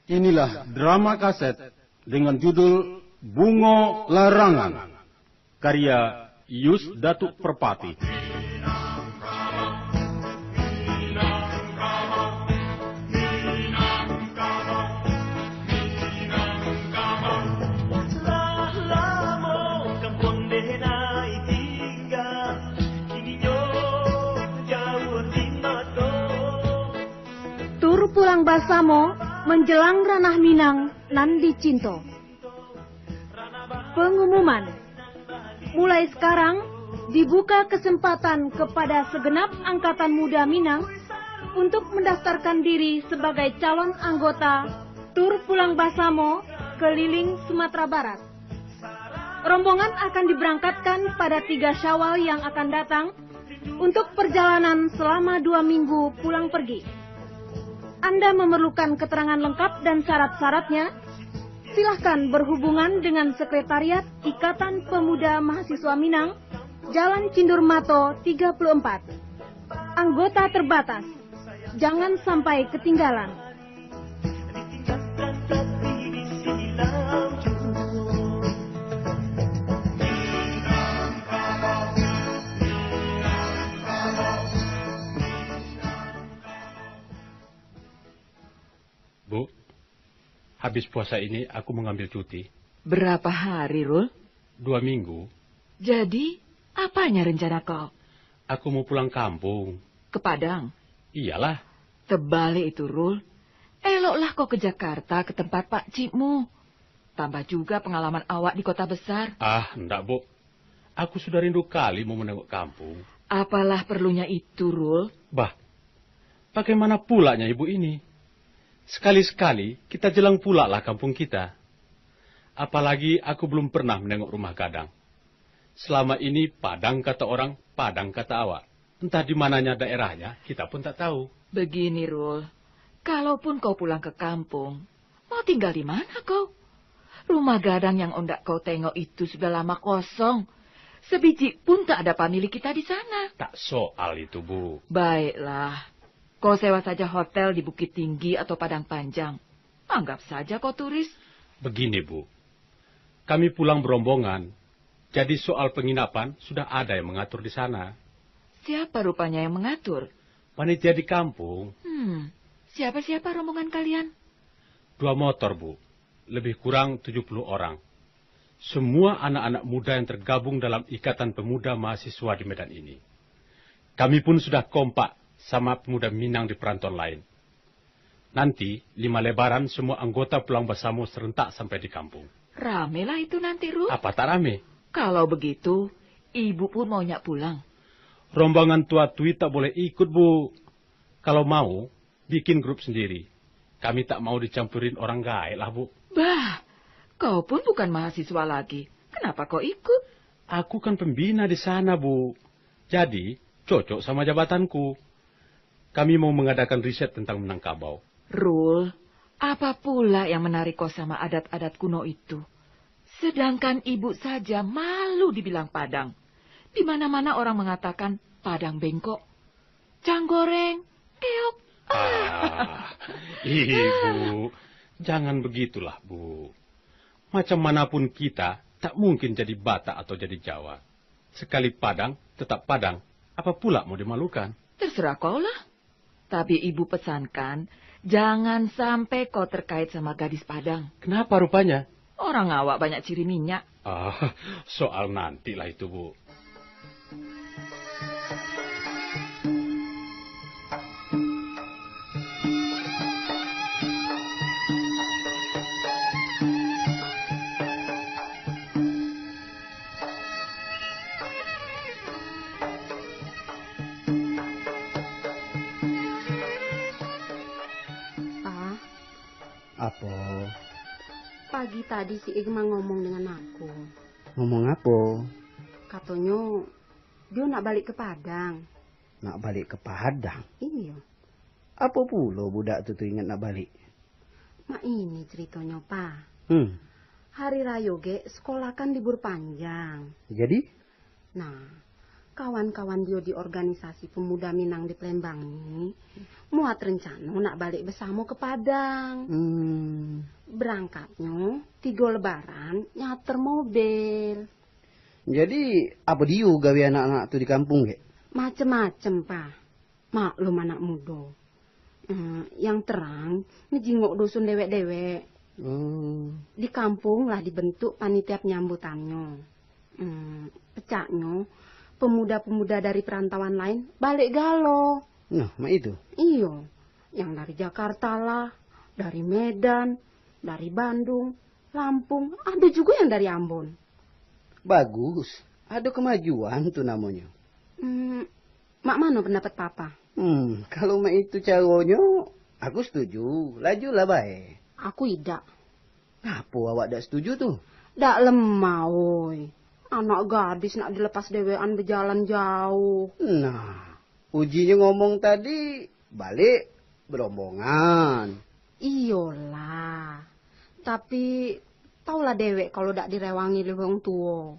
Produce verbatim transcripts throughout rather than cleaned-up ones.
Inilah drama kaset dengan judul Bungo Larangan, karya Yus Datuk Perpati. Tur pulang basamo manjelang ranah Minang nan dicinto. Pengumuman. Mulai sekarang, dibuka kesempatan kepada segenap angkatan muda Minang untuk mendaftarkan diri sebagai calon anggota Tur Pulang Basamo keliling Sumatera Barat. Rombongan akan diberangkatkan pada tiga Syawal yang akan datang untuk perjalanan selama dua minggu pulang pergi. Anda memerlukan keterangan lengkap dan syarat-syaratnya? Silahkan berhubungan dengan Sekretariat Ikatan Pemuda Mahasiswa Minang, Jalan Cindur Mato tiga puluh empat. Anggota terbatas. Jangan sampai ketinggalan. Bu, habis puasa ini aku mau ngambil cuti. Berapa hari, Rul? Dua minggu. Jadi, apanya rencana kau? Aku mau pulang kampung. Ke Padang? Iyalah. Terbalik itu, Rul. Eloklah kau ke Jakarta, ke tempat pakcikmu. Tambah juga pengalaman awak di kota besar. Ah, ndak, Bu. Aku sudah rindu kali mau menengok kampung. Apalah perlunya itu, Rul? Bah, bagaimana pulanya ibu ini? Sekali-sekali kita jelang pulaklah kampung kita. Apalagi aku belum pernah menengok rumah gadang. Selama ini Padang kata orang, Padang kata awak. Entah di mananya daerahnya, kita pun tak tahu. Begini, Rul. Kalaupun kau pulang ke kampung, mau tinggal di mana kau? Rumah gadang yang ondak kau tengok itu sudah lama kosong. Sebiji pun tak ada pamilik kita di sana. Tak soal itu, Bu. Baiklah. Kau sewa saja hotel di Bukittinggi atau Padang Panjang. Anggap saja kau turis. Begini, Bu. Kami pulang berombongan, jadi soal penginapan sudah ada yang mengatur di sana. Siapa rupanya yang mengatur? Panitia di kampung. Hmm, siapa-siapa rombongan kalian? Dua motor, Bu. Lebih kurang tujuh puluh orang. Semua anak-anak muda yang tergabung dalam Ikatan Pemuda Mahasiswa di Medan ini. Kami pun sudah kompak sama pemuda Minang di perantauan lain. Nanti, lima Lebaran, semua anggota pulang basamo serentak sampai di kampung. Ramelah itu nanti, Rul. Apa tak rame? Kalau begitu, ibu pun mau nyak pulang. Rombongan tua Tui tak boleh ikut, Bu. Kalau mau, bikin grup sendiri. Kami tak mau dicampurin orang gaek lah, Bu. Bah, kau pun bukan mahasiswa lagi. Kenapa kau ikut? Aku kan pembina di sana, Bu. Jadi, cocok sama jabatanku. Kami mau mengadakan riset tentang Minangkabau. Rul, apa pula yang menarik kau sama adat-adat kuno itu? Sedangkan ibu saja malu dibilang Padang. Di mana-mana orang mengatakan Padang bengkok. Cang goreng, keok. Ah, Ibu, jangan begitulah, Bu. Macam manapun kita, tak mungkin jadi Batak atau jadi Jawa. Sekali Padang, tetap Padang. Apa pula mau dimalukan? Terserah kau lah. Tapi ibu pesankan, jangan sampai kau terkait sama gadis Padang. Kenapa rupanya? Orang awak banyak ciri minyak. Ah, soal nantilah itu, Bu. Ah, Apo? Pagi tadi si Irma ngomong dengan aku. Ngomong apo? Katonyo, dio nak balik ke Padang. Nak balik ke Padang? Iyo. Apo pulo budak tu, tu ingat nak balik? Mak ini ceritonyo, Pa. Hmm. Hari rayo gek, sekolah kan libur panjang. Jadi? Nah, Kawan-kawan Dio di organisasi pemuda Minang di Palembang ni muat rencano nak balik basamo ka Padang. Hmm. Berangkatnyo tigo lebaran nyater mobil. Jadi, apo Dio gawe anak-anak tu di kampuang, Gek? Macem-macem, Pa. Maklum anak mudo. Hmm, yang terang, ngejingok dusun dewek-dewek. Hmm. Di kampuang lah dibentuk panitia penyambutannyo. Hmm, pecaknyo, pemuda-pemuda dari perantauan lain balik galo. Nah, mak itu? Iyo, yang dari Jakarta lah, dari Medan, dari Bandung, Lampung, ado jugo yang dari Ambon. Bagus, ado kemajuan tu namonyo. Hmm, mak mano pendapat Papa? Hmm, kalau mak itu caronyo, aku setuju. Lajulah bae. Aku idak. Apo awak dak setuju tu? Dak lemah, oi. Anak gadis nak dilepas dewekan bejalan jauh. Nah, ujinyo ngomong tadi, balik berombongan. Iyolah. Tapi, taulah dewek kalau dak direwangi dek wong tuo.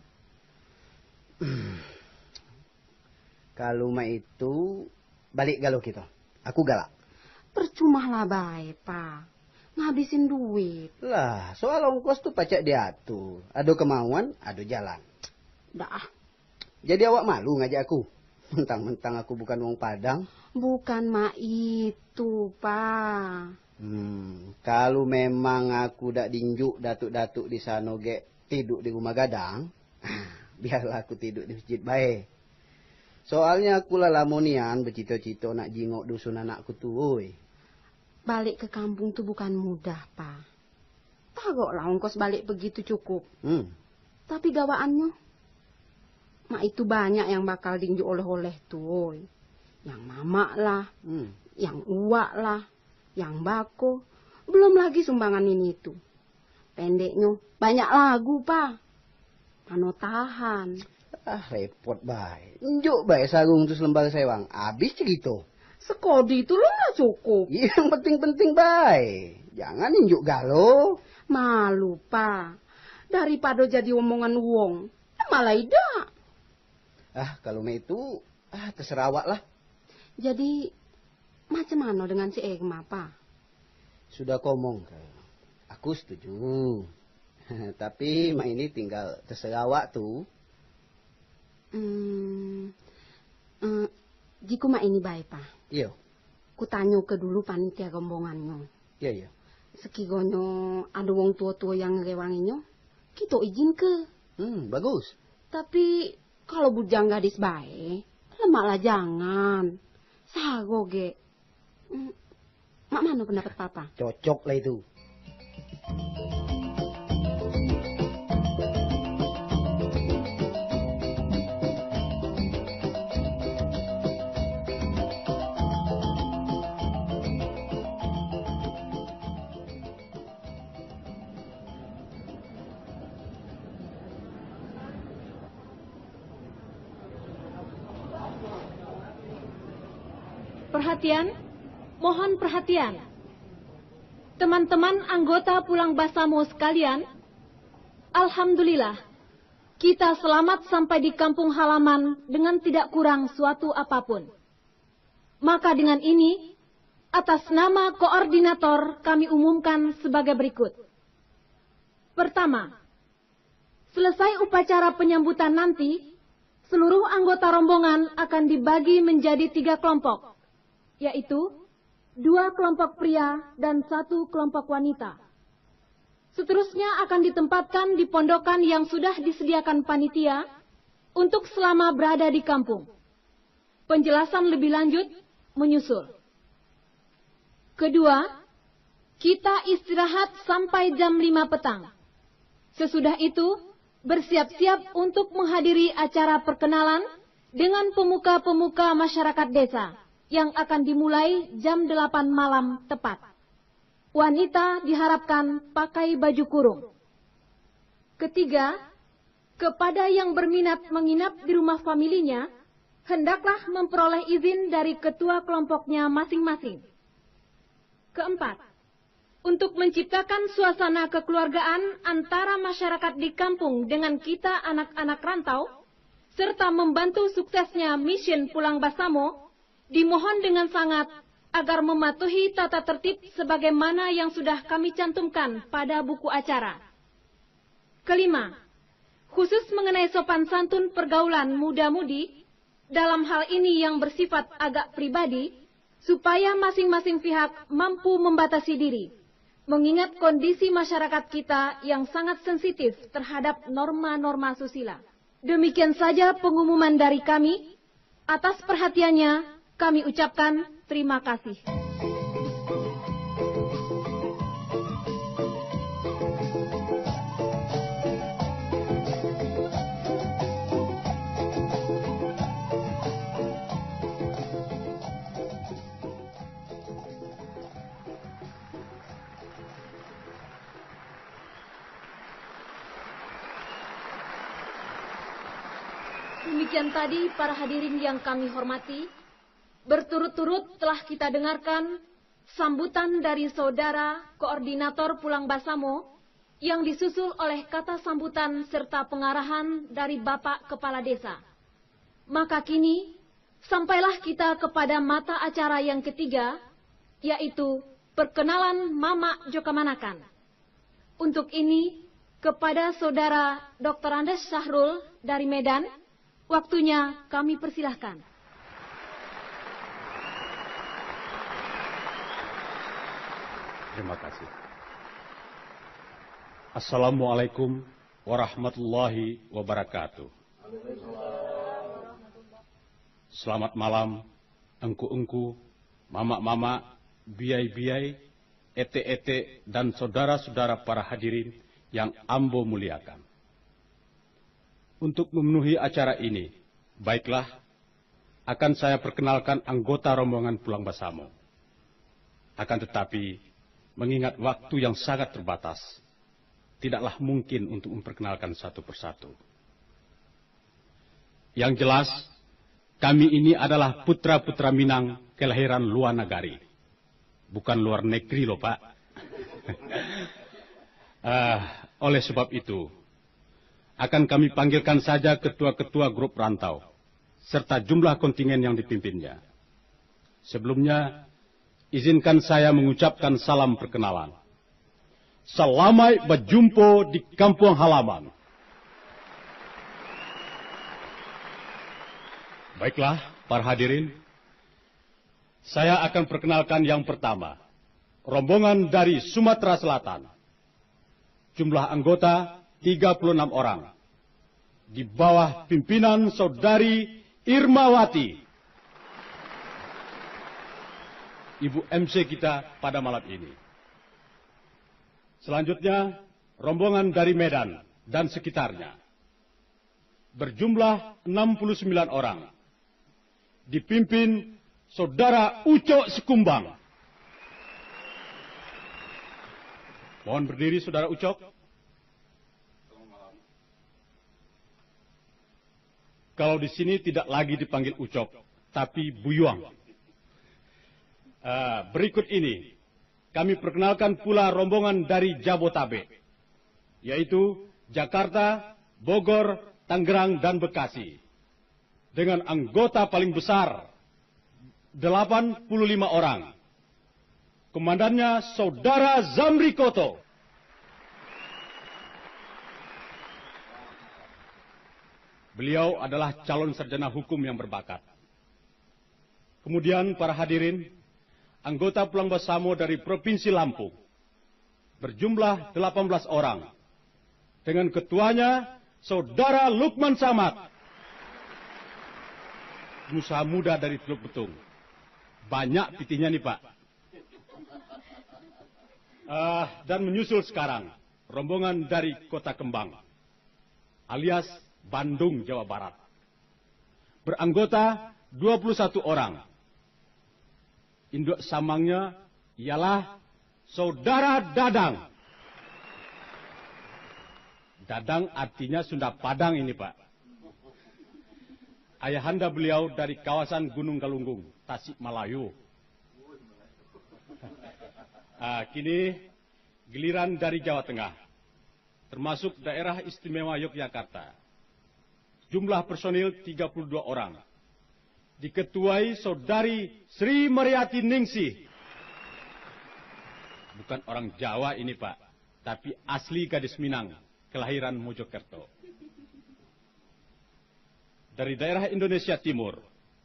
Kalau mak itu, balik galo kito. Aku galak. Percumalah bae, Pa. Ngabisin duit. Lah, soal ongkos tu pacak diatur. Ado kemauan, ado jalan. Dak ah. Jadi awak malu ngajak aku? Mentang-mentang aku bukan wong Padang. Bukan mak itu, Pa. Hmm, kalau memang aku dak diinjuk datuk-datuk di sano, Gek, tiduk di rumah gadang, biarlah aku tiduk di masjid bae. Soalnyo aku lah lamo nian bacito-cito nak jingok dusun anakku tu, oi. Balik ka kampuang tu bukan mudah, Pa. Taroklah ongkos balik pegi tu cukup. Hmm. Tapi gawakannyo, mak itu banyak yang bakal diinjuk oleh-oleh tu, oi. Yang mamak lah, hmm, yang uwak lah, yang bako, belum lagi sumbangan nini tu. Pendeknyo, banyak lagu, Pa. Mano tahan. Ah, repot bae. Injuk bae sarung tu salembar sewang. Abih carito. Sekodi tu lo lah cukup. Iyo, yang penting-penting bae. Jangan injuk galo. Malu, Pa. Daripado jadi omongan wong, malah idak. Ah, kalau mak itu, ah, terserah awak lah. Jadi, macam mano dengan si Egma, Pa? Sudah komong ka. Aku setuju. Tapi, mak ini tinggal terserah awak tu. Hmm, eh, jiko mak ini bae, Pa. Iyo. Kutanyo ka dulu panitia rombongannyo. Iyo, iyo. Sekironyo ado wong tuo-tuo yang ngerewanginyo, kito ijin ka. Hmm, bagus. Tapi, kalau bujang gadis bae, lemak lah jangan. Saro, Gek. Hmm, mak mano pendapat Papa? Cocok lah itu. Perhatian, mohon perhatian. Teman-teman anggota Pulang Basamo sekalian, alhamdulillah, kita selamat sampai di kampung halaman dengan tidak kurang suatu apapun. Maka dengan ini, atas nama koordinator kami umumkan sebagai berikut. Pertama, selesai upacara penyambutan nanti, seluruh anggota rombongan akan dibagi menjadi tiga kelompok, yaitu dua kelompok pria dan satu kelompok wanita. Seterusnya akan ditempatkan di pondokan yang sudah disediakan panitia untuk selama berada di kampung. Penjelasan lebih lanjut menyusul. Kedua, kita istirahat sampai jam lima petang. Sesudah itu, bersiap-siap untuk menghadiri acara perkenalan dengan pemuka-pemuka masyarakat desa yang akan dimulai jam delapan malam tepat. Wanita diharapkan pakai baju kurung. Ketiga, kepada yang berminat menginap di rumah familinya, hendaklah memperoleh izin dari ketua kelompoknya masing-masing. Keempat, untuk menciptakan suasana kekeluargaan antara masyarakat di kampung dengan kita anak-anak rantau, serta membantu suksesnya misin Pulang Basamo, dimohon dengan sangat agar mematuhi tata tertib sebagaimana yang sudah kami cantumkan pada buku acara. Kelima, khusus mengenai sopan santun pergaulan muda-mudi, dalam hal ini yang bersifat agak pribadi, supaya masing-masing pihak mampu membatasi diri, mengingat kondisi masyarakat kita yang sangat sensitif terhadap norma-norma susila. Demikian saja pengumuman dari kami. Atas perhatiannya, kami ucapkan terima kasih. Demikian tadi, para hadirin yang kami hormati, berturut-turut telah kita dengarkan sambutan dari Saudara Koordinator Pulang Basamo yang disusul oleh kata sambutan serta pengarahan dari Bapak Kepala Desa. Maka kini, sampailah kita kepada mata acara yang ketiga, yaitu perkenalan mamak jo kamanakan. Untuk ini, kepada Saudara Doktor Andes Syahrul dari Medan, waktunya kami persilahkan. Terima kasih. Assalamualaikum warahmatullahi wabarakatuh. Selamat malam, engku-engku, mamak-mamak, biai-biai, etek-etek, dan saudara-saudara para hadirin yang ambo muliakan. Untuk memenuhi acara ini, baiklah, akan saya perkenalkan anggota rombongan Pulang Basamo. Akan tetapi, mengingat waktu yang sangat terbatas, tidaklah mungkin untuk memperkenalkan satu persatu. Yang jelas, kami ini adalah putra-putra Minang kelahiran luar nagari. Bukan luar negeri loh, Pak. Ah, oleh sebab itu, akan kami panggilkan saja ketua-ketua grup rantau, serta jumlah kontingen yang dipimpinnya. Sebelumnya, izinkan saya mengucapkan salam perkenalan. Salamaik bajumpo di kampuang halaman. Baiklah, para hadirin, saya akan perkenalkan yang pertama, rombongan dari Sumatera Selatan. Jumlah anggota tiga puluh enam orang. Di bawah pimpinan Saudari Irmawati, ibu M C kita pada malam ini. Selanjutnya, rombongan dari Medan dan sekitarnya. Berjumlah enam puluh sembilan orang. Dipimpin Saudara Ucok Sikumbang. Mohon berdiri, Saudara Ucok. Kalau di sini tidak lagi dipanggil Ucok, tapi Buyuang. Ah, berikut ini, kami perkenalkan pula rombongan dari Jabotabek, yaitu Jakarta, Bogor, Tangerang, dan Bekasi. Dengan anggota paling besar, delapan puluh lima orang. Komandannya Saudara Zamri Koto. Beliau adalah calon sarjana hukum yang berbakat. Kemudian, para hadirin, anggota Pulang Basamo dari Provinsi Lampung, berjumlah delapan belas orang, dengan ketuanya Saudara Lukman Samad, pengusaha muda dari Teluk Betung. Banyak pitihnya nih, Pak. Ah, dan menyusul sekarang, rombongan dari Kota Kembang, alias Bandung, Jawa Barat. Beranggota dua puluh satu orang. Induk samangnya ialah Saudara Dadang. Dadang artinya Sunda Padang ini, Pak. Ayahanda beliau dari kawasan Gunung Galunggung, Tasik Malayu. Ah, kini giliran dari Jawa Tengah, termasuk Daerah Istimewa Yogyakarta. jumlah personil tiga puluh dua orang, diketuai Saudari Sri Mariati Ningsih. Bukan orang Jawa ini, Pak, tapi asli gadis Minang, kelahiran Mojokerto. Dari daerah Indonesia Timur,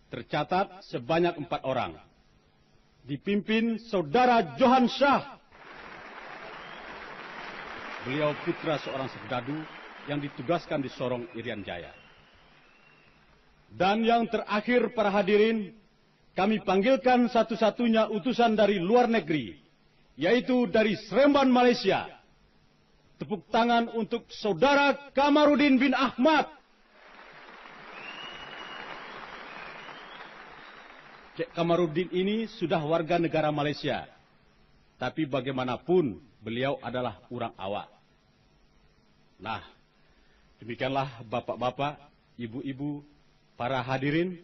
tercatat sebanyak empat orang, dipimpin Saudara Johan Syah. Beliau putra seorang serdadu yang ditugaskan di Sorong, Irian Jaya. Dan yang terakhir, para hadirin, kami panggilkan satu-satunya utusan dari luar negeri, yaitu dari Seremban, Malaysia. Tepuk tangan untuk Saudara Kamarudin bin Ahmad. Cek Kamarudin ini sudah warga negara Malaysia, tapi bagaimanapun beliau adalah urang awak. Nah, demikianlah bapak-bapak, ibu-ibu, para hadirin,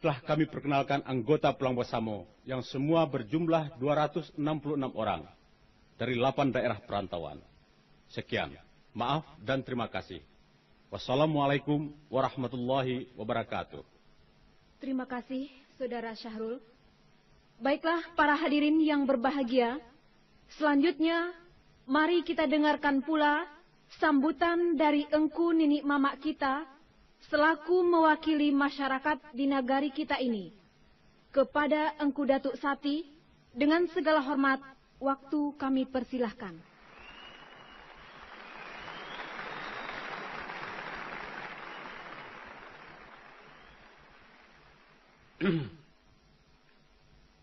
telah kami perkenalkan anggota Pulang Basamo yang semua berjumlah dua ratus enam puluh enam orang dari lapan daerah perantauan. Sekian. Maaf dan terima kasih. Wassalamualaikum warahmatullahi wabarakatuh. Terima kasih, Saudara Syahrul. Baiklah, para hadirin yang berbahagia, selanjutnya, mari kita dengarkan pula sambutan dari Engku Niniak Mamak kita selaku mewakili masyarakat di nagari kita ini. Kepada Engku Datuk Sati, dengan segala hormat, waktu kami persilahkan.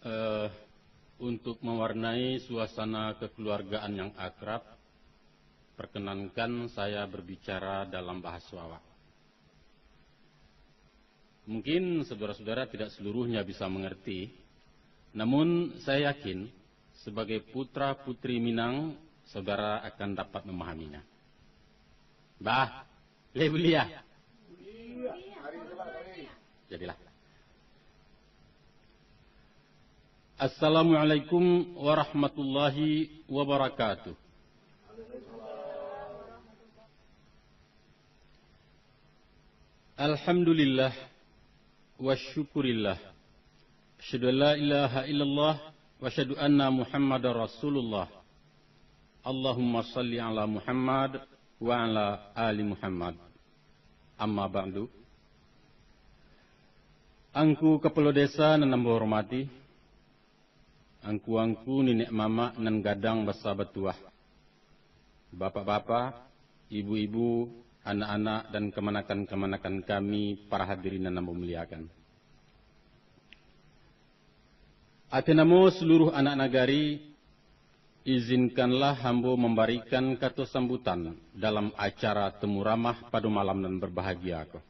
Eh, untuk mewarnai suasana kekeluargaan yang akrab, perkenankan saya berbicara dalam bahasa awak. Mungkin saudara-saudara tidak seluruhnya bisa mengerti, namun saya yakin sebagai putra-putri Minang, saudara akan dapat memahaminya. Bah, le buliah. Jadilah. Assalamualaikum warahmatullahi wabarakatuh. Alhamdulillah, wa syukurillah. Asyhadu an la ilaha illallah, wa asyhadu anna Muhammadar Rasulullah. Allahumma shalli ala Muhammad wa ala ali Muhammad. Amma ba'du. Angku Kapalo Desa nan ambo hormati, angku-angku niniak mamak nan gadang basa batuah, bapak-bapak, ibu-ibu, anak-anak, dan kamanakan-kamanakan kami, para hadirin nan ambo muliakan. Ateh namo saluruh anak nagari, izinkanlah ambo mambarikan kato sambutan dalam acara temu ramah pado malam nan barbahagia ko.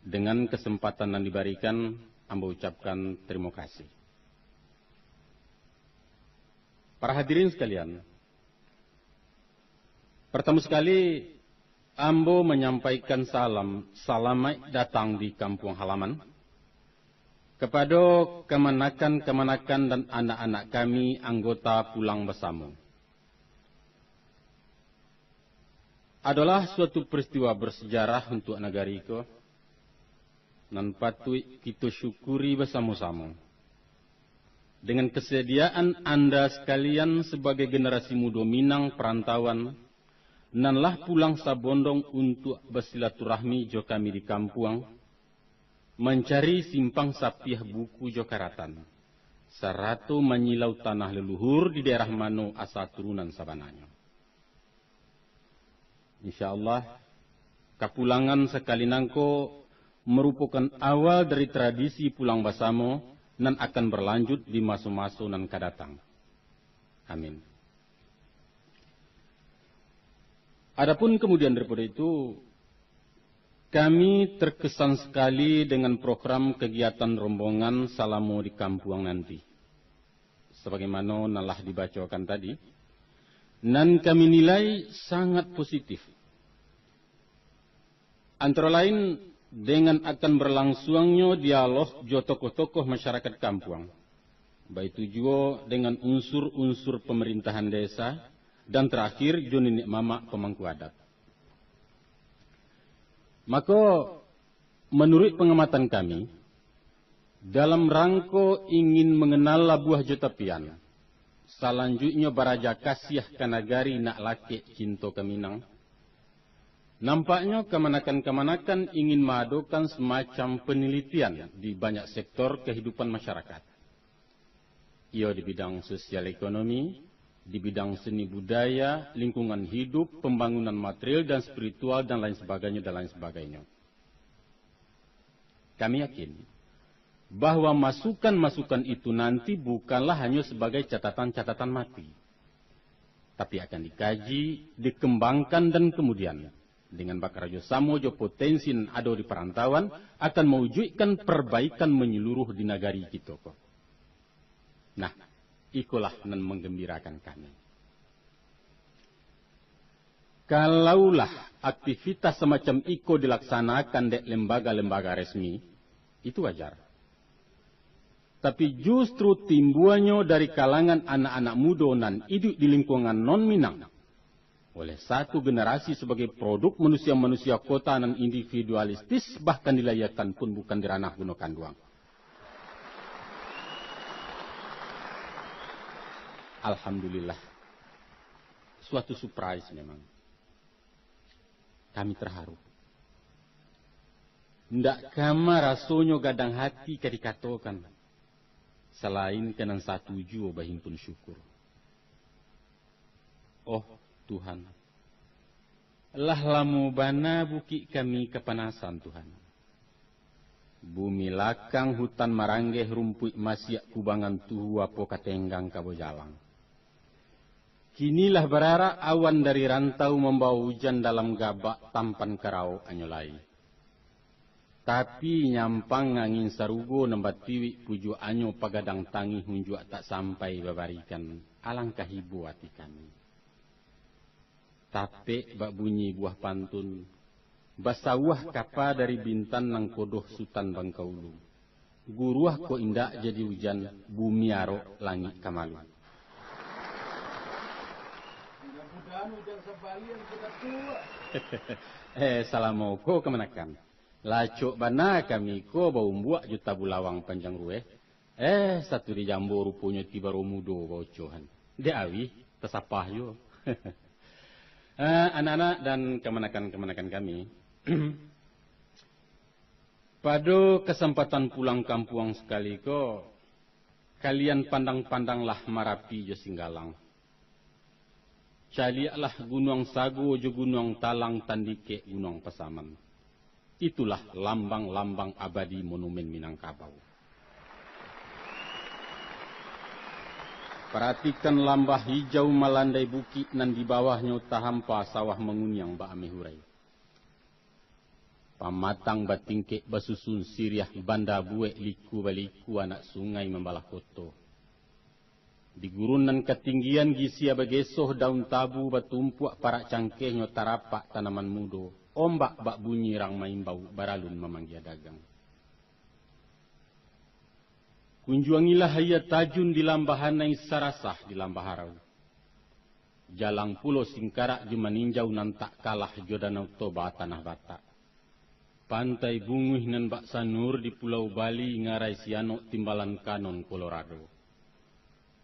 Dengan kesempatan nan dibarikan, ambo ucapkan tarimo kasih. Para hadirin sakalian, partamo sakali, ambo manyampaikan salam salamaik datang di kampuang halaman, kapado kamanakan-kamanakan dan anak-anak kami anggota Pulang Basamo. Adolah suatu peristiwa bersejarah untuak nagari ko, nan patuik kito syukuri basamo-samo. Dengan kesediaan Anda sakalian sabagai generasi mudo Minang parantauan, nan lah pulang sabondong untuak basilaturahmi jo kami di kampuang, mancari simpang sapiah buku jo karatan, sarato manyilau tanah leluhur di daerah mano asa turunan sabananyo. Insya Allah, kapulangan sakali nangko marupokan awal dari tradisi pulang basamo nan akan barlanjut di maso-maso nan ka datang. Amin. Adapun kamudian daripado itu, kami terkesan sakali dengan program kagiatan rombongan salamo di kampuang nanti. Sabagaimano nan lah dibacokan tadi, nan kami nilai sangat positif. Antara lain, dengan akan barlangsuangnyo dialog jo tokoh-tokoh masyarakat kampuang, baitu juo dengan unsur-unsur pamarintahan desa, dan tarakhir jo niniak mamak pamangku adat. Mako, manuruik pangamatan kami, dalam rangko ingin manganal labuah jo tapian, salanjuiknyo baraja kasiah ka nagari nak lakek cinto ka Minang, nampaknyo kamanakan-kamanakan ingin maadokan samacam panilitian di banyak sektor kahidupan masyarakat. Iyo di bidang sosial ekonomi, di bidang seni budaya, lingkungan hidup, pambangunan material dan spiritual, dan lain sabagainyo, dan lain sabagainyo. Kami yakin bahwa masukan-masukan itu nanti bukanlah hanyo sabagai catatan-catatan mati, tapi akan dikaji, dikembangkan, dan kemudian, dengan bakarajo samo jo potensi nan ado di parantauan, akan mawujuikkan parbaikan manyaluruh di nagari kito ko. Nah, ikolah nan manggambirakan kami. Kalaulah aktivitas samacam iko dilaksanakan dek lembaga-lembaga resmi, itu wajar. Tapi, justru timbuanyo dari kalangan anak-anak mudo nan iduik di lingkungan non-Minang, oleh satu generasi sabagai produk manusia-manusia kota nan individualistis, bahkan dilahiakan pun bukan di ranah guno kanduang. Alhamdulillah, suatu surprise memang. Kami terharu. Ndak kama rasonyo gadang hati ka dikatokan, salain ka nan satuju bahimpun syukur. Oh, Tuhan, lah lamo bana bukik kami kapanasan, Tuhan. Bumi lakang, hutan maranggeh, rumpuik masiak, kubangan tuhu, apo ka tenggang ka bajalang. Kini lah bararak awan dari rantau, mambawa ujan dalam gabak, tampan ka raok anyo lai. Tapi, nyampang angin sarugo nan batiuik pujuakannyo pagadang tangih, unjuak tak sampai babarikan, alangkah ibo ati kami. Tapek bak bunyi buah pantun, basawah kapa dari bintan nan kodoh Sutan Bangkaulu. Guruah kok indak jadi ujan, bumi arok langik ka malu. Mudah-mudahan ujan sabalian sudah tua. Eh, salamo ko kamanakan. Lacok bana kami ko baumbuak jo tabulawang panjang rueh. Eh, satu di jambo ruponyo ti baro mudo baocohan. Dek awih, tasapah juo. Eh, anak-anak dan kamanakan-kamanakan kami. Pado kasampatan pulang kampuang sakali ko, kalian pandang-pandanglah Marapi jo Singgalang. Caliaklah Gunuang Sago jo Gunuang Talang, tandikek Gunuang Pasaman. Itulah lambang-lambang abadi monumen Minangkabau. Paratikan lambah hijau malandai bukik nan di bawahnyo tahampa sawah manguniang ba-ameh urai. Pamatang batingkek basusun siriah, banda buek liku-baliku anak sungai mambalah koto. Di gurun nan katinggian gisia bagesoh daun tabu, batumpuak parak cangkehnyo tarapak tanaman mudo, ombak bak bunyi rang maimbau, baralun mamanggia dagang. Kunjuangilah aia tajun di Lambah Anai, sarasah di Lambah Arau. Jalang pulo Singkarak jo Maninjau nan tak kalah jo Danau Toba tanah Batak. Pantai Bunguih nan bak sanur di Pulau Bali, ngarai Sianok timbalan kanon Kolorado.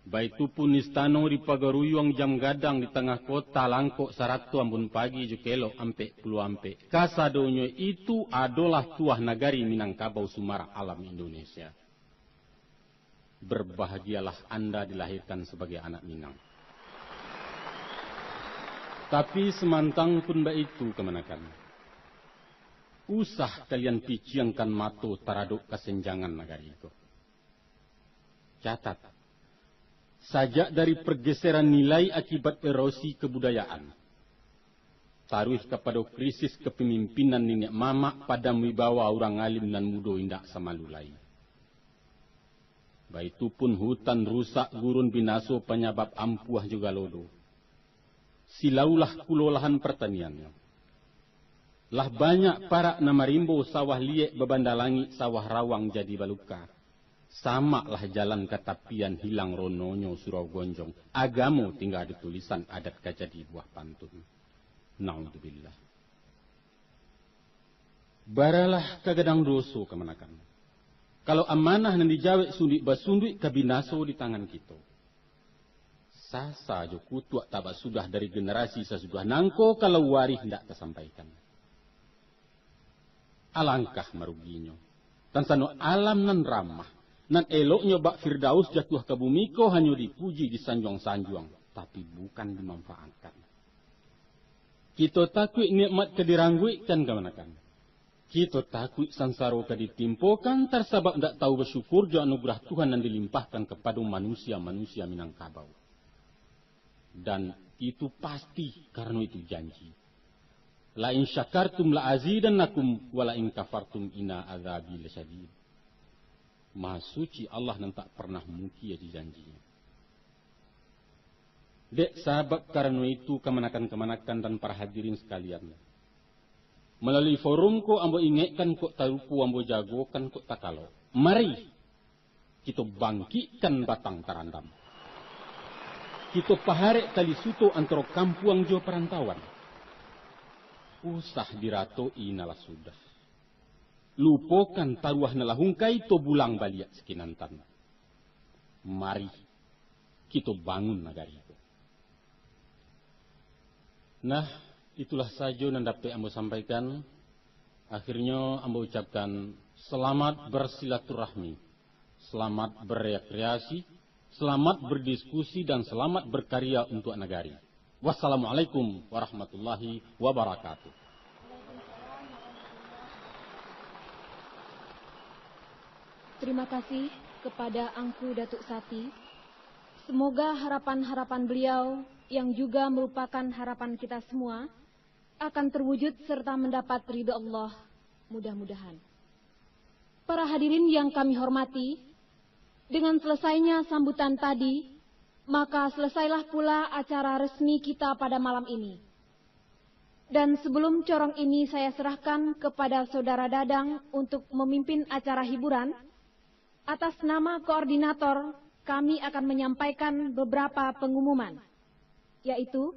Baitu pun istano di Pagaruyuang Jam Gadang di tangah kota, langkok sarato Ambun Pagi jo kelok ampek puluah ampek. Kasadonyo itu adolah tuah nagari Minangkabau, sumarak alam Indonesia. Berbahagialah anda dilahirkan sabagai anak Minang. Tapi samantang pun baitu kamanakan, usah kalian piciangkan mato taradok kasenjangan nagari ko. Catat, sajak dari pergeseran nilai akibat erosi kebudayaan, taruih kapado krisis kepemimpinan niniak mamak, padam wibawa urang alim nan mudo indak samalu lai. Baitu pun hutan rusak, gurun binaso panyabab ampuah jo galodo. Silaulah pulo lahan partaniannyo. Lah banyak parak nan marimbo, sawah liek babanda langik, sawah rawang jadi baluka. Samaklah jalan ka tapian, hilang rononyo surau gonjong. Agamo tingga di tulisan, adat ka jadi buah pantun. Naudzubillah. Baralah ka gadang doso kamanakan. Kalau amanah nan dijawek sunduik-basunduik ka binaso di tangan kito. Sasa jo kutuak tak basudah dari generasi sasudah nangko kalau warih ndak tasampaikan. Alangkah maruginyo. Tansano alam nan ramah, nan eloknyo bak Firdaus jatuah ka bumi ko hanyo dipuji disanjuang-sanjuang, tapi bukan dimanfaatkan. Kito takuik nikmat ka dirangguikkan kamanakan. Kito takuik sansaro ka ditimpokan, tarsabab ndak tahu basyukur jo anugerah Tuhan nan dilimpahkan kapado manusia-manusia Minangkabau. Dan itu pasti, karano itu janji. "La in syakartum la azidannakum, wa la in kafartum inna adzabi lasyadid." Maha Suci Allah nan tak pernah mungkia di janji-Nyo. Dek sabab karano itu, kamanakan-kamanakan dan para hadirin sakalian, malalui forum ko ambo ingekkan kok tarupo, ambo jagokan kok takalok. Mari, kito bangkikkan batang tarandam. Kito paharek tali suto antaro kampuang jo parantauan. Usah diratoi nan lah sudah. Lupokan taruah nan lah ungkai, to bulang baliak sakinantan. Mari, kito bangun nagari ko. Nah, itulah sajo nan dapek ambo sampaikan. Akhirnyo ambo ucapkan, selamat bersilaturahmi, selamat berekreasi, selamat berdiskusi, dan selamat berkarya untuk nagari. Wassalamualaikum warahmatullahi wabarakatuh. Terima kasih kepada Angku Datuk Sati. Semoga harapan-harapan beliau, yang juga merupakan harapan kita semua, akan terwujud serta mendapat ridho Allah, mudah-mudahan. Para hadirin yang kami hormati, dengan selesainya sambutan tadi, maka selesailah pula acara resmi kita pada malam ini. Dan sebelum corong ini saya serahkan kepada Saudara Dadang untuk memimpin acara hiburan, atas nama koordinator, kami akan menyampaikan beberapa pengumuman, yaitu,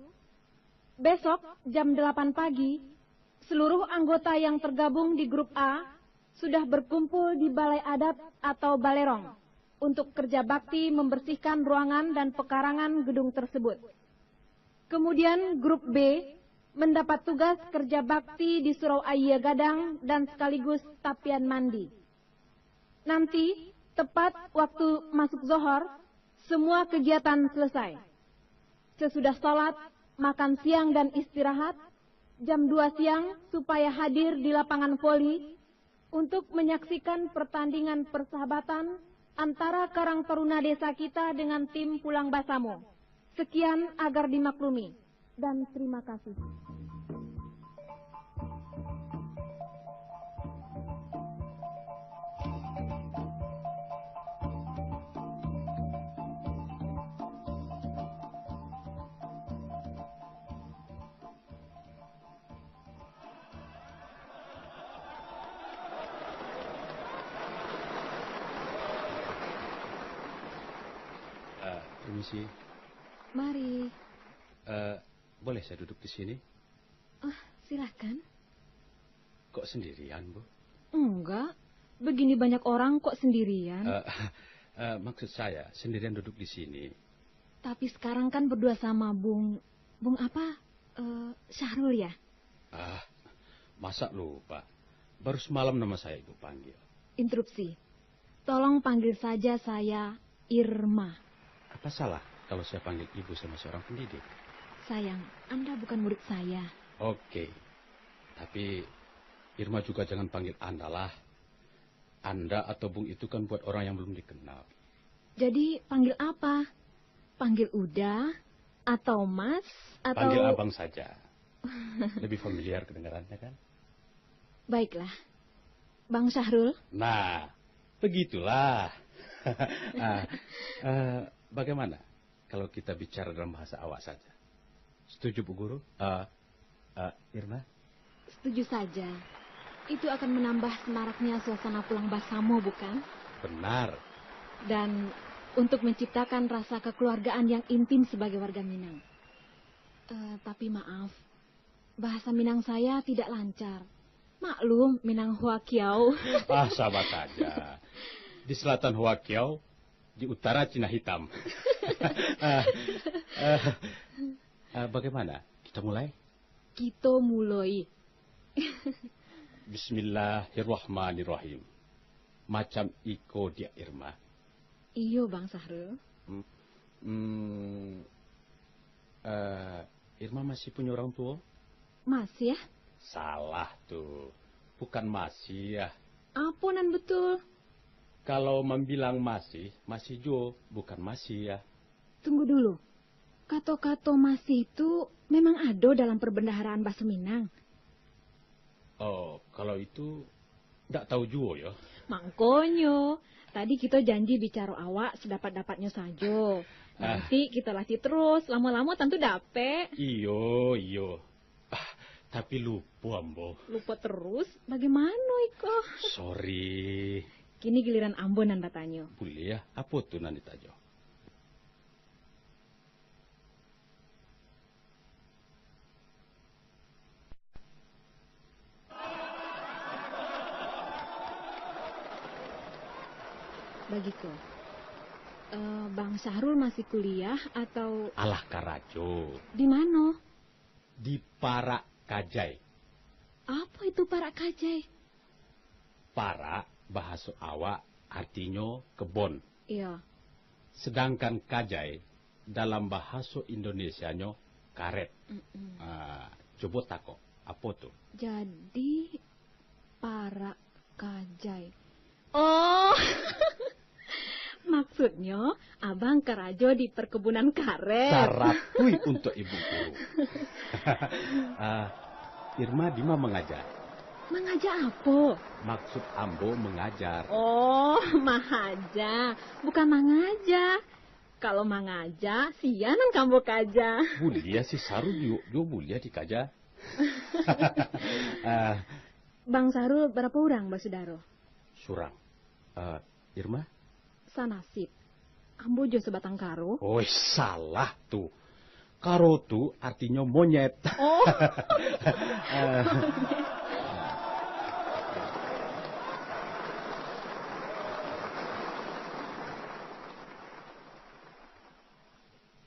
besok jam delapan pagi, seluruh anggota yang tergabung di grup A sudah berkumpul di Balai Adat atau Balerong untuk kerja bakti membersihkan ruangan dan pekarangan gedung tersebut. Kemudian grup B mendapat tugas kerja bakti di surau aia gadang dan sekaligus tapian mandi. Nanti, tepat waktu masuk zohor, semua kegiatan selesai. Sesudah salat, makan siang dan istirahat, jam dua siang supaya hadir di lapangan voli untuk menyaksikan pertandingan persahabatan antara Karang Taruna desa kita dengan tim Pulang Basamo. Sekian agar dimaklumi, dan terima kasih. Ah, permisi. Mari. Eh, boleh saya duduk di sini? Ah, silahkan. Kok sendirian, Bu? Enggak. Begini banyak orang kok sendirian? Eh, eh, maksud saya, sendirian duduk di sini. Tapi sekarang kan berdua sama Bung, Bung apa? Eh, Syahrul ya? Ah, masa lupa? Baru semalam nama saya Ibu panggil. Interupsi. Tolong panggil saja saya Irma. Apa salah kalau saya panggil Ibu sama seorang pendidik? Sayang, Anda bukan murid saya. Oke. Tapi Irma juga jangan panggil Anda lah. Anda atau Bung itu kan buat orang yang belum dikenal. Jadi panggil apa? Panggil Uda atau Mas atau Panggil Abang saja. Lebih familiar kedengarannya kan? Baiklah. Bang Syahrul? Nah, begitulah. Ah, eh, bagaimana kalau kita bicara dalam bahasa awak saja? Setuju, Bu Guru? Eh, eh, Irma? Setuju saja. Itu akan menambah semaraknya suasana Pulang Basamo, bukan? Benar. Dan untuk menciptakan rasa kekeluargaan yang intim sebagai warga Minang. Eh, tapi maaf, bahasa Minang saya tidak lancar. Maklum, Minang Huakiau. Ah, sama saja. Di selatan Huakiau, di utara Cina Hitam. Ah, ah, ah, bagaimana? Kita mulai? Kito muloi. Bismillahirrahmanirrahim. Macam iko, Diak Irma. Iyo, Bang Sahrul. Hmm, hmm, eh, Irma masih punya orang tua? Masih, ah? Salah tu. Bukan masih, ah. Apo nan betul? Kalau mambilang masih, masih juo, bukan masih, ah. Tunggu dulu. Kato-kato masih tu memang ado dalam perbendaharaan baso Minang? Oh, kalau itu, ndak tahu juo, yo. Mangkonyo, tadi kito janji bicaro awak sadapat-dapatnyo sajo. Ah. Nanti kito latih terus, lamo-lamo tantu dapek. Iyo, iyo. Ah, tapi lupo ambo. Lupo terus? Bagaimana iko? Sorry. Kini giliran ambo nan batanyo. Buliah, apo tu nan ditanyo? Bagiko. Eh, Bang Syahrul masih kuliah atau? Alah karajo. Di mano? Di Parak Kajai. Apo itu Parak Kajai? Parak, bahaso awak, artinyo kebon. Iyo. Sedangkan kajai, dalam bahaso Indonesianyo, karet. Mm-mm. Ah, cubo takok, apo tu? Jadi, Parak Kajai. Oh, maksudnyo, Abang karajo di perkebunan karet. Taratuih untuak Ibu Guru. Ah, Irma dima mangaja? Mangaja apo? Maksud ambo mangajar. Oh, mahaja. Bukan mangaja. Kalau mangaja, sia nan ka ambo kaja. Buliah si Sarul juo, juo buliah dikaja. Ah. Bang Sarul, barapo urang basudaro? Surang. Ah, Irma? Sanasib. Ambo jo sabatang karo. Oi, salah tu. Karo tu artinyo monyet. Oh.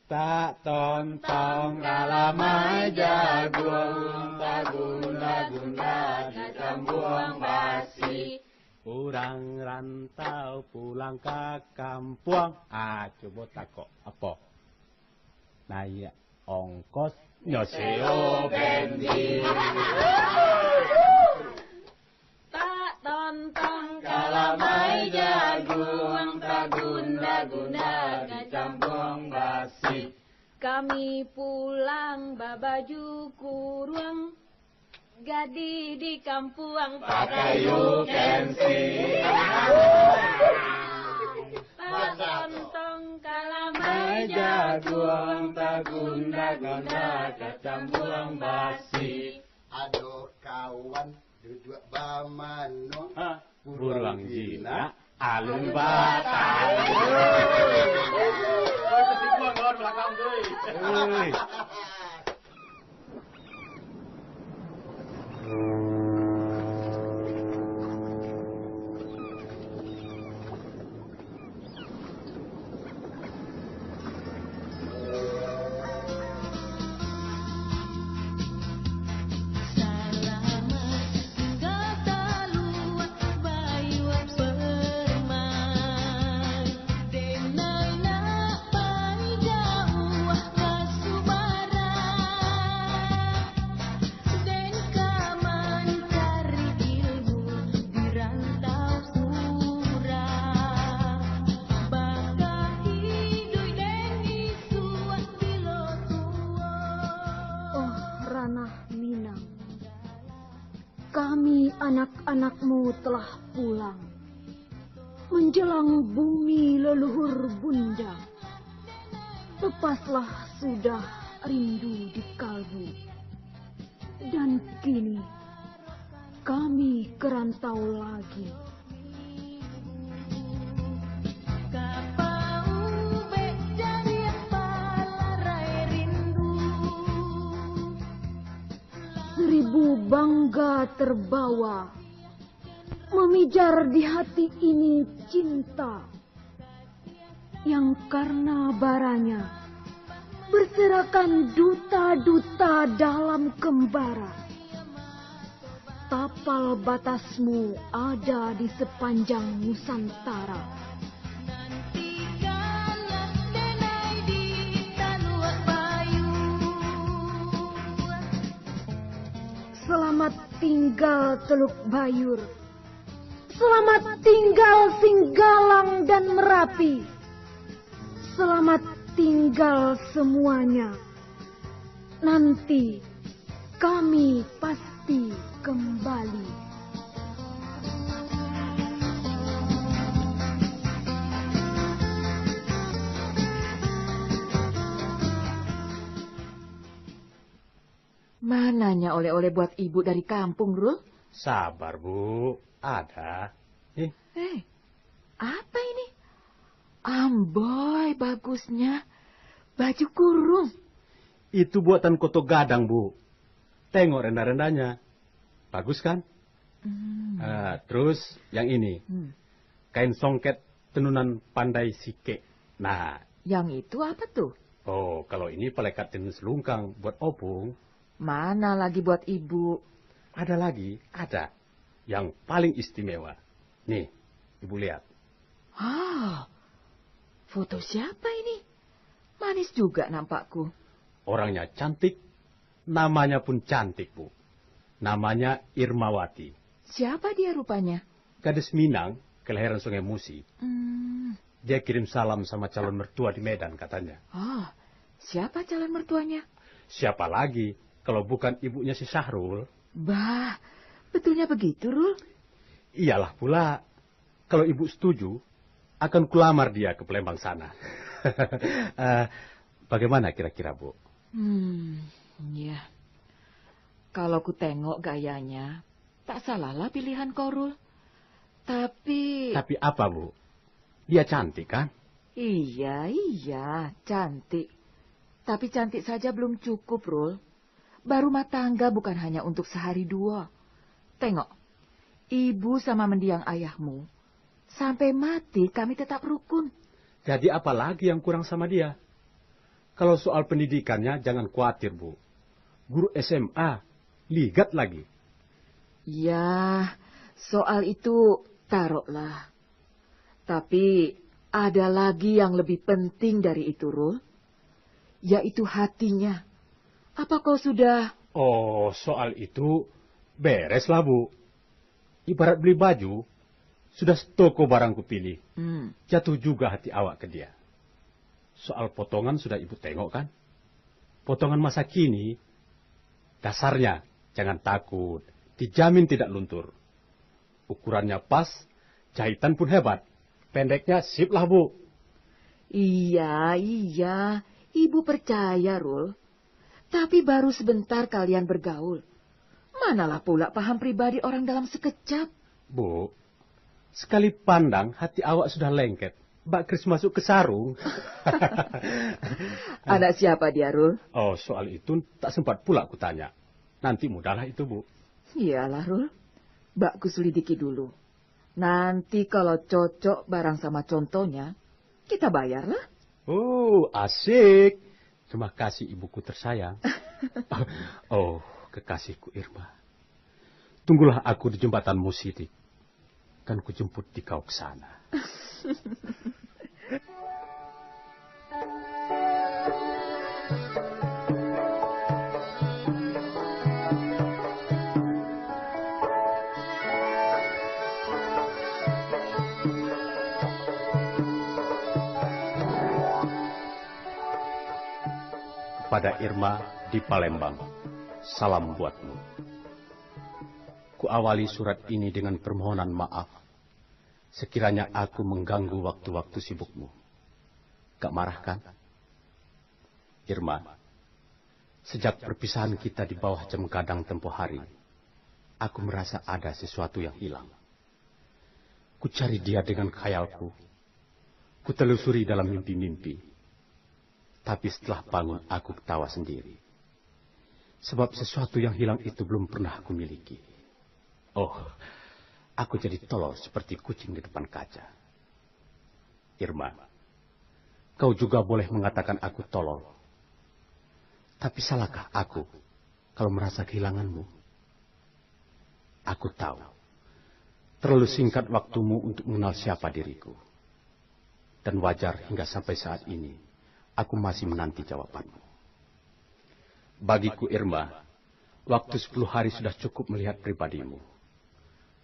Tak tontong kalamai jaguang, tagunda-gunda di tambuang basi. Urang rantau pulang ka kampuang. Ah, cubo takok, apo? Naiak ongkos nyo sewo bensin. Tak tontong kalamai jaguang, tagunda-gunda di tambuang basi. Kami pulang babaju kuruang, gadih di kampuang pakai ukensi. Tatontong kalamai jaguang, tagunda-gunda ka tambuang basi. Ado kawan duduak bamanuang. Ha? Buruang jinak, alun batang. Oi, tepikuang kawan balakang tu, oi. Oi. Den ka mancari ilmu di rantau urang, bakahiduik den isuak bilo tuo. Oh, Ranah Minang, kami anak-anakmu telah pulang. Menjelang bumi leluhur Bunda, lepaslah sudah rindu di kalbu. Dan kini, kami ke rantau lagi. Seribu Bangga terbawa, memijar di hati ini cinta yang karena baranya berserakan duta-duta dalam kembara. Tapal batasmu ada di sepanjang Nusantara. Selamat tinggal Teluk Bayur. Selamat tinggal Singgalang dan Merapi. Selamat tinggal semuanya. Nanti kami pasti kembali. Mananya oleh-oleh buat ibu dari kampung, Rul? Sabar, Bu. Ada. Nih. Eh, apa ini? Amboi, bagusnya. Baju kurung. Itu buatan Koto Gadang, Bu. Tengok renda-rendanya. Bagus kan? Hmm. Uh, terus yang ini. Hmm. Kain songket tenunan pandai sikek. Nah. Yang itu apa tuh? Oh, kalau ini palekat tenun selungkang buat opung. Mana lagi buat ibu? Ada lagi, ada. Yang paling istimewa. Nih, ibu lihat. Ah, foto siapa ini? Manis juga nampakku. Orangnya cantik, namanya pun cantik, Bu. Namanya Irmawati. Siapa dia rupanya? Gadis Minang, kelahiran Sungai Musi. Hmm. Dia kirim salam sama calon mertua di Medan, katanya. Oh, siapa calon mertuanya? Siapa lagi, kalau bukan ibunya si Syahrul? Bah, betulnya begitu, Rul? Iyalah pula. Kalau ibu setuju, akan kulamar dia ke Palembang sana. uh, bagaimana kira-kira, Bu? Hmm, iya. Kalau ku tengok gayanya, tak salahlah pilihan kau, Rul. Tapi... Tapi apa, Bu? Dia cantik, kan? Iya, iya, cantik. Tapi cantik saja belum cukup, Rul. Barumah tangga bukan hanya untuk sehari dua. Tengok, ibu sama mendiang ayahmu, sampai mati kami tetap rukun. Jadi apa lagi yang kurang sama dia? Kalau soal pendidikannya, jangan khawatir, Bu. Guru S M A, ligat lagi. Ya, soal itu taroklah. Tapi ada lagi yang lebih penting dari itu, Rul. Yaitu hatinya. Apa kau sudah... Oh, soal itu, bereslah, Bu. Ibarat beli baju, sudah setoko barang kupilih, hmm. Jatuh juga hati awak ke dia. Soal potongan sudah ibu tengok kan? Potongan masa kini, dasarnya jangan takut, dijamin tidak luntur. Ukurannya pas, jahitan pun hebat. Pendeknya sip lah, Bu. Iya, iya. Ibu percaya, Rul. Tapi baru sebentar kalian bergaul. Manalah pula paham pribadi orang dalam sekejap. Bu, sekali pandang hati awak sudah lengket. Bak keris masuk ke sarung. Anak siapa dia, Rul? Oh, soal itu tak sempat pula kutanya. Nanti mudahlah itu, Bu. Iyalah, Rul. Bak kuselidiki dulu. Nanti kalau cocok barang sama contohnya, kita bayarlah. Oh, asik. Terima kasih ibuku tersayang. Oh, kekasihku Irma. Tunggulah aku di jembatan Musi, Dik. Kan kujemput dikau ke sana. Kepada Irma di Palembang, salam buatmu. Kuawali surat ini dengan permohonan maaf, sekiranya aku mengganggu waktu-waktu sibukmu. Gak marah kan? Irma, sejak perpisahan kita di bawah jam gadang tempo hari, aku merasa ada sesuatu yang hilang. Kucari dia dengan khayalku, kutelusuri dalam mimpi-mimpi. Tapi setelah bangun, aku ketawa sendiri. Sebab sesuatu yang hilang itu belum pernah aku miliki. Oh, aku jadi tolol seperti kucing di depan kaca. Irma, kau juga boleh mengatakan aku tolol. Tapi salahkah aku kalau merasa kehilanganmu? Aku tahu, terlalu singkat waktumu untuk mengenal siapa diriku. Dan wajar hingga sampai saat ini, aku masih menanti jawabanmu. Bagiku, Irma, waktu sepuluh hari sudah cukup melihat pribadimu.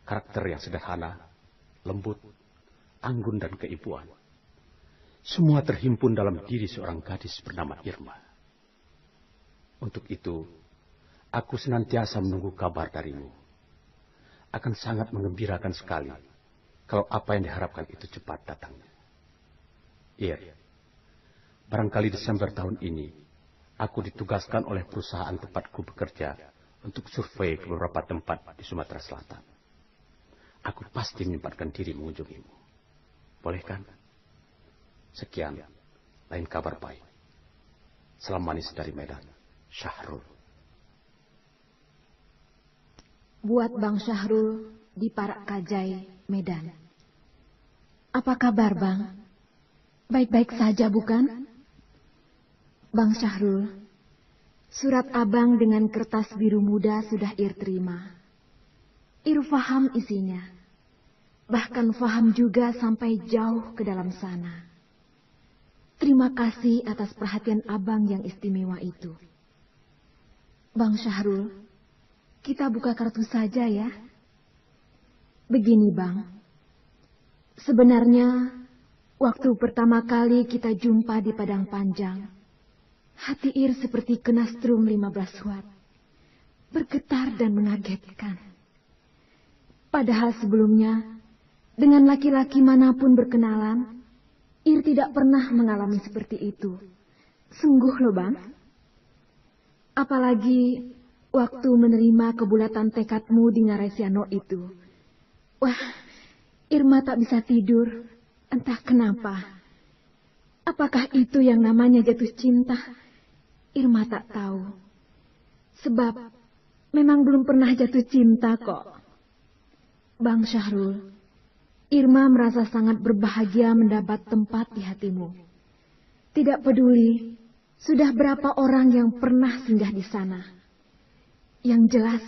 Karakter yang sederhana, lembut, anggun, dan keibuan. Semua terhimpun dalam diri seorang gadis bernama Irma. Untuk itu, aku senantiasa menunggu kabar darimu. Akan sangat mengembirakan sekali kalau apa yang diharapkan itu cepat datangnya. Ir, barangkali Desember tahun ini, aku ditugaskan oleh perusahaan tempatku bekerja untuk survei ke beberapa tempat di Sumatera Selatan. Aku pasti menyempatkan diri mengunjungimu. Boleh kan? Sekian, lain kabar baik. Salam manis dari Medan, Syahrul. Buat Bang Syahrul di Parak Kajai, Medan. Apa kabar, Bang? Baik-baik saja, bukan? Bang Syahrul, surat Abang dengan kertas biru muda sudah Ir terima. Ir faham isinya. Bahkan faham juga sampai jauh ke dalam sana. Terima kasih atas perhatian Abang yang istimewa itu. Bang Syahrul, kita buka kartu saja ya. Begini, Bang. Sebenarnya, waktu pertama kali kita jumpa di Padang Panjang, hati Ir seperti kena strum lima belas watt. Bergetar dan mengagetkan. Padahal sebelumnya, dengan laki-laki manapun berkenalan, Ir tidak pernah mengalami seperti itu. Sungguh loh, Bang. Apalagi waktu menerima kebulatan tekadmu di Ngarai Sianok itu. Wah, Irma tak bisa tidur, entah kenapa. Apakah itu yang namanya jatuh cinta? Irma tak tahu. Sebab memang belum pernah jatuh cinta kok. Bang Syahrul, Irma merasa sangat berbahagia mendapat tempat di hatimu. Tidak peduli sudah berapa orang yang pernah singgah di sana. Yang jelas,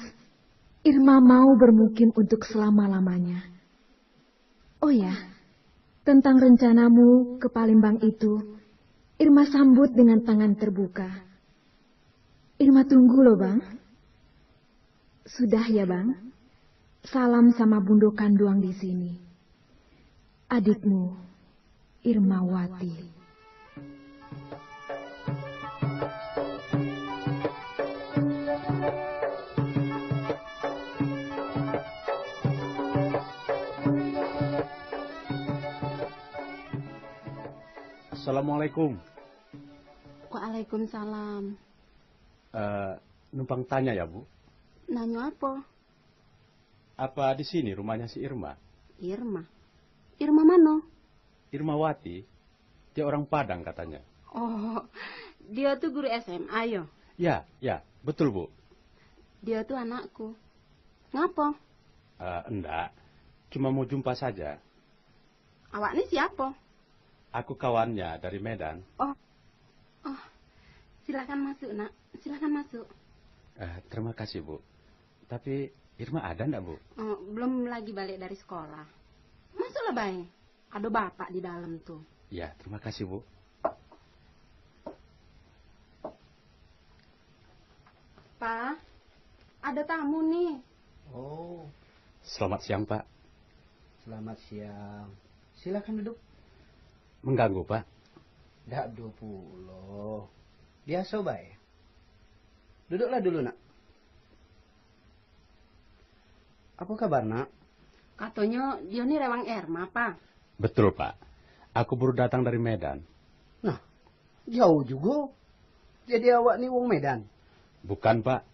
Irma mau bermukim untuk selama-lamanya. Oh ya, tentang rencanamu ke Palembang itu, Irma sambut dengan tangan terbuka. Irma tunggu loh, Bang. Sudah ya, Bang. Salam sama Bundo Kanduang di sini. Adikmu, Irmawati. Assalamualaikum. Waalaikumsalam. Eh, numpang tanya ya, Bu. Nanyo apo? Apa di sini rumahnya si Irma? Irma? Irma mano? Irmawati. Dia orang Padang katanya. Oh, dia tu guru S M A yo? Ya, ya, betul, Bu. Dia tu anakku. Ngapo? Eh, endak. Cuma mau jumpa saja. Awak ni siapo? Aku kawannya dari Medan. Oh. Oh. Silakan masuk, Nak. Silakan masuk. Eh, terima kasih, Bu. Tapi Irma ada ndak, Bu? Oh, belum lagi balik dari sekolah. Masuklah, Bay. Ado bapak di dalam tu. Ya, terima kasih, Bu. Pa, ada tamu ni. Oh. Selamat siang, Pak. Selamat siang. Silakan duduk. Mengganggu, Pak? Dak do pulo. Biaso bae. Duduklah dulu, Nak. Apo kabar, Nak? Katonyo, dio ni rewang Erma, Pa. Betul, Pak. Aku baru datang dari Medan. Nah, jauh jugo. Jadi awak ni wong Medan? Bukan, Pak.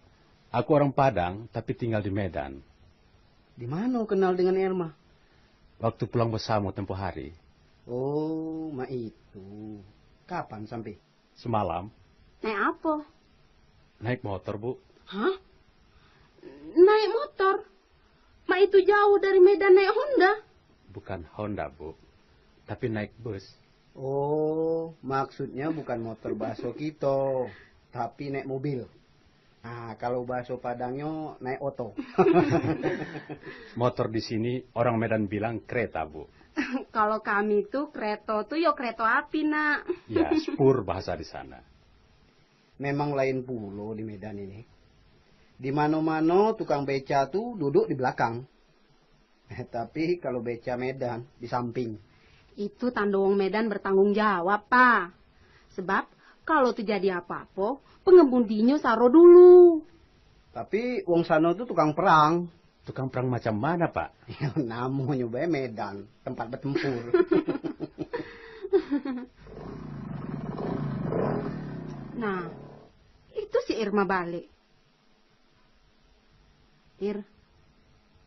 Aku orang Padang, tapi tinggal di Medan. Di mano kenal dengan Erma? Waktu pulang bersamo tempo hari. Oh, mak itu. Kapan sampai? Semalam. Naik apo? Naik motor, Bu. Hah? Naik motor? Mak itu jauh dari Medan naik Honda? Bukan Honda, Bu. Tapi naik bus. Oh, maksudnya bukan motor bahaso kito, tapi naik mobil. Nah, kalau bahaso Padangnyo, naik oto. Motor di sini orang Medan bilang kereta, Bu. Kalau kami tu, kereto tu yo kereto api, Nak. Ya, spur bahasa di sana. Memang lain pulo di Medan ini. Di mano-mano tukang beca tu duduk di belakang. Eh, tapi kalau beca Medan, di samping. Itu tando wong Medan bertanggung jawab, Pa. Sebab, kalau terjadi apa-apa, pengemudinyo saro dulu. Tapi wong sano tu tukang perang. Tukang perang macam mana, Pak? Ya, namonyo bae Medan, tempat bertempur. Nah, itu si Irma balik. Ir,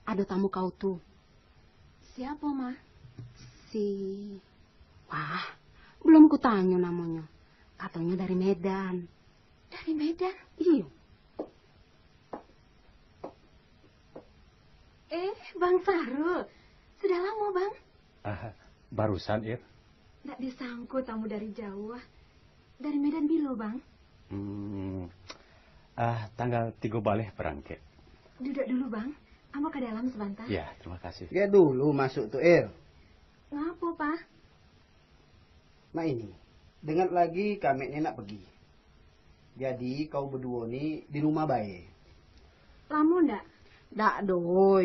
ado tamu kau tu. Siapo, Ma? Si, wah, belum kutanyo namonyo. Katonyo dari Medan. Dari Medan? Iyo. Eh, Bang Sahrul. Sudah lamo, Bang? Ah, barusan, Ir. Ndak disangko tamu dari jauah. Dari Medan bilo, Bang? Hmm, ah, tanggal tigo baleh barangkek. Duduk dulu, Bang. Ambo ka dalam sabanta. Ya, terima kasih. Gek dulu masuk tu, Ir. Ngapo, Pa? Mak ini, dengar lagi kamek ni nak pergi. Jadi, kau baduo ni di rumah bae. Lamo ndak? Ndak doh.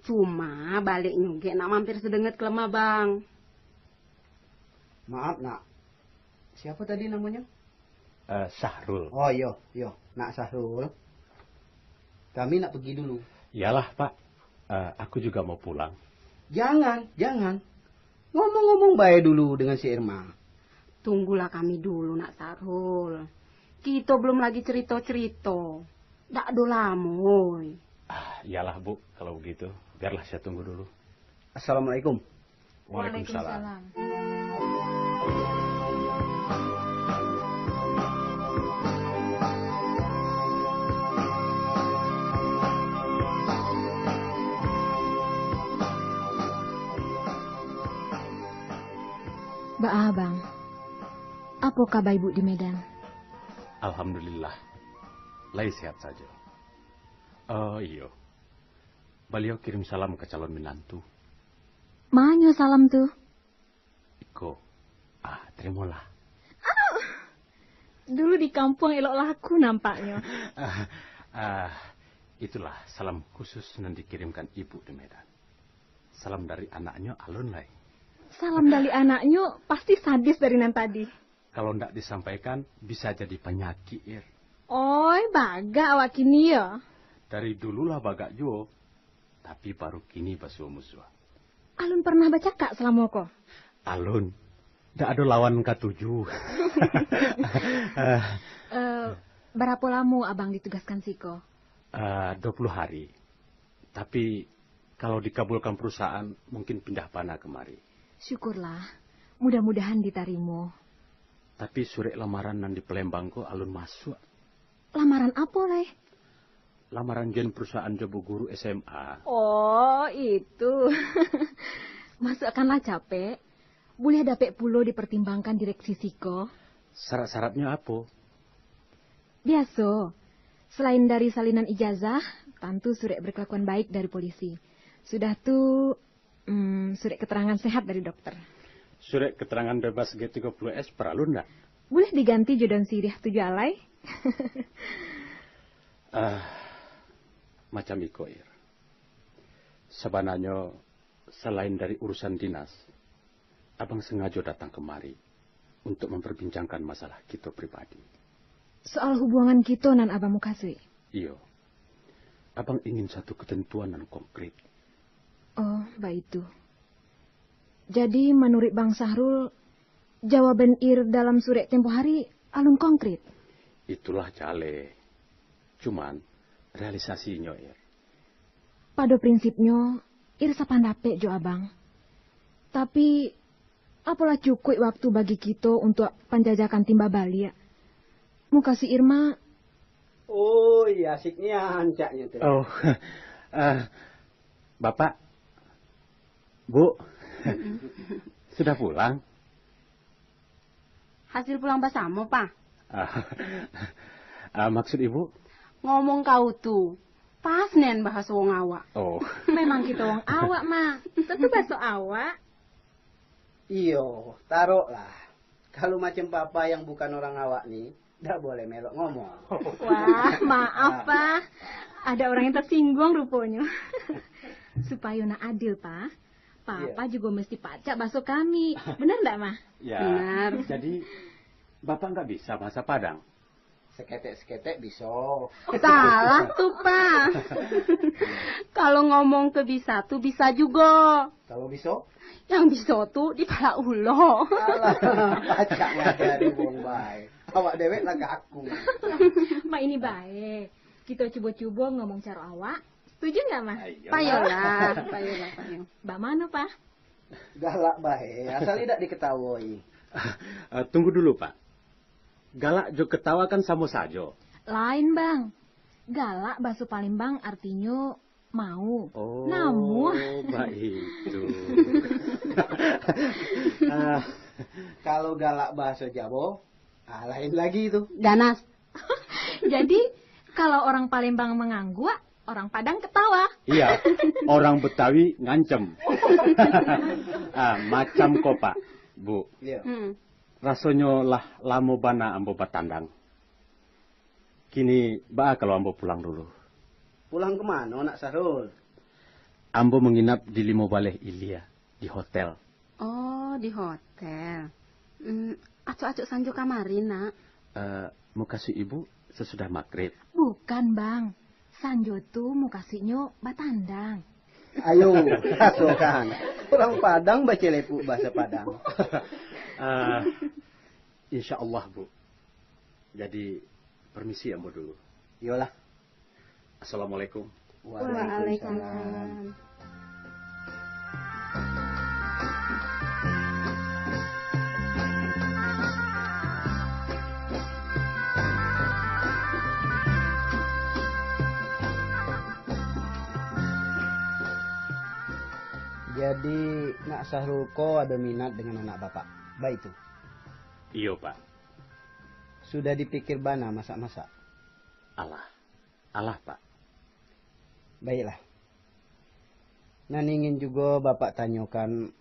Cuma baliknyo gek nak mampir sadanget ka rumah Bang. Maaf, Nak. Siapa tadi namanya? Eh, Sahrul. Oh, iyo, iyo. Nak Sahrul. Kami nak pergi dulu. Iyalah, Pak. Eh, aku juga mau pulang. Jangan, jangan. Ngomong-ngomong bae dulu dengan si Irma. Tunggulah kami dulu, Nak Sahrul. Kito belum lagi cerito-cerito. Ndak ado lamo, oi. Ah, iyalah, Bu, kalau begitu. Biarlah saya tunggu dulu. Assalamualaikum. Waalaikumsalam. Waalaikumsalam. Baa, Bang? Apo kaba Ibu di Medan? Alhamdulillah, lai sehat sajo. Oh, iyo. Baliau kirim salam ka calon minantu. Ma nyo salam tu? Iko. Ah, tarimolah. Dulu di kampuang elok laku nampaknyo. Ah, ah, itulah salam khusus nan dikirimkan ibu di Medan. Salam dari anaknyo alun lai. Salam dari anaknyo pasti sadis dari nan tadi. Kalau ndak disampaikan, bisa jadi panyakik, Ir. Oi, bagak awak kini yo. Dari dululah bagak juo, tapi baru kini basuo-musuah. Alun pernah bacakak salamo ko? Alun. Ndak ado lawan katuju. Eh, barapo lamo abang ditugaskan siko? Eh, dua puluh hari. Tapi, kalau dikabulkan perusahaan, mungkin pindah bana kamari. Syukurlah. Mudah-mudahan ditarimo. Tapi surek lamaran nan di Palembang ko alun masuak. Lamaran apo lai? Lamaran join perusahaan jo bu guru S M A. Oh, itu. Masuakkanlah capek. Buliah dapek pulo dipertimbangkan direksi siko. Syarat-syaratnyo apo? Biaso. Selain dari salinan ijazah, tantu surek berkelakuan baik dari polisi. Sudah tu, hmm, surek keterangan sehat dari dokter. Surek keterangan bebas G tiga puluh S paralu ndak? Buliah diganti jo daun siriah tujuah alai. Ah, macam iko, Ir. Sabananyo, salain dari urusan dinas, abang sangajo datang kamari untuak mamparbincangkan masalah kito pribadi. Soal hubungan kito nan abang mukasuik? Iyo. Abang ingin satu katantuan nan konkret. Oh, baitu. Jadi, manuruik Bang Sahrul, jawaban Ir dalam surek tempo hari alun konkret? Itulah jaleh. Cuman, realisasinyo, Ir. Pado prinsipnyo, Ir sapandapek jo abang. Tapi, apolah cukuik waktu bagi kito untuak panjajakan timba baliak? Mukasuik Ir mah, Oh, iya, asik nian caknyo tu. Oh, eh, Bapak, Bu, sudah pulang? Hasil pulang basamo, Pa. Ah, ah, maksud Ibu? Ngomong kau tu, pas nian bahaso wong awak. Oh. Memang kito wong awak, mah. Tentu bahaso awak. Iyo, taroklah. Kalau macam Papa yang bukan orang awak ni, dak boleh melok ngomong. Wah, maaf, Pa. Ada orang yang tersinggung ruponyo. Supayo nak adil, Pa. Papa Iyo. Jugo mesti pacak bahaso kami. Benar ndak, Mah? Ya. Benar. Jadi, Bapak nggak bisa bahasa Padang? Seketek-seketek biso. Salah tu, Pa. Kalau ngomong ke bisa tu bisa jugo. Kalau biso? Yang biso tu di pala ulo. Alah, pacak ngajari wong bae. Awak dewek lah ka aku. Mak ini bae. Kito cubo-cubo ngomong caro awak. Setuju nggak, Mah? Ayo. Payolah, payolah, payo. Bak mano, Pa? Galak bae, asal idak diketawoi. Ah, tunggu dulu, Pak. Galak jo ketawa kan samo sajo. Lain, Bang. Galak baso Palembang artinyo mau. Oh, namuah. Baitu. Ah. Kalau galak baso Jabo, ah, lain lagi tu. Ganas. Jadi, kalau orang Palembang mangangguak, orang Padang ketawa. Iya, orang Betawi ngancem. Ah, macam ko, Pak, Bu. Iya. Hmm. Rasonyo lah lamo bana ambo batandang. Kini, baa kalau ambo pulang dulu? Pulang ka mano, Nak Sahrul? Ambo manginap di Limo Baleh Ilia, di hotel. Oh, di hotel. Hmm, acok-acok sanjo kamari, Nak. Eh, mukasuik Ibu sasudah magrib? Bukan, Bang. Sanjo tu mukasuiknyo batandang. Ayo, rasokan. Urang Padang bacelepuk bahaso Padang. Eh, insya Allah, Bu. Jadi, permisi ambo dulu. Iyolah. Assalamualaikum. Waalaikumsalam. Waalaikumsalam. Jadi, Nak Sahrul ko ado minat dengan anak Bapak, baitu? Iyo, Pak. Sudah dipikir bana masak-masak? Alah, alah, Pak. Baiklah. Nan ingin jugo Bapak tanyokan,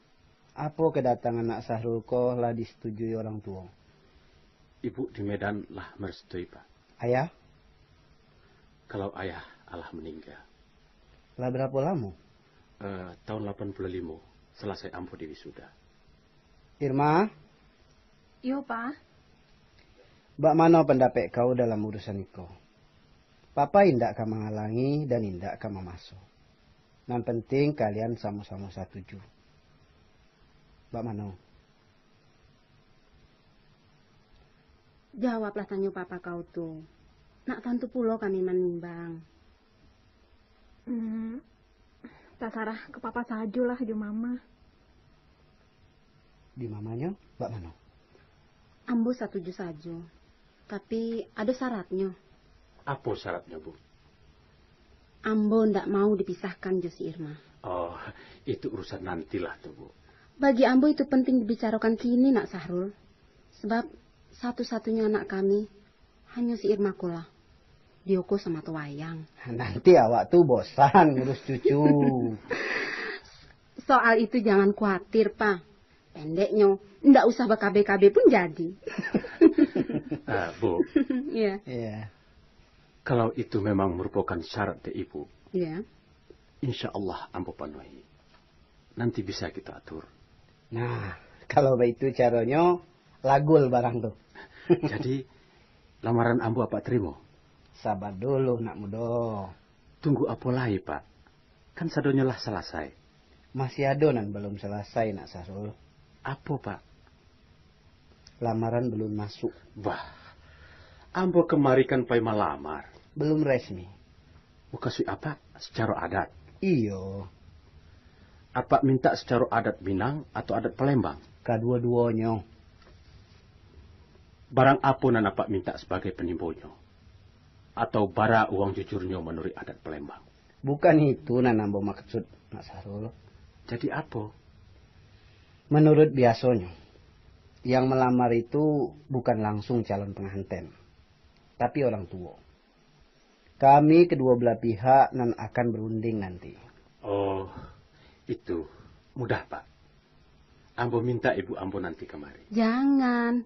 apo kadatangan Nak Sahrul ko lah disetujui orang tuo? Ibu di Medan lah merestui, Pak. Ayah? Kalau ayah alah meninggal. Lah barapo lamo? Eh, tahun lapan puluh limo, salasai ambo diwisuda. Irma? Iyo, Pa. Bak mano pandapek kau dalam urusan iko? Papa indak ka mangalangi dan indak ka mamaso. Nan penting kalian samo-samo satuju. Bak mano? Jawablah tanyo papa kau tu. Nak tantu pulo kami manimbang. Hmm, tasarah ka papa sajolah jo mama. Di mamanyo, bak mano? Ambo satuju sajo. Tapi, ado syaratnyo. Apo syaratnyo, Bu? Ambo ndak mau dipisahkan jo si Irma. Oh, itu urusan nantilah tu, Bu. Bagi ambo itu penting dibicarokan kini, Nak Sahrul. Sebab, satu-satunya anak kami, hanyo si Irma ko lah. Dio ko samato wayang. Nanti awak tu bosan ngurus cucu. Soal itu jangan kuatir, Pa. Pendeknyo, ndak usah bakabe-kabe pun jadi. Ah, Bu. Iya. Iya. Kalau itu memang merupakan syarat dari Ibu, Iya. insya Allah ambo panuhi. Nanti bisa kita atur. Nah, kalau baitu caronyo, lagul barang tu. Jadi, lamaran ambo Apak tarimo? Saba dulu, nak mudo. Tunggu apo lai, Pak? Kan sadonyo lah salasai. Masih ado nan balum salasai, Nak Sahrul. Apo, Pak? Lamaran balum masuak. Bah, ambo kamari kan pai malamar. Balum resmi. Mukasuik Apak sacaro adat? Iyo. Apak mintak sacaro adat Minang atau adat Palembang? Kaduo-duonyo. Barang apo nan Apak mintak sabagai panimbonyo? Atau bara uang jujurnyo manuruik adat Palembang? Bukan itu nan ambo maksud, Nak Sahrul. Jadi apo? Menurut biasonyo, yang melamar itu bukan langsung calon pengantin, tapi orang tuo. Kami kedua belah pihak nan akan berunding nanti. Oh, itu mudah, Pak. Ambo minta ibu ambo nanti kamari. Jangan.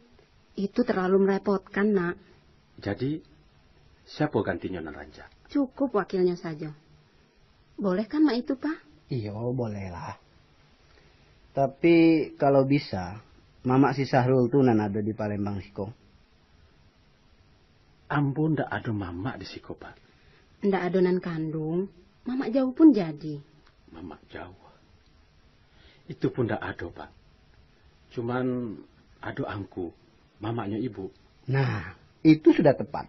Itu terlalu merepotkan, Nak. Jadi, siapa gantinya nan rancak? Cukup wakilnya saja. Boleh kan, Mak, itu, Pak? Iyo, bolehlah. Tapi kalau bisa, mamak si Sahrul tu nan ado di Palembang siko. Ambo ndak ado mamak di siko, Pak. Ndak ado nan kandung, mamak jauh pun jadi. Mamak jauh? Itu pun ndak ado, Pak. Cuman ado angku, mamaknyo ibu. Nah, itu sudah tepat.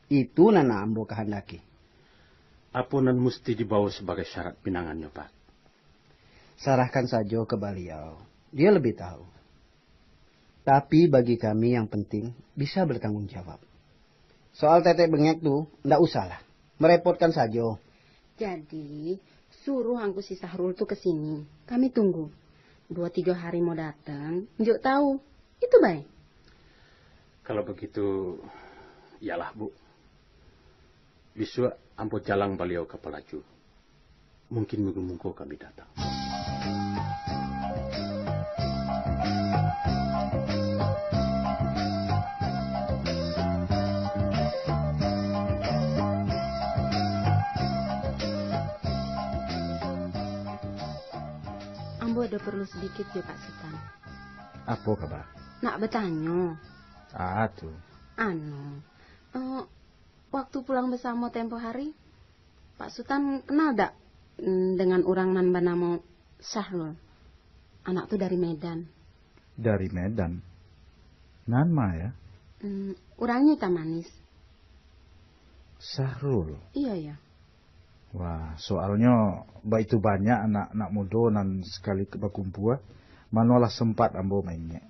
Itu nan ambo kahandaki. Apo nan musti dibawa sabagai syarat pinangannyo, Pak? Sarahkan sajo ka baliau. Dia lebih tahu. Tapi bagi kami yang penting, bisa bertanggung jawab. Soal tetek bengek tu, ndak usahlah. Merepotkan sajo. Jadi, suruh angku si Sahrul tu ke sini. Kami tunggu. Dua tiga hari mau datang, njuk tahu. Itu baik. Kalau begitu, iyalah, Bu. Bisuak ambo jalang baliau ka Palaju. Mungkin minggu muko kami datang. Ambo ada perlu sedikit ya, Pak Sutan. Apo kaba? Nak bertanyo. Ah, tu. Anu, eh, waktu pulang bersama tempo hari, Pak Sutan kenal dak mm, dengan orang nan bernama Sahrul? Anak tu dari Medan. Dari Medan? Nan ma ya? Mm, orangnya hitam manis. Sahrul? Iya, iya. Wah, soalnyo baitu banyak anak-anak mudo nan sakali bakumpua, manolah sempat ambo maingek.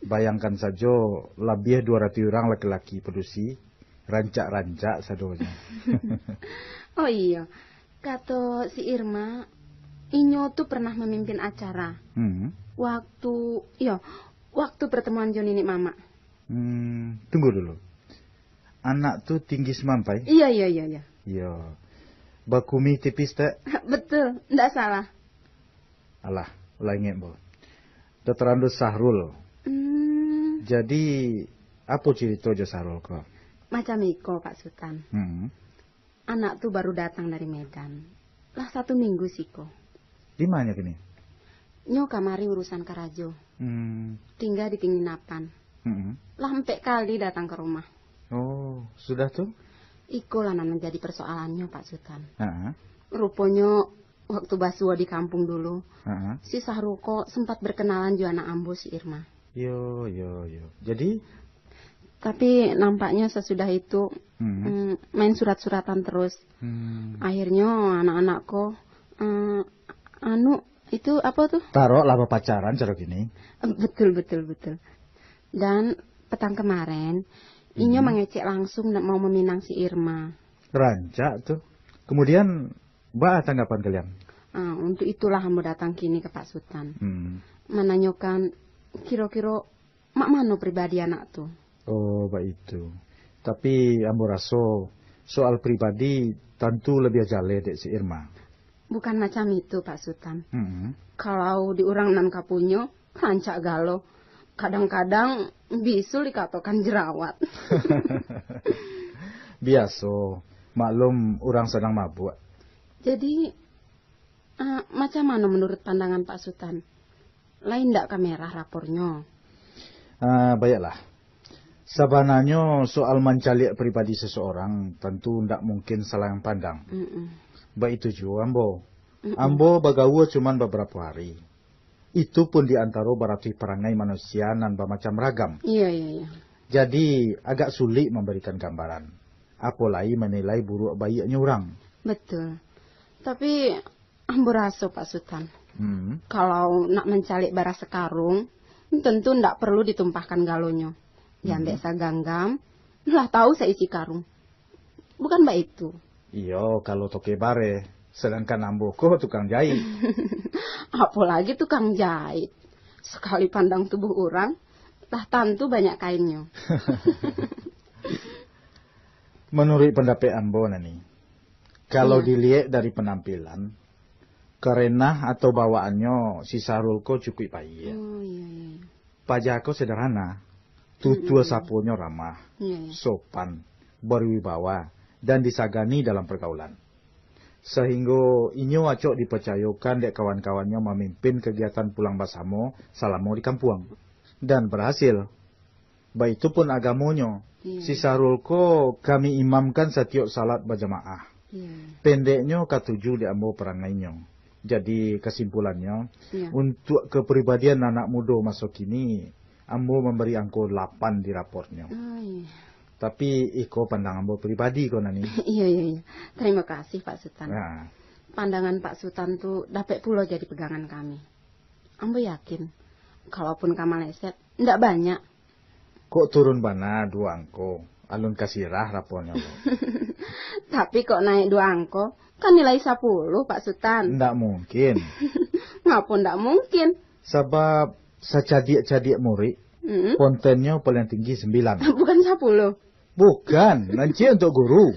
Bayangkan sajo, labiah dua ratuih urang laki-laki padusi, rancak-rancak sadonyo. Oh iya, kato si Irma, inyo tu pernah memimpin acara. Hmm. Waktu, iyo, waktu pertemuan jo nini mamak. Hmm, tunggu dulu. Anak tu tinggi semampai? Iya, iya, iya, iya. Iyo. Bakumi tipis tak? Betul, ndak salah. Alah, lah ingek bo. Dokter Andus Sahrul. Hmm, Jadi, apo cerita jo Sahrul ko? Macam iko, Pak Sutan. Hmm. Anak tu baru datang dari Medan. Lah satu minggu siko. Di mana kini? Nyo kamari urusan karajo. Hmm. Tinggal di penginapan. Hmm. Lah empek kali datang ke rumah. Oh, sudah tu? Ikolah nan menjadi persoalannyo, Pak Sutan. Ha. Ruponyo, waktu basuo di kampung dulu, Ha. si Sahrul ko sempat berkenalan jo anak ambo si Irma. Yo, yo, yo. Jadi? Tapi nampaknya sesudah itu Hmm. mm, main surat-suratan terus. Hmm. Akhirnyo anak-anak ko mm, anu itu apa tu? Tarok lah berpacaran cara gini. Betul, betul, betul. Dan petang kemarin, inyo mengecek langsung nak mau meminang si Irma. Rancak tu. Kemudian, baa tanggapan kalian? Ah, untuk itulah ambo datang kini ke Pak Sutan. Hmm. Menanyokan kiro-kiro mak mano pribadi anak tu. Oh, baitu. Tapi ambo raso soal pribadi tantu lebih jaleh dek si Irma. Bukan macam itu, Pak Sutan. Hmm. Kalau di urang nan ka punyo, rancak galo. Kadang-kadang bisul dikatokan jerawat. Biaso, maklum urang sadang mabuak. Jadi, ah, macam mano menurut pandangan Pak Sutan? Lain ndak ka merah rapornyo? Ah, baiklah. Sabananyo soal mancaliak pribadi seseorang tantu ndak mungkin salah yang pandang. Mm-mm. Baitu juo ambo. Mm-mm. Ambo bagaua cuman babarapo hari. Itu pun di antaro baratuih parangai manusia nan bamacam ragam. Iya, iya, iya. Jadi, agak sulik mambarikan gambaran. Apo lai manilai buruak baiaknyo urang. Betul. Tapi, ambo raso, Pak Sutan. Hmm. Kalau nak mancaliak barah sakarung, tentu ndak perlu ditumpahkan galonyo. Diambek saganggam, lah tahu saisi karung. Bukan baitu? Iyo, kalau toke bareh, sadangkan ambo ko tukang jahit. Apolagi tukang jahit. Sakali pandang tubuah urang, lah tantu banyak kainnyo. Manuruik pandapek ambo, Nani, kalau Iyo. diliek dari panampilan, karenah atau bawaannyo si Sahrul ko cukuik paiah. Oh, iyo, iyo, iyo. Paja ko sederhana, tutua Mm-mm. saponyo ramah, Iyo, iyo. sopan, berwibawa, dan disagani dalam pergaulan. Sahinggo inyo acok dipacayokan dek kawan-kawannyo mamimpin kagiatan pulang basamo salamo di kampuang. Dan barasil. Baitu pun agamonyo, Iyo. si Sahrul ko kami imamkan satiok salat bajamaah. Iyo. Pendeknyo katuju dek ambo parangainyo. Jadi kasimpulannyo, Iyo. untuak kapribadian anak mudo maso kini, ambo mambari angko lapan di raportnyo. Oh, iyo. Tapi iko pandang ambo pribadi ko, Nani. Iyo, iyo, iyo. Tarimo kasih, Pak Sutan. Ya. Pandangan Pak Sutan tu dapek pulo jadi pegangan kami. Ambo yakin, kalaupun ka maleset, ndak banyak. Kok turun bana duo angko, alun ka sirah raponyo ko. Tapi kok naik duo angko, kan nilai sapuluh, Pak Sutan. Ndak mungkin. Ngapo ndak mungkin? Sabab sacadiak-cadiak murik, Mm-mm. pontennyo paling tinggi sambilan. Bukan sapuluh? Bukan, nan ciek untuak guru.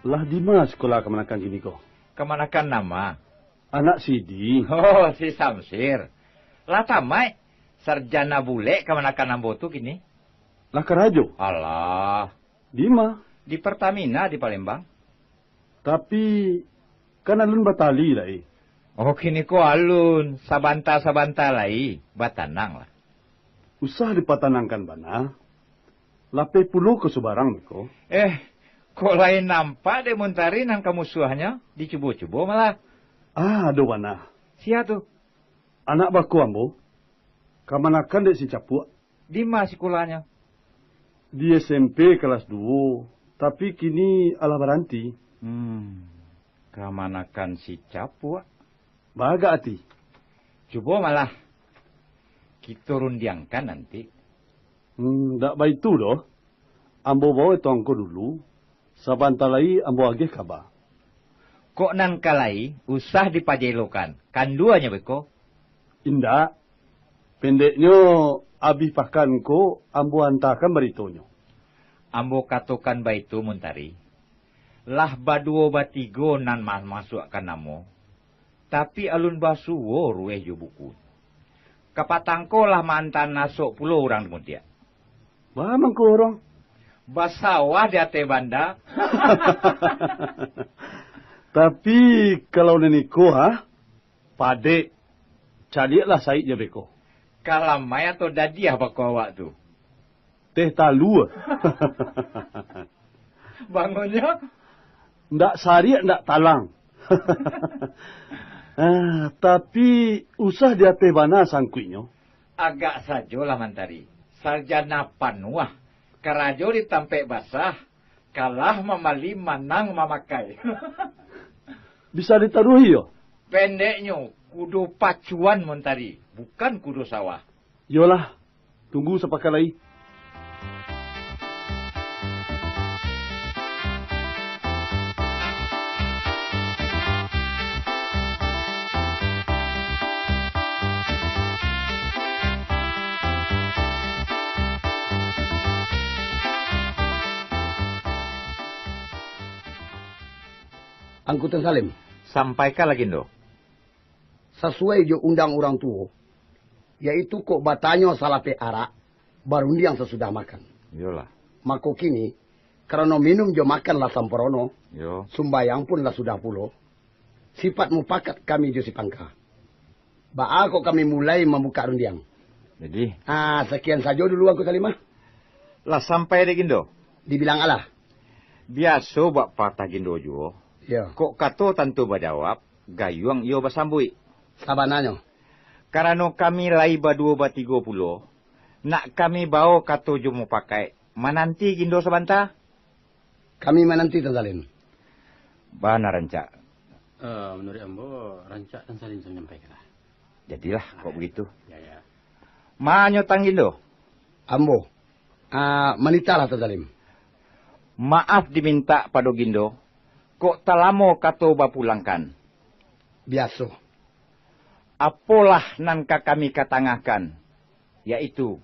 Lah dima sikola kamanakan kini ko? Kamanakan nan ma? Anak sidi. Oh, si Samsir. Lah tamaik, sarjana bulek kamanakan ambo tu kini. Lah karajo? Alah. Dima? Di Pertamina di Palembang. Tapi, kan alun batali lai. Oh, kini ko alun, sabanta-sabanta lai, batananglah. Usah dipatanangkan bana, lapeh pulo ka subarang beko. Eh, kok lai nampak dek Muntari nan ka musuahnyo, dicubo-cubo malah. Ah, ado bana. Sia tu? Anak bako ambo, kamanakan dek si Capuak. Dima sikolahnyo? Di S M P kalas duo, tapi kini alah baranti. Hmm, kamanakan si Capuak. Baagak ati. Cubo malah. Kito rundiangkan nanti. Hmm, ndak baitu doh. Ambo bao itu angko dulu, sabanta lai ambo agiah kaba. Kok nan ka lai, usah dipajelokan, kanduanyo beko? Indak. Pendeknyo, abih pakan ko ambo antakan baritonyo. Ambo katokan baitu, Muntari. Lah baduo batigo nan ma-, masuakkan namo, tapi alun basuo ruweh jo buku. Kapatang ko lah maanta nasok pulo urang di Muntiak. Baa mangko urang? Basawah di ateh banda. Tapi, kalau nan iko, ha? Padek, caliaklah saiknyo beko. Kalamai atau dadiah bako awak tu? Teh talua. Bangonnyo? Ndak sariak, ndak talang. Ah, tapi, usah di ateh bana sangkuiknyo. Agak sajolah, Mantari. Sarjana panuah. Karajo di tampek basah. Kalah mambali, manang mamakai. Bisa ditaruhi, yo? Pendeknyo, kudo pacuan, Mantari, bukan kudo sawah. Iyolah, tunggu sapakat lai. Angku Tun Salim. Sampaikan, Lagindo. Sasuai jo undang urang tuo, yaitu kok batanyo salapeh arak, barundiang sasudah makan. Iyolah. Mako kini, karano minum jo makan lah samparono, Yo. sumbayang pun lah sudah pulo, Sipaik mupakat kami jo si Pangka. Baa kok kami mulai mambukak rundiang? Jadi? Ah, sakian sajo dulu Angku Salim ah. Lah sampai dek Gindo? Dibilang alah. Biaso bak patah Gindo juo. Yo. Kok kato tantu bajawab, gayuang iyo basambuik. Sabananyo. Karano kami lai baduo batigo pulo, nak kami bao kato jo mupakaik, mananti Gindo sabanta. Kami mananti, Tuan Salim. Bana rancak. Eh, manuruik ambo, rancak Tuan Salim manyampaikan lah. Jadilah, kok begitu. Ya, ya. Ma nyo tang Gindo? Ambo. Ah, manitahlah, Tuan Salim. Maaf dimintak pado Gindo, kok talamo kato bapulangkan. Biaso. Apolah nan ka kami katangahkan, yaitu,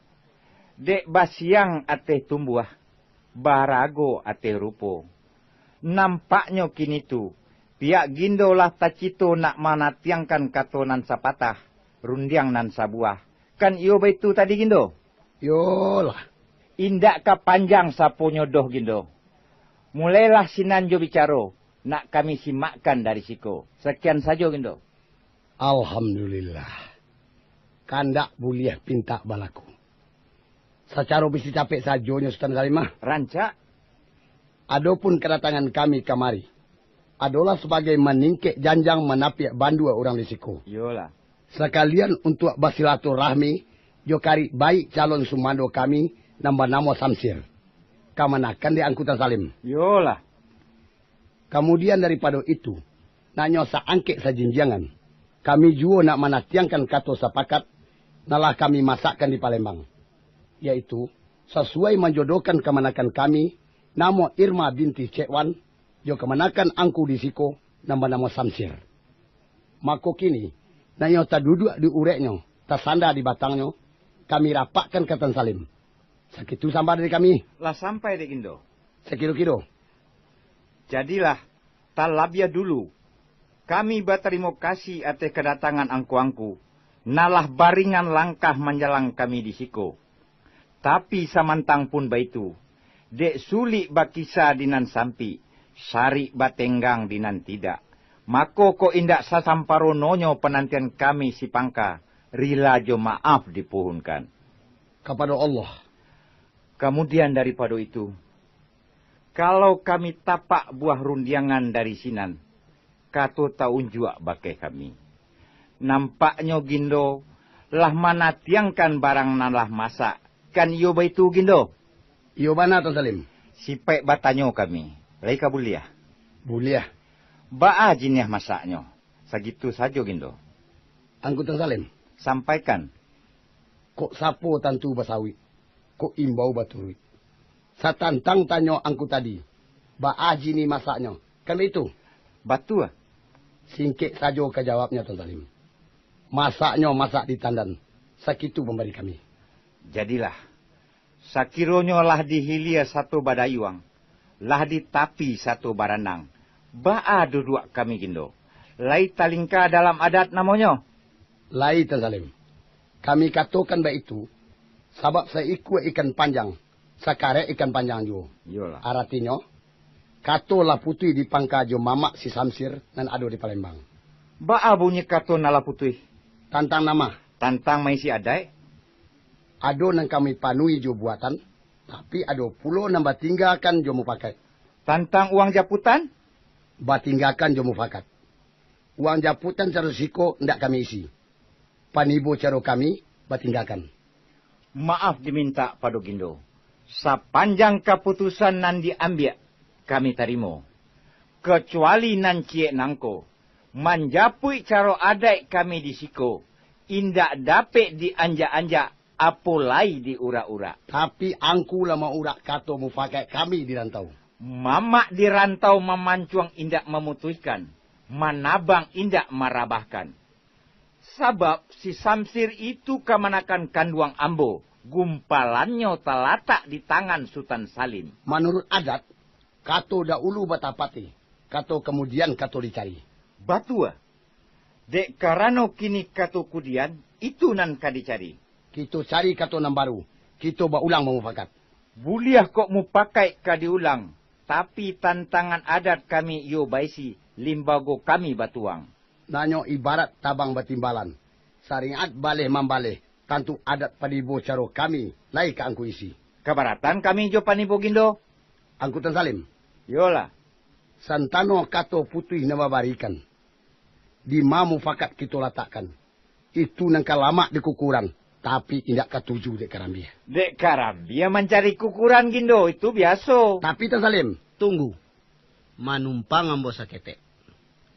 dek basiang ateh tumbuah, barago ateh rupo. Nampaknyo kini tu, pihak Gindo lah tacito nak manatiangkan kato nan sapatah, rundiang nan sabuah. Kan iyo baitu tadi, Gindo? Iyolah. Indak ka panjang saponyo doh, Gindo. Mulailah sinan jo bicaro, nak kami simakkan dari siko. Sakian sajo, Gindo. Alhamdulillah. Kandak buliah pintak balaku. Sacaro bisi capek sajonyo, Sutan Salim ah. Rancak. Adopun kadatangan kami kamari, adolah sabagai maningkek janjang manapiak bandua urang di siko. Iyolah. Sakalian untuak basilaturahmi jo karib baik calon sumando kami nan banamo Samsir. Kamanakan dek Angku Tan Salim. Iyolah. Kamudian daripado itu, nak nyo saangkek sajinjiangan, kami juo nak manatiangkan kato sapakat nan lah kami masakkan di Palembang, yaitu, sasuai manjodohkan kamanakan kami, namo Irma binti Cekwan, jo kamanakan angku di siko, nan banamo Samsir. Mako kini, nak nyo taduduak di ureknyo, tasanda di batangnyo, kami rapakkan ka Tan Salim. Sakitu sambah dari kami. Lah sampai, dek Gindo? Sakiro-kiro. Jadilah, talabiah dulu, kami batarimo kasih ateh kadatangan angku-angku, nan lah baringan langkah manjalang kami di siko. Tapi samantang pun baitu, dek sulik bakisa di nan sampik, sarik batenggang di nan tidak, mako kok indak sasamparononyo panantian kami si Pangka, rila jo maaf dipuhunkan. Kapado Allah. Kamudian daripado itu, kalau kami tapak buah rundiangan dari sinan, kato taunjuak bakeh kami. Nampaknyo Gindo lah manatiangkan barang nan lah masak, kan iyo baitu, Gindo? Iyo bana, Tan Salim. Sipaik batanyo kami, lai ka buliah? Buliah. Baa jiniah masaknyo? Sagitu sajo, Gindo. Angku Tan Salim. Sampaikan. Kok sapo tantu basawik, kok imbau baturuik. Satantang tanyo angku tadi, baa jiniah masaknyo, kan baitu? Batua. Singkek sajo ka jawabnyo, Tan Salim. Masaknyo masak di tandan, sakitu pambari kami. Jadilah, sakironyo lah di hilia sato badayuang, lah di tapi sato baranang, baa duduak kami, Gindo? Lai talingka dalam adat namonyo? Lai, Tan Salim. Kami katokan baitu, sabab saikua ikan panjang, sakarek ikan panjang juo. Iyolah. Aratinyo, kato lah putuih di Pangka jo mamak si Samsir nan ado di Palembang. Baa bunyi kato nan lah putuih? Tantang nan ma? Tantang maisi adaik. Ado nan kami panuhi jo buatan, tapi ado pulo nan batinggakan jo mupakaik. Tantang uang japutan? Batinggakan jo mufakat. Uang japutan caro siko ndak kami isi. Panibo caro kami batinggakan. Maaf dimintak pado Gindo. Sapanjang kaputusan nan diambiak, kami tarimo. Kacuali nan ciek nangko, manjapuik caro adaik kami di siko, indak dapek dianjak-anjak, apo lai diurak-urak. Tapi angku lah maurak kato mufakaik kami di rantau. Mamak di rantau mamancuang indak mamutuihkan, manabang indak marabahkan. Sabab si Samsir itu kamanakan kanduang ambo, gumpalannyo talatak di tangan Sutan Salim. Manuruik adat, kato daulu batapati, kato kamudian kato dicari. Batua. Dek karano kini kato kudian, itu nan ka dicari. Kito cari kato nan baru, kito baulang bamufakat. Buliah kok mupakaik ka diulang, tapi tantangan adat kami iyo baisi, limbago kami batuang. Nanyo ibarat tabang batimbalan. Sariat baleh mambaleh, tantu adat padibo caro kami lai ka angku isi. Kabaratan kami jo panibo Gindo. Angku Tan Salim. Iyolah. Santano kato putuih nan babarikan, dima mufakat kito latakkan, itu nan ka lamak di kukuran, tapi indak katuju dek karambia. Dek karambia mancari kukuran, Gindo, itu biaso. Tapi Tan Salim. Tunggu. Manumpang ambo saketek.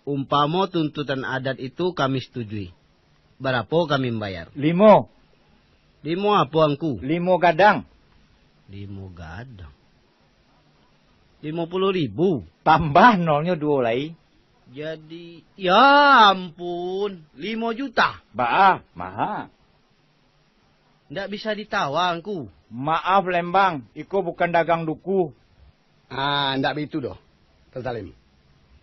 Umpamo tuntutan adat itu kami satujui, barapo kami mambayar? Limo. Limo apo, Angku? Limo gadang. Limo gadang. Limo puluah ribu. Tambah nolnyo duo lai. Jadi, ya ampun, limo juta. Baa, maha. Ndak bisa ditawar, Angku. Maaf, Lembang, iko bukan dagang duku. Ah, ndak baitu doh, Tan Salim.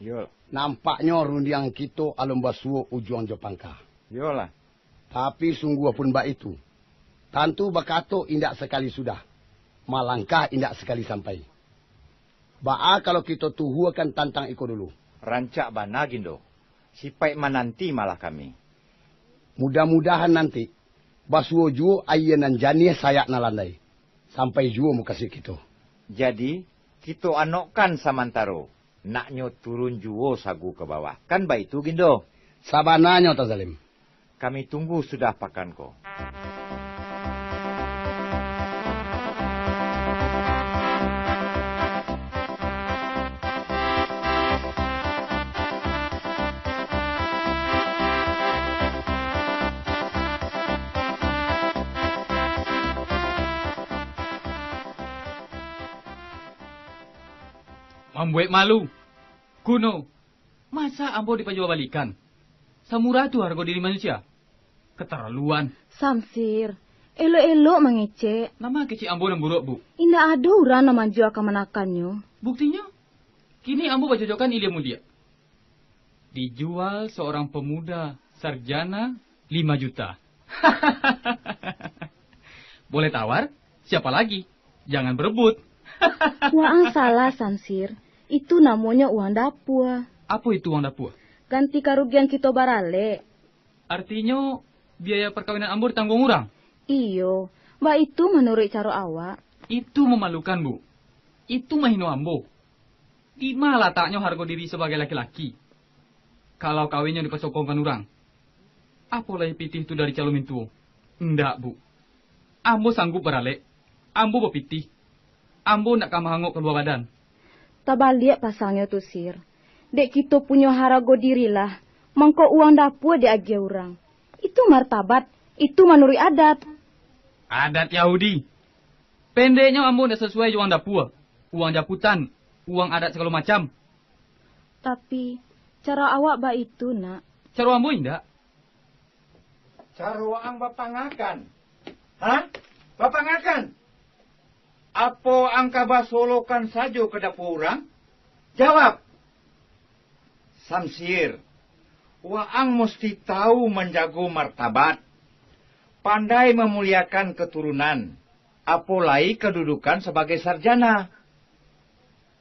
Iyo. Nampaknyo rundiang kito alun basuo ujuang jo pangka. Iyolah. Tapi sungguahpun baitu, tantu bakato indak sakali sudah, malangkah indak sakali sampai. Baa kalau kito tuhuakan tantang iko dulu? Rancak bana, Gindo. Sipaik mananti malah kami. Mudah-mudahan nanti basuo juo aia nan janiah sayak nan landai, sampai juo mukasuik kito. Jadi, kito anokkan samantaro, naknyo turun juo sagu ka bawah. Kan baitu, Gindo? Sabananyo, Tan Salim. Kami tunggu sudah pakan ko. Mambuek malu. Kuno, masa ambo dipajua balikan? Samurah tu hargo diri manusia? Keterlaluan. Samsir, elok-elok mangecek. Nama kecek ambo nan buruak, Bu? Indak ado urang nan manjua kamanakannyo. Buktinyo, kini ambo bacocokan ilia mudiak. Dijual seorang pemuda sarjana lima juta. Boleh tawar, siapa lagi? Jangan berebut. Waang salah, Samsir. Itu namonyo uang dapua. Apo itu uang dapua? Ganti karugian kito baralek. Artinyo, biaya perkawinan ambo ditangguang urang? Iyo, baitu manuruik caro awak. Itu mamalukan, Bu. Itu mahino ambo. Dima lataknyo hargo diri sabagai laki-laki, kalau kawinnyo dipasokongkan urang? Apo lai pitih tu dari calon mintuo? Indak, Bu. Ambo sanggup baralek. Ambo bapitih. Ambo indak ka maangok kalua badan. Tabaliak pasangnyo tu, Sir. Dek kito punyo harago diri lah, mangko uang dapua diagiah urang. Itu martabat, itu manuruik adat. Adat Yahudi. Pendeknyo, ambo indak sasuai jo uang dapua, uang japutan, uang adat sagalo macam. Tapi, caro awak baitu, nak. Caro ambo indak. Caro waang bapangakan. Hah? Bapangakan? Apo ang ka basolokan sajo ka dapua urang? Jawab! Samsir, waang musti tahu manjago martabat, pandai mamuliakan katurunan, apo lai kadudukan sabagai sarjana.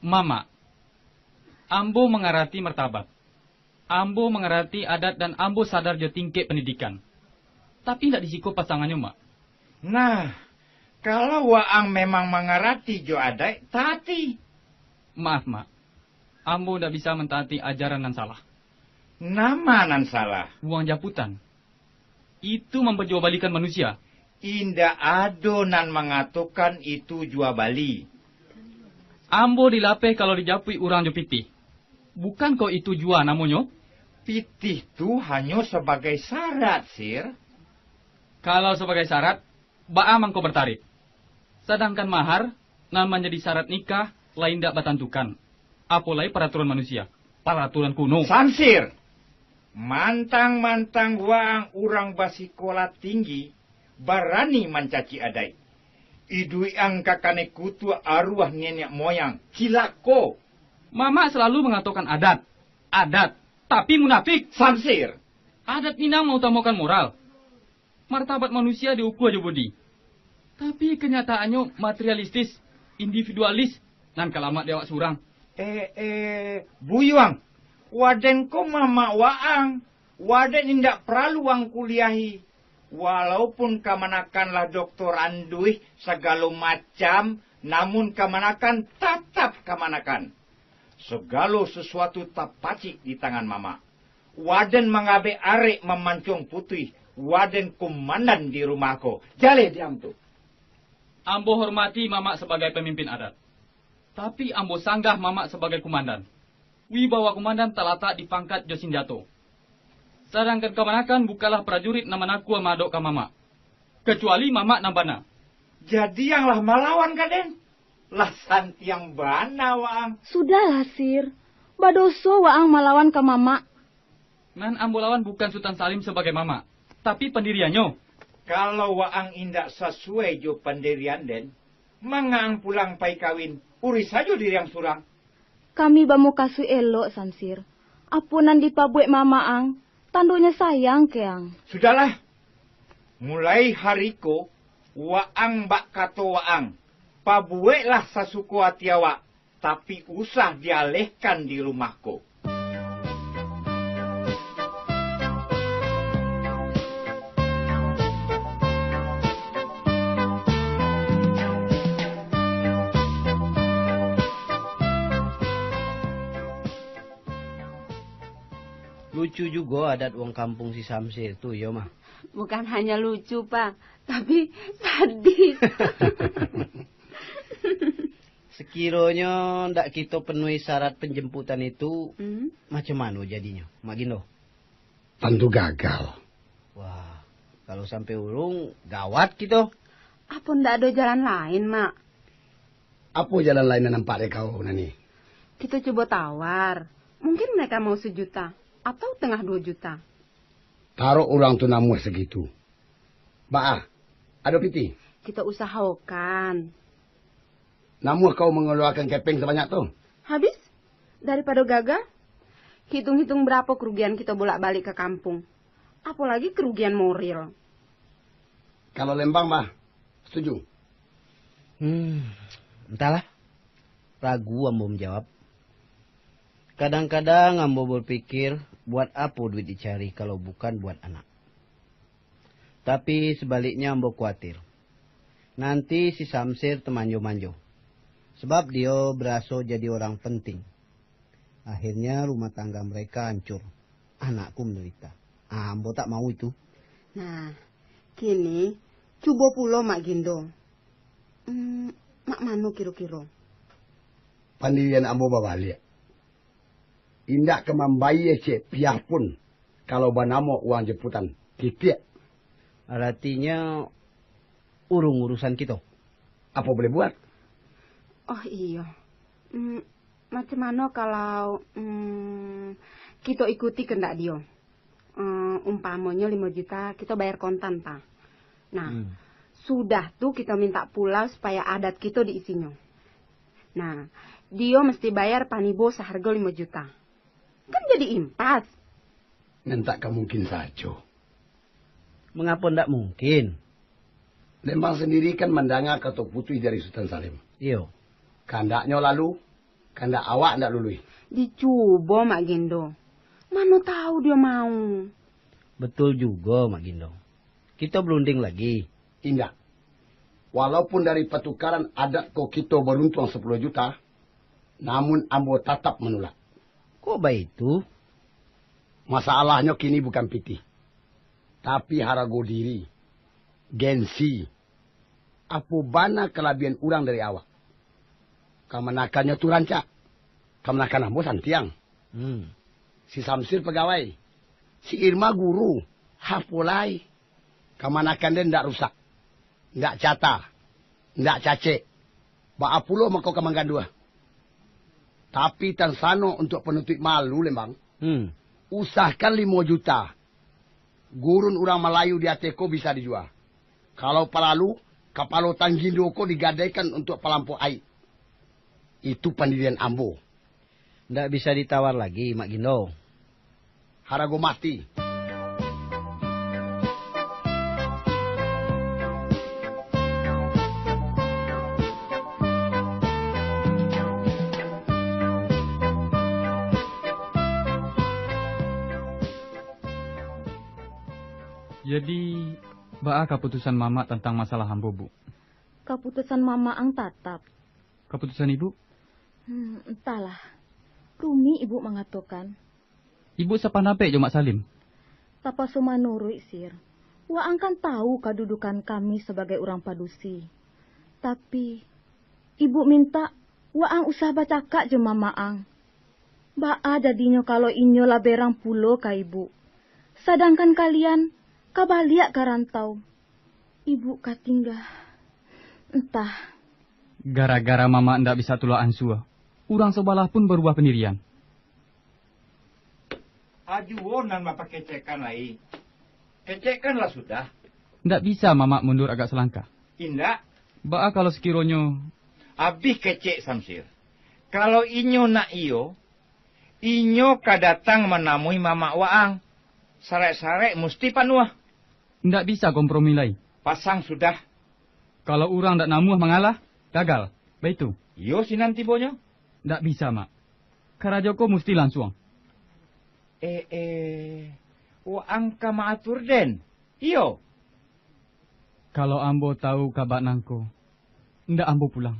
Mamak, ambo mangarati martabat. Ambo mangarati adat dan ambo sadar jo tingkek pandidikan, tapi indak di siko pasangannyo, Mak. Nah, kalau waang memang mangarati jo adaik, taati. Maaf, Mak. Ambo indak bisa mantaati ajaran nan salah. Nama nan salah? Uang japutan. Itu mampajubalikan manusia. Indak ado nan mangatokan itu jua bali. Ambo dilapeh kalau dijapuik urang jo pitih. Bukan ko itu jua namonyo? Pitih tu hanyo sabagai syarat, Sir. Kalau sabagai syarat, baa mangko bartarik? Sadangkan mahar nan manjadi syarat nikah lai indak batantukan, apo lai paraturan manusia, paraturan kuno. Samsir! Mantang-mantang waang urang basikolah tinggi, barani mancaci adaik. Iduik ang ka kanai kutuak aruah niniak moyang, cilako! Mamak salalu mangatokan adat, adat, tapi munafik! Samsir! Adat Minang mautamokan moral. Martabat manusia diukua jo budi. Tapi kanyataannyo materialistis, individualis, nan ka lamak di awak surang. Eh, eh, Buyuang, Waden ko mamak waang, waden indak paralu waang kuliahi. Walaupun kamanakan lah doktoranduih sagalo macam, namun kamanakan tatap kamanakan. Sagalo sasuatu tapacik di tangan mamak. Waden mangabek arek mamancuang putuih, waden kumandan di rumah ko. Jaleh diam tu. Ambo hormati mamak sabagai pamimpin adat. Tapi ambo sanggah mamak sabagai kumandan. Wibawa kumandan talatak di pangkat jo sinjato. Sadangkan kamanakan bukanlah prajurit nan manakua maadok ka mamak. Kacuali mamak nan bana. Jadi yang lah malawan ka den? Lah santiang bana waang. Sudahlah, Sir. Badoso waang malawan ka mamak. Nan ambo lawan bukan Sutan Salim sabagai mamak, tapi pandiriannyo. Kalau waang indak sasuai jo pandirian den, mangaang pulang pai kawin, urih sajo diriang surang. Kami bamukasuik elok, Samsir. Apo nan dipabuwek mamaang, tandonyo sayang ka ang. Sudahlah. Mulai hari ko, waang bak kato waang, pabuweklah sasuko ati awak, tapi usah dialehkan di rumah ko. Lucu jugo adat urang kampung si Samsir tu, iyo mah. Bukan hanya lucu, Pak, tapi sadis. Sekironyo ndak kito penuhi syarat penjemputan itu, Hmm? macam mano jadinyo, Mak Gindo? Tantu gagal. Wah, kalau sampai urung, gawat kito. Apo ndak ado jalan lain, Mak? Apo jalan lain nan nampak dek kau, Nani? Kito cubo tawar. Mungkin mereka mau sejuta atau tengah dua juta. Taruh urang tu namuah sagitu. Baa, ado pitih? Kito usahokan. Namuah kau mangaluakan kepeng sabanyak tu? Habis? Daripado gagal, hitung-hitung barapo karugian kito bolak-balik ka kampung. Apo lagi karugian moral. Kalau Lembang, bah, setuju? Hmm, entahlah. Ragu ambo manjawab. Kadang-kadang ambo bapikir, buat apo duit dicari kalau bukan buat anak? Tapi sabaliknyo ambo kuwatir, nanti si Samsir tamanjo-manjo, sabab dio baraso jadi urang penting. Akhirnyo rumah tangga mereka hancur, anakku mandarita. Ah, ambo tak mau itu. Nah, kini cubo pulo Mak Gindo. Hmm, mak mano kiro-kiro? Pandirian ambo babaliak. Indak ka mambayia ciek piah pun, kalau banamo uang jemputan. Titiak. Aratinyo, urung urusan kito. Apo boleh buat? Oh, iyo. Mm, macam mano kalau, mm, kito ikuti kandak dio? Mm, umpamonyo limo juta, kito bayar kontan, ta. Nah, Hmm. sudah tu kito minta pulau supaya adat kito diisinyo. Nah, dio mesti bayar panibo sahargo limo juta. Kan jadi impas. Nan tak ka mungkin sajo. Mangapo ndak mungkin? Lembang sandiri kan mandanga kato putuih dari Sutan Salim. Iyo. Kandaknyo lalu, kandak awak ndak luluih. Dicubo, Mak Gindo. Mano tahu dio mau. Betul jugo, Mak Gindo. Kito barunding lagi. Indak. Walaupun dari patukaran adat ko kito baruntuang sapuluah juta, namun ambo tatap manulak. Kok baitu? Masalahnyo kini bukan pitih, tapi harago diri, gengsi. Apo bana kalabiahan urang dari awak? Kamanakannyo tu rancak. Kamanakan ambo santiang. Hmm. Si Samsir pagawai. Si Irma guru. Apo lai? Kamanakan den ndak rusak. Ndak cata. Ndak cacek. Baa pulo mako ka mangganduah? Tapi tansano untuak panutuik malu, Lembang. Hmm. Usahakan limo juta. Gurun urang Malayu di ateh ko bisa dijua. Kalau paralu, kapalo Tanggindo ko digadaikan untuak palampuak aik. Itu pandirian ambo. Ndak bisa ditawar lagi, Mak Gindo. Harago mati. Jadi, baa kaputusan Mamak tantang masalah ambo, Bu? Kaputusan Mamak ang tatap. Kaputusan Ibu? Hmm, entahlah. Rumik Ibu mangatokan. Ibu sapandapek jo Mak Salim? Tapaso manuruik, Sir. Waang kan tahu kadudukan kami sabagai urang padusi. Tapi, Ibu mintak waang usah bacakak jo Mamak ang. Baa jadinyo kalau inyo lah berang pulo ka Ibu, sadangkan kalian ka baliak ka rantau? Ibu ka tingga, entah. Gara-gara Mamak ndak bisa tulak ansua, urang sabalah pun barubah pandirian. Ajuo nan bapakecekan lai. Kecekkanlah sudah. Ndak bisa Mamak mundur agak salangkah? Indak. Baa kalau sakironyo? Abih kecek Samsir. Kalau inyo nak iyo, inyo ka datang manamui Mamak waang. Sarek-sarek musti panuah. Ndak bisa kompromi lai. Pasang sudah. Kalau urang ndak namuah mangalah, gagal. Baitu. Iyo sinan tibonyo. Ndak bisa, Mak. Karajo ko musti lansuang. Eh, eh, waang ka maatur den? Iyo. Kalau ambo tahu kaba nangko, ndak ambo pulang.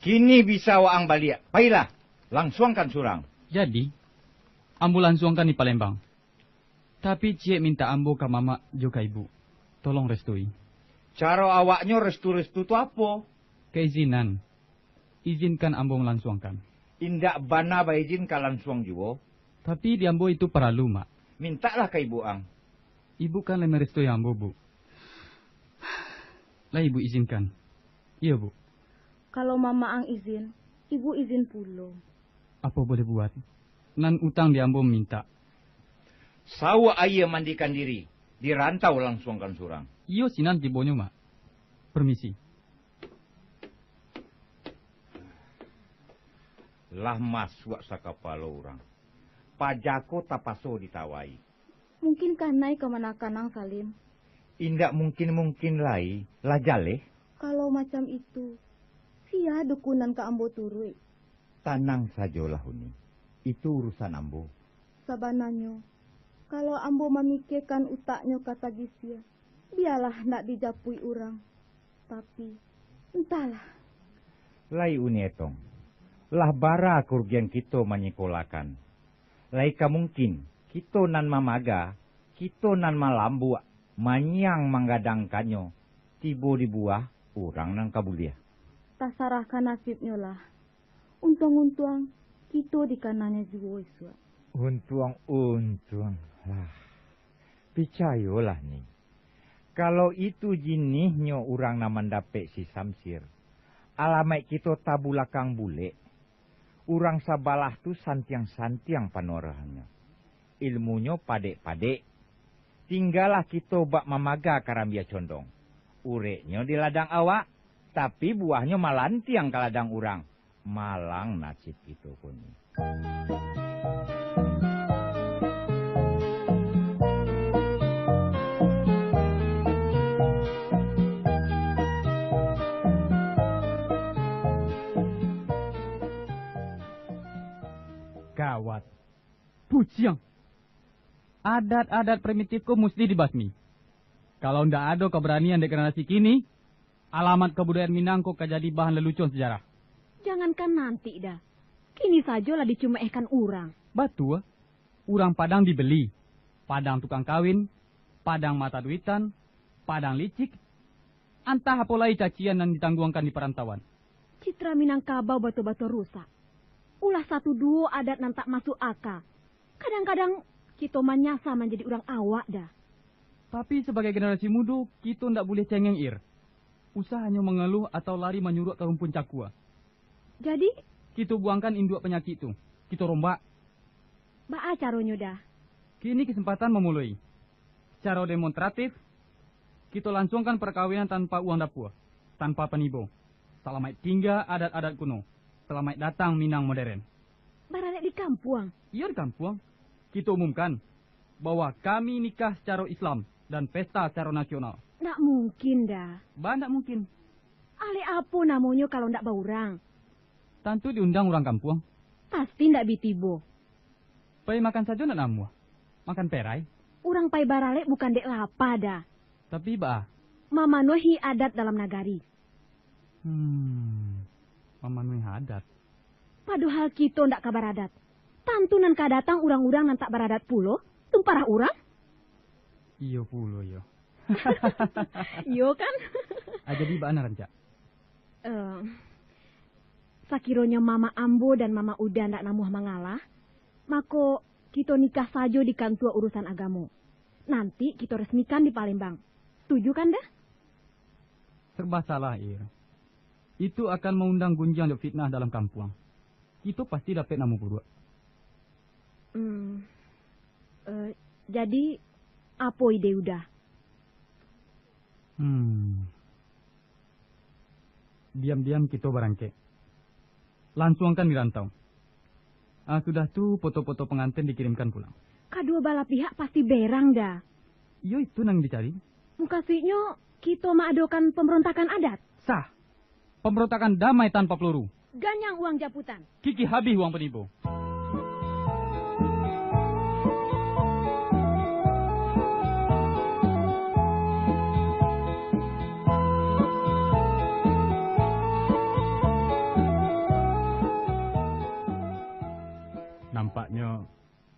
Kini bisa waang baliak. Pailah, lansuangkan surang. Jadi, ambo lansuangkan di Palembang. Tapi ciek mintak ambo ka Mamak jo ka Ibu. Tolong restui. Caro awaknyo restu-restu tu apo? Kaizinan. Izinkan ambo malansuangkan. Indak bana baizin ka lansuang juo. Tapi di ambo itu paralu, Mak. Mintaklah ka ibu ang. Ibu kan lai marestui ambo, Bu. Lai Ibu izinkan? Iyo, Bu. Kalau Mamak ang izin, Ibu izin pulo. Apo boleh buat? Nan utang di ambo mamintak. Sawak aia mandikan diri, di rantau lansuangkan surang. Iyo sinan tibonyo, Mak. Permisi. Lah masuak sakapalo urang. Paja ko tapaso ditawai. Mungkin kanai kamanakan ang, Salim. Indak mungkin-mungkin lai, lah jaleh. Kalau macam itu, sia dukunan ka ambo turuik? Tanang sajolah, Uni. Itu urusan ambo. Sabananyo, kalau ambo mamikiekan utaknyo ka tagisia, bialah ndak dijapuik urang. Tapi, entahlah. Lai Uni Etong, lah bara karugian kito manyikolakan. Lai ka mungkin kito nan mamaga, kito nan malambuak, manyiang manggadangkannyo, tibo di buah urang nan ka buliah. Tasarah ka nasibnyo lah. Untuang-untuang, kito dikananyo juo isuak. Untuang-untuang lah. Picayolah, Ni. Kalau itu jinihnyo urang nan mandapek si Samsir, alamaik kito tabulakang bulek. Urang sabalah tu santiang-santiang panorahannyo. Ilmunyo padek-padek. Tinggalah kito bak mamaga karambia condong. Ureknyo di ladang awak, tapi buahnyo malantiang ka ladang urang. Malang nasib kito ko ni. Gawat. Puciang. Adat-adat primitif ko musti dibasmi. Kalau ndak ado kabaranian dek generasi kini, alamat kabudayaan Minang ko ka jadi bahan lelucon sejarah. Jangankan nanti dah. Kini sajo lah dicumeehkan urang. Batua. Urang Padang dibeli. Padang tukang kawin, Padang mata duitan, Padang licik, antah apo lai cacian nan ditangguangkan di parantauan. Citra Minangkabau batua-batua rusak. Ulah satu duo adat nan tak masuak aka. Kadang-kadang kito manyasa manjadi urang awak dah. Tapi sabagai generasi mudo, kito ndak buliah cengeng, Ir. Usah hanyo mangaluah atau lari manyuruak ka rumpun cakua. Jadi? Kito buangkan induak panyakik tu. Kito rombak. Baa caronyo dah? Kini kesempatan mamuloi. Sacaro demonstratif, kito lansuangkan parkawinan tanpa uang dapua, tanpa panibo. Salamaik tingga adat-adat kuno, salamaik datang Minang moderen. Baralek di kampuang? Iyo, di kampuang. Kito umumkan bahwa kami nikah sacaro Islam dan pesta sacaro nasional. Ndak mungkin dah. Baa ndak mungkin? Alek apo namonyo kalau ndak baurang? Tantu diundang urang kampuang. Pasti ndak bi tibo. Pai makan sajo ndak namuah. Makan perai. Urang pai baralek bukan dek lapa, Da. Tapi baa? Mamanuahi adat dalam nagari. Hmm, mamanuahi adat. Padohal kito ndak ka baradat. Tantu nan ka datang urang-urang nan tak baradat pulo, tumparah urang. Iyo pulo, iyo. Iyo kan? Ah, jadi baa nan rancak? Eh, sakironyo Mamak ambo dan Mamak Uda ndak namuah mangalah, mako, kito nikah sajo di kantua urusan agamo. Nanti kito resmikan di Palembang. Setuju kan, Da? Serba salah, Ir. Itu akan maundang gunjiang jo fitnah dalam kampuang. Kito pasti dapek namo buruak. Hmm. Eh, jadi, apo ide Uda? Hmm. Diam-diam kito barangkek. Lansuangkan di rantau. Ah, sudah tu, foto-foto panganten dikirimkan pulang. Kaduo balah pihak pasti berang, Da. Iyo, itu nan dicari. Mukasuiknyo, kito maadokan pambarontakan adat? Sah. Pambarontakan damai tanpa peluru. Ganyang uang japutan. Kiki habih uang panibo. Nampaknyo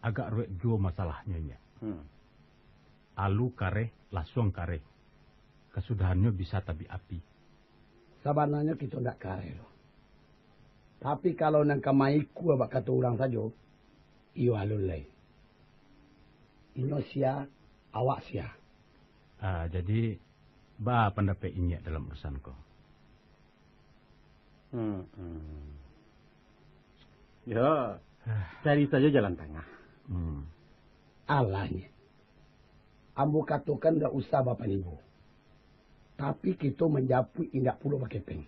agak ruwet juo masalahnyo, Nyiak. Hmm. Alu kareh, lasuang kareh. Kasudahannyo bisa tabik api. Sabananyo kito ndak kareh doh. Tapi, kalau nan ka maikua bak kato urang sajo, iyo alun lai. Inyo sia, awak sia. Ah, jadi, baa pandapek Inyiak dalam urusan ko? Hmm, hmm. Yo, cari sajo jalan tangah. Hmm. Alah, Nyiak. Ambo katokan ndak usah bapanibo. Tapi kito manjapuik indak pulo bakepeng.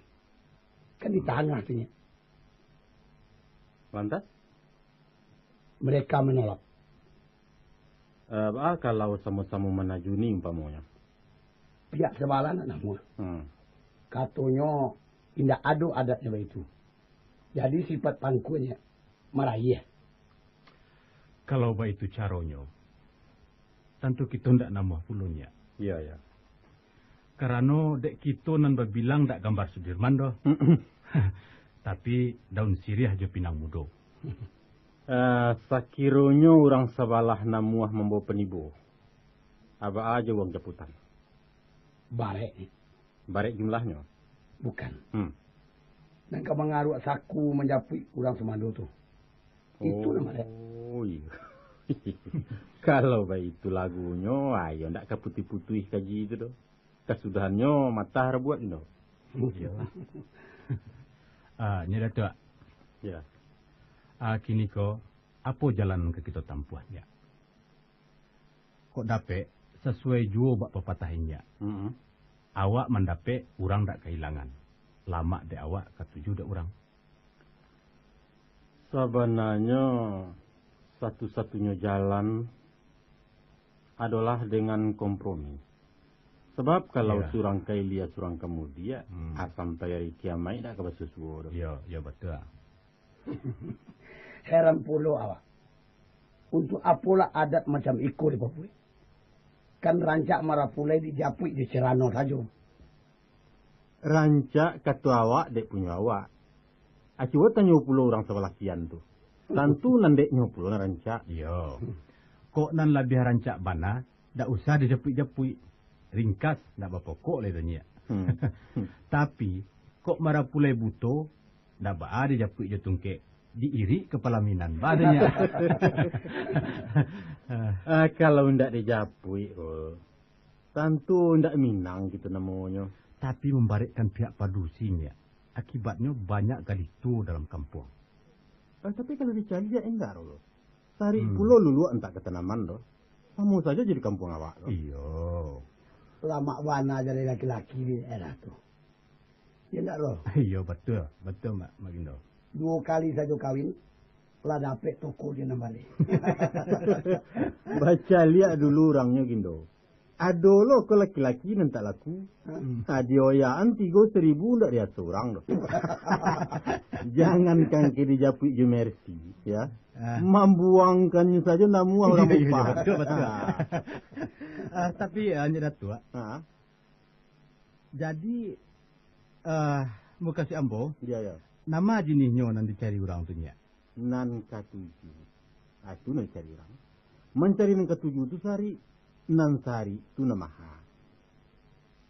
Kan di tangah tu, Nyiak. Lantas? Mereka manolak. Eh, baa kalau samo-samo manajuni umpamonyo? Pihak sabalah ndak namuah. Hmm. Katonyo, indak ado adatnyo baitu. Jadi, sipat pangkuanyo marayah. Kalau baitu caronyo, tantu kito ndak namuah pulo, Nyiak. Iyo, iyo. Karano dek kito nan babilang ndak gambar Sudirman doh. Tapi daun siriah jo pinang mudo. Eh, sakironyo urang sabalah namuah mambawa panibo, a baa jo uang japutan? Barek. Barek jumlahnyo? Bukan. Hmm. Nan ka mangaruak saku manjapuik urang sumando tu. Itu nan barek. Oh, iyo. Kalau baitu lagunyo, ayo ndak ka putuih-putuih kaji tu doh. Kasudahannyo matah rabuak ino. Iyo. Ah, nyo Datuak. Ya. Ah, kiniko, apo jalan nan ka kito tampuah, Nyiak? Kok dapek, sasuai juo bak papatah Inyiak. Mm-mm. Awak mandapek, urang dak kailangan. Lamak dek awak, katuju dek urang. Sabananyo, satu-satunyo jalan adolah dengan kompromi. Sabab kalau Iya. surang ka ilia, surang ka mudiak, Hmm. a sampai ari kiamaik dak ka basuo-suo doh. Iyo, iyo, batua. Heran pulo awak. Untuak apolah adat macam iko dipabuek? Kan rancak marapulai dijapuik jo carano sajo. Rancak kato awak dek punyo awak. A cubo tanyo pulo urang sabalah kian tu. Tantu nan deknyo pulo nan rancak. Iyo. Kok nan labiah rancak bana, dak usah dijapuik-japuik. Ringkas, ndak bapokok lai tu, Nyiak. Hmm. Tapi, kok marapulai buto, ndak baa dijapuik jo tungkek, diirik kapalo minang. Baa tu, Nyiak? Ah, kalau ndak dijapuik, oh, tantu ndak minang gitu namonyo. Tapi mambarekkan pihak padusi, Nyiak. Akibatnyo banyak gadih tuo dalam kampuang. Eh, tapi kalau dicaliak indak, Rolo. Tarik Hmm. pulo luluak antak ka tanaman tu. Samo sajo jadi kampuang awak tu. Iyo. Lamak bana jadi laki-laki di daerah tu. Iyo ndak, Rol? Iyo, batua. Batua, Mak, Mak Gindo. Duo kali sajo kawin, lah dapek toko di nan baleh. Bacaliak dulu urangnyo, Gindo. Ado lo ko laki-laki nan tak laku. Hmm. Ha, dioyakan tigo saribu ndak diaso urang doh. Jangankan ke dijapuik jo Mercy, ya. Ah. Mambuangkannyo sajo ndak muah urang. Iyo, iyo, upah. Betul, betul. Ah. Ah, tapi, ah, Nyiak Datuak. Ah. Jadi, ah, mukasuik ambo, iya, iya, nama jinihnyo nan dicari urang tu, Nyiak? Nan katuju. Ah, tu nan dicari urang. Mancari nan katuju tu sarik, nan sarik tu nan maha.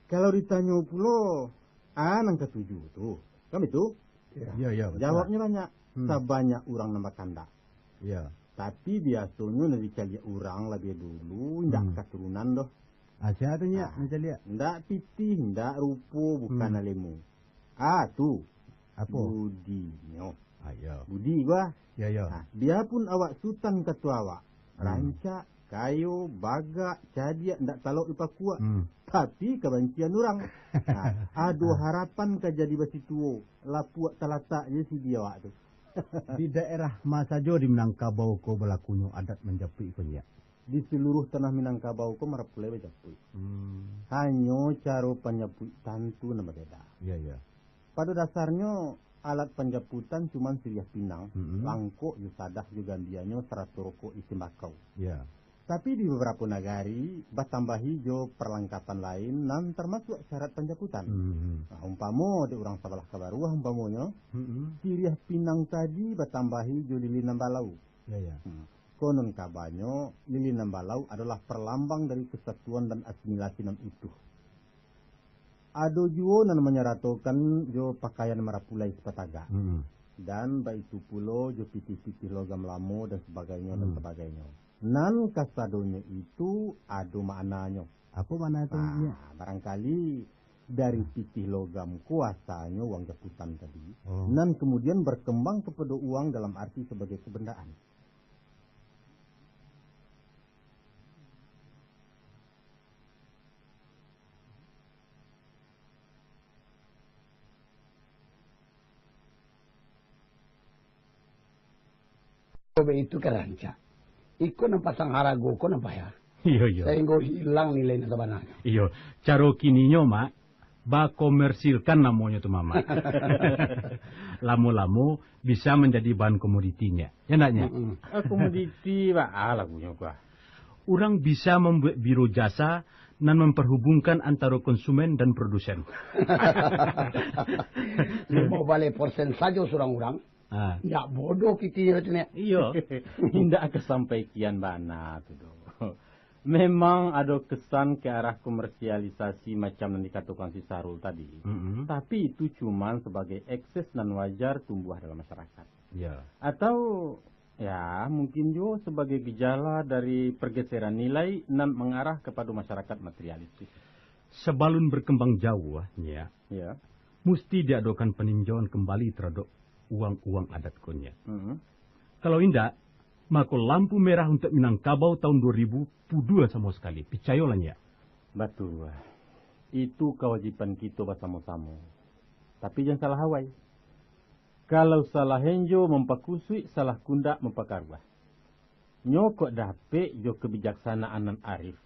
Kalau ditanyo pulo, ah, nan katuju tu. Kan itu? Iya. Iya, iya, betul. Jawabnyo banyak. Hmm. Sabanyak urang nan bakandak. Iya. Tapi biasonyo nan dicaliak urang labiah dulu, indak, hmm, katurunan doh. Ah, sia tu, Nyiak, ah, nan caliak? Indak pitih, indak rupo, bukan, hmm, alemu. Ah, tu. Apo? Budinyo. Ah, iyo. Budi gua. Iyo, iyo. Ah, biapun awak sutan kato awak, hmm, rancak, kayo, bagak, cadiak, ndak talok dipakuak, hmm, tapi kabancian urang. Ah, ado, ah, harapan ka jadi basituo, lapuak talatak je sidi awak tu. Di daerah ma sajo di Minangkabau ko balakunyo adat manjapuik ko, Nyiak? Di saluruah tanah Minangkabau ko marapulai bajapuik. Hmm. Hanyo caro panyapuik tantu nan babeda. Iya, iya. Pado dasarnyo, alat panjaputan cuman siriah pinang, mm-mm, langkok jo sadah jo gambianyo sarato rokok isi tembakau. Iya. Tapi di babarapo nagari, batambahi jo parlangkapan lain nan tarmasuak syarat panjaputan. Mm-mm. Nah, umpamo dek urang sabalah ka baruah, umpamonyo, mm-mm, siriah pinang tadi batambahi jo lilin nan balau. Iya, iya. Hmm. Konon kabanyo, lilin nan balau adolah parlambang dari kasatuan dan asimilasi nan utuh. Ado juo nan manyaratokan jo pakaian marapulai sapatagak. Mm-mm. Dan baitu pulo jo pitih-pitih logam lamo dan sabagainyo, dan, hmm, sabagainyo. Nan kasadonyo itu ado maknanyo. Apo makna itu, Nyiak? Ah, barangkali dari pitih logam ko asalnyo uang japutan tadi, oh, nan kamudian barkambang kapado uang dalam arti sabagai kabandaan. Kalau baitu kan rancak. Iko nan pasang harago ko nan payah. Iyo, iyo. Sainggo hilang nilai nan sabananyo. Iyo, caro kininyo, Mak, bakomersilkan namonyo tu, Mamak. Lamo-lamo bisa manjadi bahan komoditi, Nyiak. Ya ndak, Nyiak? Mm-mm. Ah, komoditi, baa lagunyo ko, ah. Urang bisa mambuek biro jasa nan mamparhubungkan antaro konsumen dan produsen. Cubo baleh porsen sajo surang urang. Ah. Ndak bodoh kitinyo tu, Nyiak. Iyo. Indak ka sampai kian bana tu doh. Memang ado kesan ke arah komersialisasi macam nan dikatokan si Sarul tadi. Mm-mm. Tapi itu cuman sabagai ekses nan wajar tumbuah dalam masyarakat. Ya. Atau, ya, mungkin juo sabagai gejala dari pergeseran nilai nan mangarah kapado masyarakat materialistis. Sabalun barkambang jauah, Nyiak, ya, musti diadokan paninjauan kambali taradok uang-uang adat ko, Nyiak. Mm-mm. Kalau indak, mako lampu merah untuak Minangkabau taun duo ribu pudua samo sakali. Picayolah, Nyiak. Batua. Itu kawajiban kito basamo-samo. Tapi jan salah awai. Kalau salah henjo mampakusuik, salah kundak mampakaruah. Nyo kok dapek jo kabijaksanaan nan arif,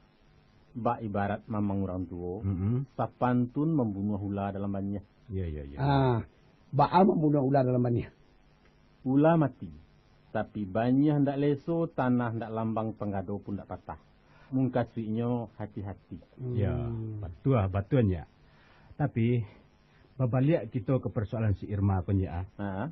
bak ibarat mamang urang tuo, mm-mm, sapantun mambunuah ula dalam baniah. Iyo, iyo, iyo. Ah, baa mambunuah ula dalam baniah? Ula mati, tapi baniah ndak leso, tanah ndak lambang, panggado pun ndak patah. Mukasuiknyo hati-hati. Yo, hmm, batua, batua, Nyiak. Tapi, babaliak kito ka parsoalan si Irma ko, Nyiak, ah. Ha?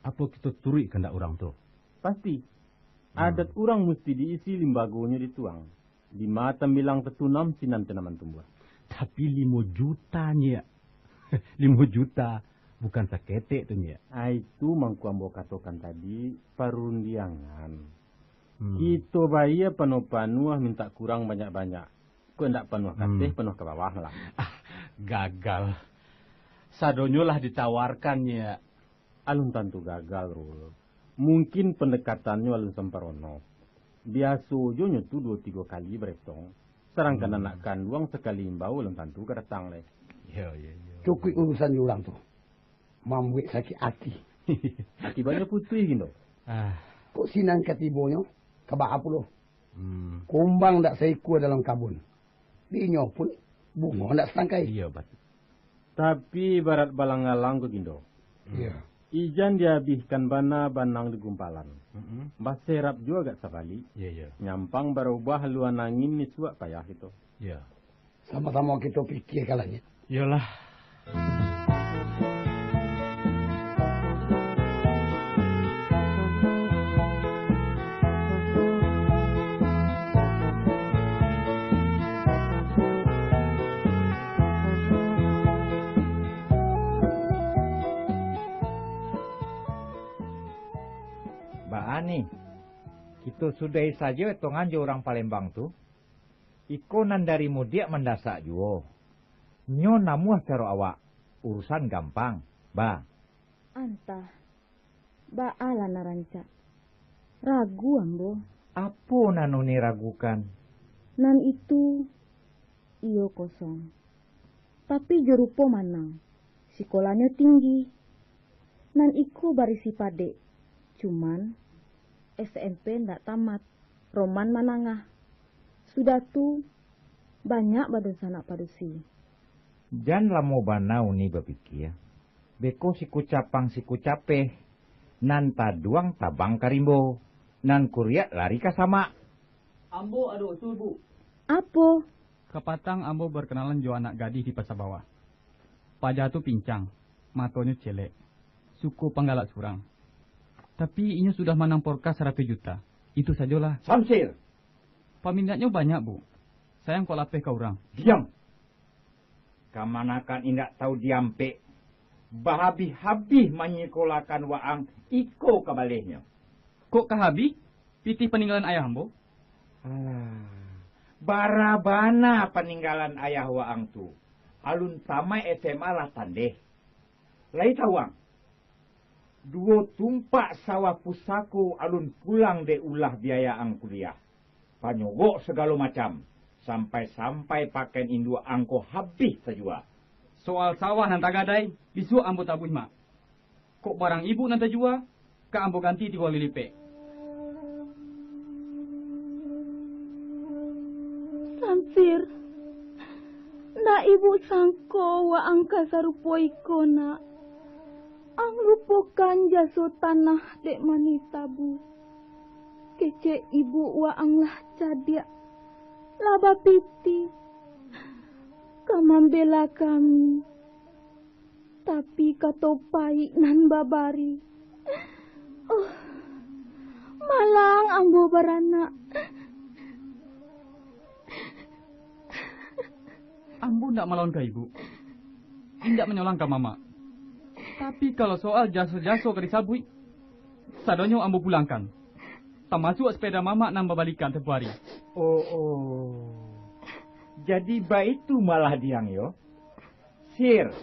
Apo kito turuik kandak urang tu? Pasti. Hmm. Adat urang musti diisi, limbagonyo dituang. Di ma tambilang tatunam, sinan tanaman tumbuah. Tapi limo juta, Nyiak. Limo juta, bukan saketek tu, Nyiak. Ah, itu mangko ambo katokan tadi, parundiangan. Hmm. Kito bayia panuah-panuah, mintak kurang banyak-banyak. Kok indak panuah ka ateh, hmm, panuah ka bawah lah. Ah, gagal. Sadonyo lah ditawarkan, Nyiak. Alun tantu gagal, Rul. Mungkin pandekatannyo alun samparono. Biaso jo nyo tu duo tigo kali baretong. Sadangkan, hmm, anak kanduang sakali imbau alun tantu ka datang lai. Yo, yo, yo. Cukuik urusan jo urang tu. Mambuek sakik ati. Akibatnyo putuih gin tu. Ah. Kok sinan ka tibonyo, ka baa pulo? Hmm. Kumbang dak saikua dalam kabun. Di inyo pun bungo ndak satangkai. Iyo, batua. Tapi ibarat balang-alang ko, Gindo. Iyo. Ijan diabihkan bana, banang di gumpalan. Mm-mm. Baserap juo agak sabalik. Iyo, iyo. Nyampang barubah haluan angin, isuak payah kito. Iyo. Samo-samo kito pikia ka langik. Iyolah. Baa ni, kito sudahi sajo etongan jo urang Palembang tu. Iko nan dari mudiak mandasak juo. Nyo namuah caro awak, urusan gampang, ba. Antah, baa lah nan rancak. Ragu ambo. Apo nan Uni ragukan? Nan itu, iyo kosong. Tapi jo rupo manang, sikolahnyo tinggi. Nan iko barisi padek, cuman S M P ndak tamat, roman manangah. Sudah tu, banyak badunsanak padusi. Jan lamo bana Uni bapikia. Beko siku capang siku capeh, nan taduang tabang ka rimbo, nan kuriak lari ka samak. Ambo ado usul, Bu. Apo? Kapatang ambo barkanalan jo anak gadih di Pasa Bawah. Paja tu pincang, matonyo celek, suko panggalak surang. Tapi inyo sudah manang porkas saratuih juta. Itu sajolah. Samsir! Paminaknyo banyak, Bu. Sayang kok lapeh ka urang. Diam! Kamanakan indak tahu diampek, bahabih-habih manyikolahkan waang iko ka balehnyo. Kok ka habih? Pitih paninggalan ayah ambo. Alah, bara bana paninggalan ayah waang tu. Alun tamaik S M A lah tandeh. Lai tahu ang? Duo tumpak sawah pusako alun pulang dek ulah biaya ang kuliah. Panyogok sagalo macam, sampai-sampai pakaian induak ang ko habih tajua. Soal sawah nan tagadai, bisuak ambo tabuih, Mak. Kok barang ibu nan tajua, ka ambo ganti tigo kali lipek. Samsir, ndak ibu sangko waang ka sarupo iko, nak. Ang lupokan jaso tanah dek manih tabu. Kecek ibu waang lah cadiak, lah bapitih, ka mambela kami. Tapi kato paik nan babari. Oh, malang ambo baranak. Ambo ndak malawan ka ibu, indak manyolang ka mamak. Tapi kalau soal jaso-jaso ka disabuik, sadonyo ambo pulangkan. Tamasuak sepeda mamak nan babalikan tempo ari. Oh, oh. Jadi baitu malah diang yo? Sir,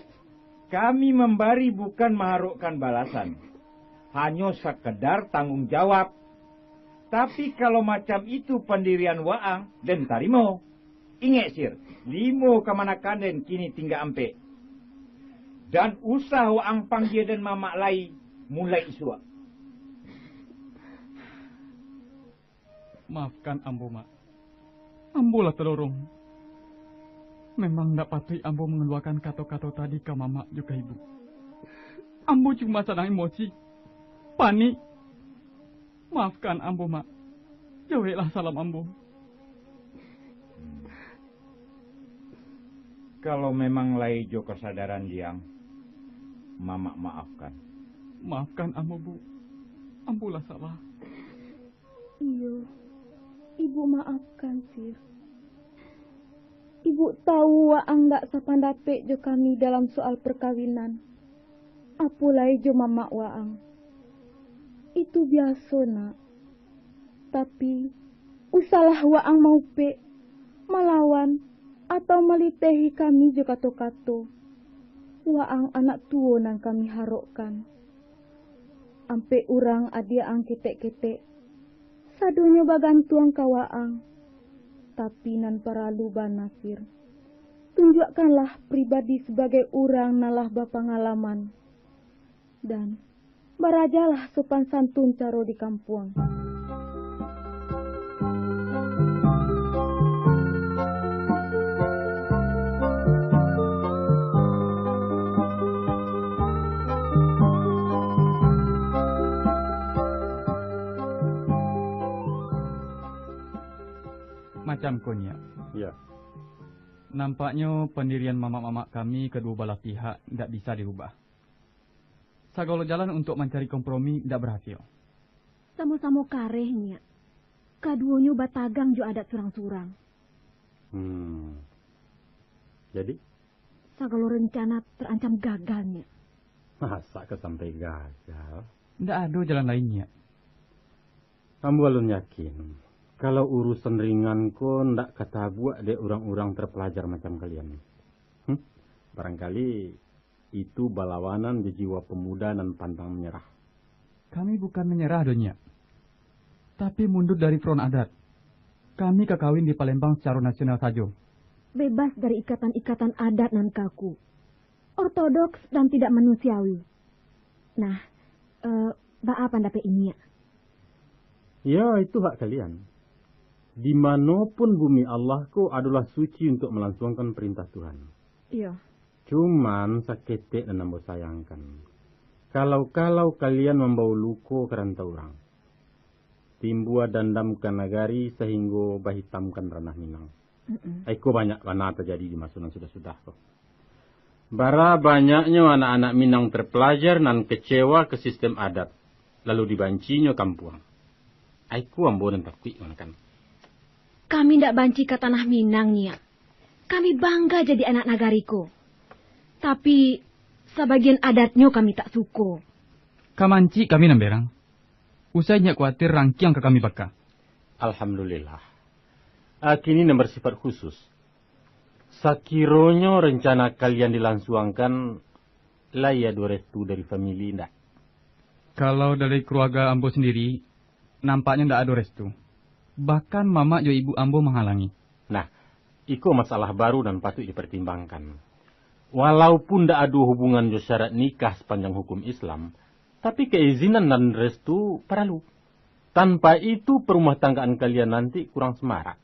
kami mambari bukan maharokkan balasan, hanyo sakedar tanggung jawab. Tapi kalau macam itu pandirian waang, den tarimo. Ingek, Sir, limo kamanakan den kini tingga ampek. Dan usah waang panggia den mamak lai, mulai isuak. Maafkan ambo, Mak. Ambo lah tadorong. Memang ndak patuik ambo mangaluakan kato-kato tadi ka mamak jo ka ibu. Ambo cuma sadang emosi, panik. Maafkan ambo, Mak. Jaweklah salam ambo. Kalau memang lai jo kasadaran diang, mamak maafkan. Maafkan ambo, Bu. Ambo lah salah. Iyo, ibu maafkan, Sir. Ibu tahu waang ndak sapandapek jo kami dalam soal perkawinan. Apo lai jo mamak waang. Itu biaso, nak. Tapi, usahlah waang maupek, malawan, atau malitehi kami jo kato-kato. Waang anak tuo nan kami harokkan. Ampek urang adiak ang ketek-ketek, sadonyo bagantuang ka waang. Tapi nan paralu bana, Sir, tunjuakkanlah pribadi sabagai urang nan lah bapangalaman. Dan barajalah sopan santun caro di kampuang. Macam ko, Nyiak. Yo. Nampaknyo pandirian mamak-mamak kami kaduo balah pihak indak bisa dirubah. Sagalo jalan untuak mancari kompromi indak barasio. Samo-samo kareh, Nyiak. Kaduonyo batagang jo adat surang-surang. Hmm. Jadi? Sagalo rencana tarancam gagal, Nyiak. Masa ka sampai gagal? Indak ado jalan lain, Nyiak. Ambo alun yakin, kalau urusan ringan ko ndak ka tabuak dek urang-urang terpelajar macam kalian. Hmm? Barangkali itu balawanan jo jiwa pemuda nan pantang manyerah. Kami bukan manyerah doh, Nyiak. Tapi mundur dari front adat. Kami ka kawin di Palembang sacaro nasional sajo. Bebas dari ikatan-ikatan adat nan kaku, ortodoks, dan tidak manusiawi. Nah, eh, baa pandapek Inyiak? Ya, itu hak kalian. Di mano pun bumi Allah ko adolah suci untuk malansuangkan perintah Tuhan. Iyo. Cuman saketek nan ambo sayangkan. Kalau-kalau kalian mambawa luko ka rantau urang, timbua dandam ka nagari sahinggo bahitamkan ranah Minang. Mm-mm. Iko banyak bana tajadi di maso nan sudah-sudah ko. Bara banyaknyo anak-anak Minang terpelajar nan kecewa ka sistem adat, lalu dibancinyo kampuang. Iko ambo nan takuik manakan. Kami ndak banci ka tanah Minang, Nyiak. Kami bangga jadi anak nagari ko. Tapi, sabagian adatnyo kami tak suko. Ka mancik kami nan berang. Usai Nyiak kuatir, rangkiang ka kami baka. Alhamdulillah. Ah, kini nan bersifat khusus. Sakironyo rencana kalian dilansuangkan, lai ado restu dari famili ndak? Kalau dari keluarga ambo sendiri, nampaknyo ndak ado restu. Bahkan mamak jo ibu ambo manghalangi. Nah, iko masalah baru nan patuik dipertimbangkan. Walaupun ndak ado hubungan jo syarat nikah sapanjang hukum Islam, tapi keizinan dan restu paralu. Tanpa itu, perumah tanggaan kalian nanti kurang semarak.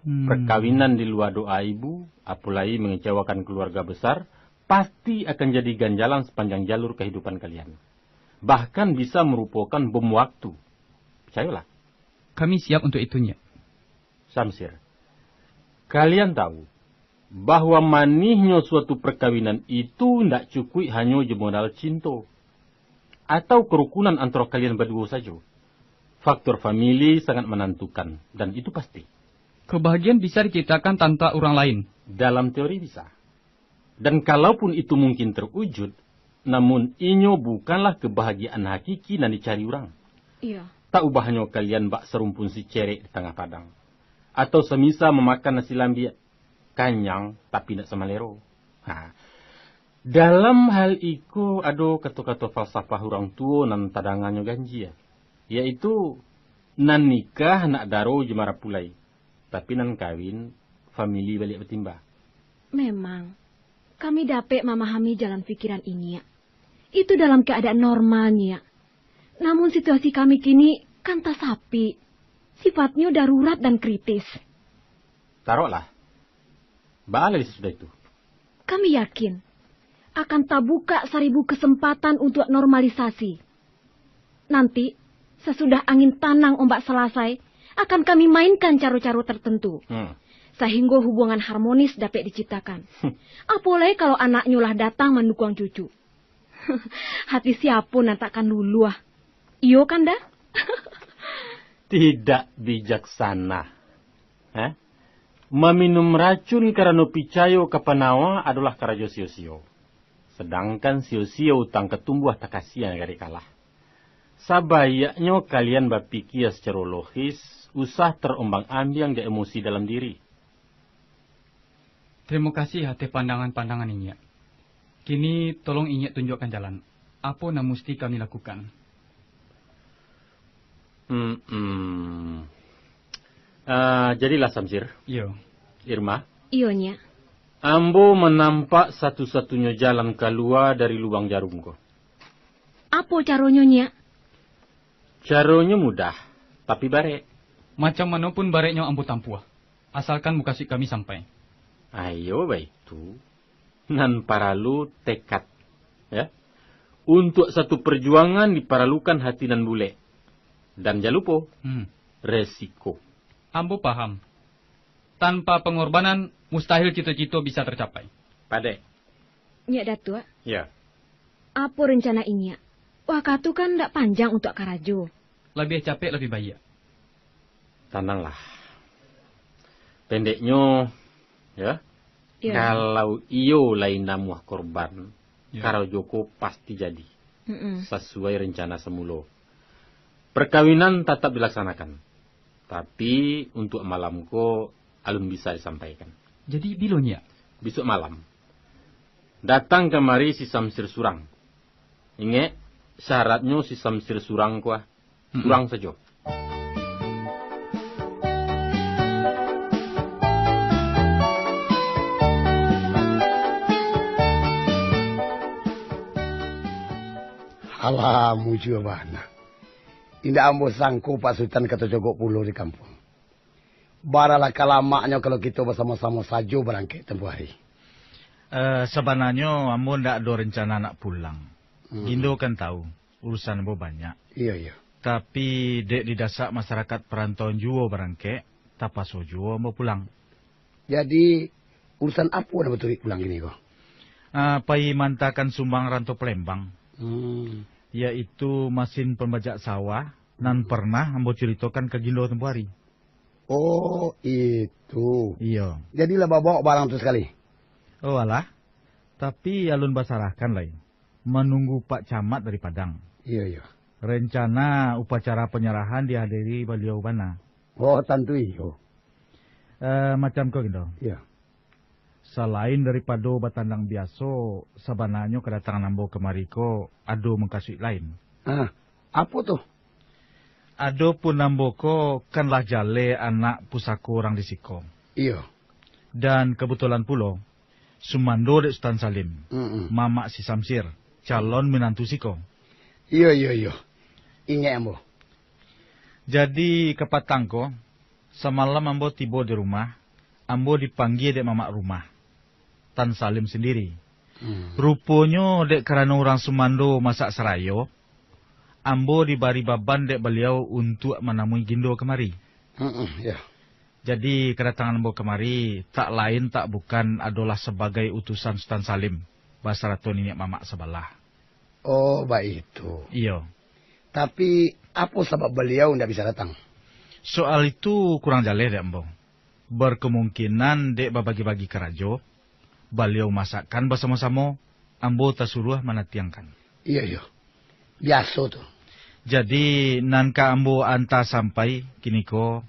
Hmm. Perkawinan di lua doa ibu, apolai mengecewakan keluarga besar, pasti akan jadi ganjalan sepanjang jalur kehidupan kalian. Bahkan bisa merupakan bom waktu. Percayolah. Kami siap untuk itu, Nyiak. Samsir, kalian tahu bahwa manihnyo suatu perkawinan itu ndak cukuik hanyo jo modal cinto atau kerukunan antara kalian baduo sajo. Faktor famili sangat manantukan, dan itu pasti. Kebahagiaan bisa diciptakan tanpa urang lain. Dalam teori bisa. Dan kalaupun itu mungkin terwujud, namun inyo bukanlah kebahagiaan hakiki nan dicari urang. Iyo. Tak ubahnyo kalian bak sarumpun sicerek di tangah padang, atau samisa mamakan nasi lambiak, kanyang tapi indak samalero. Ha. Dalam hal iko ado kato-kato falsafah urang tuo nan tadanganyo ganjia, yaitu, nan nikah nak daro jo marapulai, tapi nan kawin famili baliak batimba. Memang, kami dapek mamahami jalan pikiran Inyiak. Itu dalam keadaan normal, Nyiak. Namun situasi kami kini kan tasapik. Sifatnyo darurat dan kritis. Taroklah. Baa lai sasudah itu? Kami yakin, akan tabukak saribu kesempatan untuak normalisasi. Nanti, sasudah angin tanang ombak salasai, akan kami mainkan caro-caro tertentu, hmm, sahinggo hubungan harmonis dapek diciptakan. Apolai kalau anaknyo lah datang mandukuang cucu. Hati siapo nan takkan luluah? Iyo kan, Da? Tidak bijaksana. Hah? Maminum racun karano picayo ka panawa adolah karajo sio-sio. Sadangkan sio-sio utang ka tumbuah takasiang ka dikalah. Sabaiaknyo kalian bapikia sacaro logis, usah tarombang-ambiang dek emosi dalam diri. Tarimo kasih ateh pandangan-pandangan Inyiak. Kini, tolong Inyiak tunjuakkan jalan. Apo nan musti kami lakukan? Hmm, hmm. Ah, jadilah, Samsir. Iyo. Irma. Iyo, Nyiak. Ambo manampak satu-satunyo jalan kalua dari lubang jarum ko. Apo caronyo, Nyiak? Caronyo mudah, tapi barek. Macam mano pun bareknyo ambo tampuah, asalkan mukasuik kami sampai. Ayo, baitu. Nan paralu tekad, ya. Untuak satu perjuangan diparalukan hati nan bulek. Dan jan lupo, hmm, resiko. Ambo paham. Tanpa pangorbanan, mustahil cito-cito bisa tacapai. Padek. Nyiak Datuak. Ya. Apo rencana Inyiak? Wakatu kan ndak panjang untuak karajo. Labiah capek, labiah baiak. Tananglah. Pendeknyo, ya. Ya. Kalau iyo lai namuah korban, Ya. karajo ko pasti jadi. Mm-mm. Sasuai rencana samulo. Perkawinan tatap dilaksanakan. Tapi, untuak malam ko, alun bisa disampaikan. Jadi, bilo, Nyiak? Bisuak malam. Datang kamari si Samsir surang. Ingek, syaratnyo si Samsir surang ko, ah. Mm-mm. Surang sajo. Alah, mujua bana. Indak ambo sangko Pak Sutan ka tacogok pulo di kampuang. Baralah ka lamaknyo kalau kito basamo-samo sajo barangkek tampuah ari. Eh, sabananyo ambo ndak ado rencana nak pulang. Hmm. Gindo kan tahu, urusan ambo banyak. Iyo, iyo. Tapi, dek didasak masarakat parantauan juo barangkek, tapaso juo ambo pulang. Jadi, urusan apo nan baturuik pulang kini ko? Ah, pai maantakan sumbang rantau Palembang. Hmm. Yaitu masin pambajak sawah nan Hmm. pernah ambo curitokan ka Gindo tampuah ari. Oh, itu. Iyo. Jadi lah babawok barang tu sakali? Oh, alah. Tapi alun basarahkan lai. Manunggu Pak Camat dari Padang. Iyo, iyo. Rencana upacara panyarahan dihadiri baliau bana. Oh, tantu iyo. Eh, macam ko, Gindo. Iyo. Salain daripado batandang biaso, sabananyo kadatangan ambo kamari ko ado mukasuik lain. Ah, apo tu? Adopun ambo ko kan lah jaleh anak pusako urang di siko. Iyo. Dan kabutulan pulo, sumando dek Sutan Salim, Mm-mm. mamak si Samsir, calon minantu siko. Iyo, iyo, iyo. Ingek ambo. Jadi, kapatang ko, samalam ambo tibo di rumah, ambo dipanggia dek mamak rumah, Tan Salim sandiri. Hmm. Ruponyo, dek karano urang sumando masak sarayo, ambo dibari baban dek baliau untuak manamui Gindo kamari. Mm-mm, ya. Jadi, kadatangan ambo kamari, tak lain tak bukan adolah sabagai utusan Sutan Salim, basarato niniak mamak sabalah. Oh, baitu. Iyo. Tapi, apo sabab baliau indak bisa datang? Soal itu kurang jaleh dek ambo. Berkemungkinan dek babagi-bagi karajo, baliau masakkan basamo-samo, ambo tasuruah manatiangkan. Iyo, iyo. Biaso tu. Jadi, nan ka ambo anta sampai kiniko,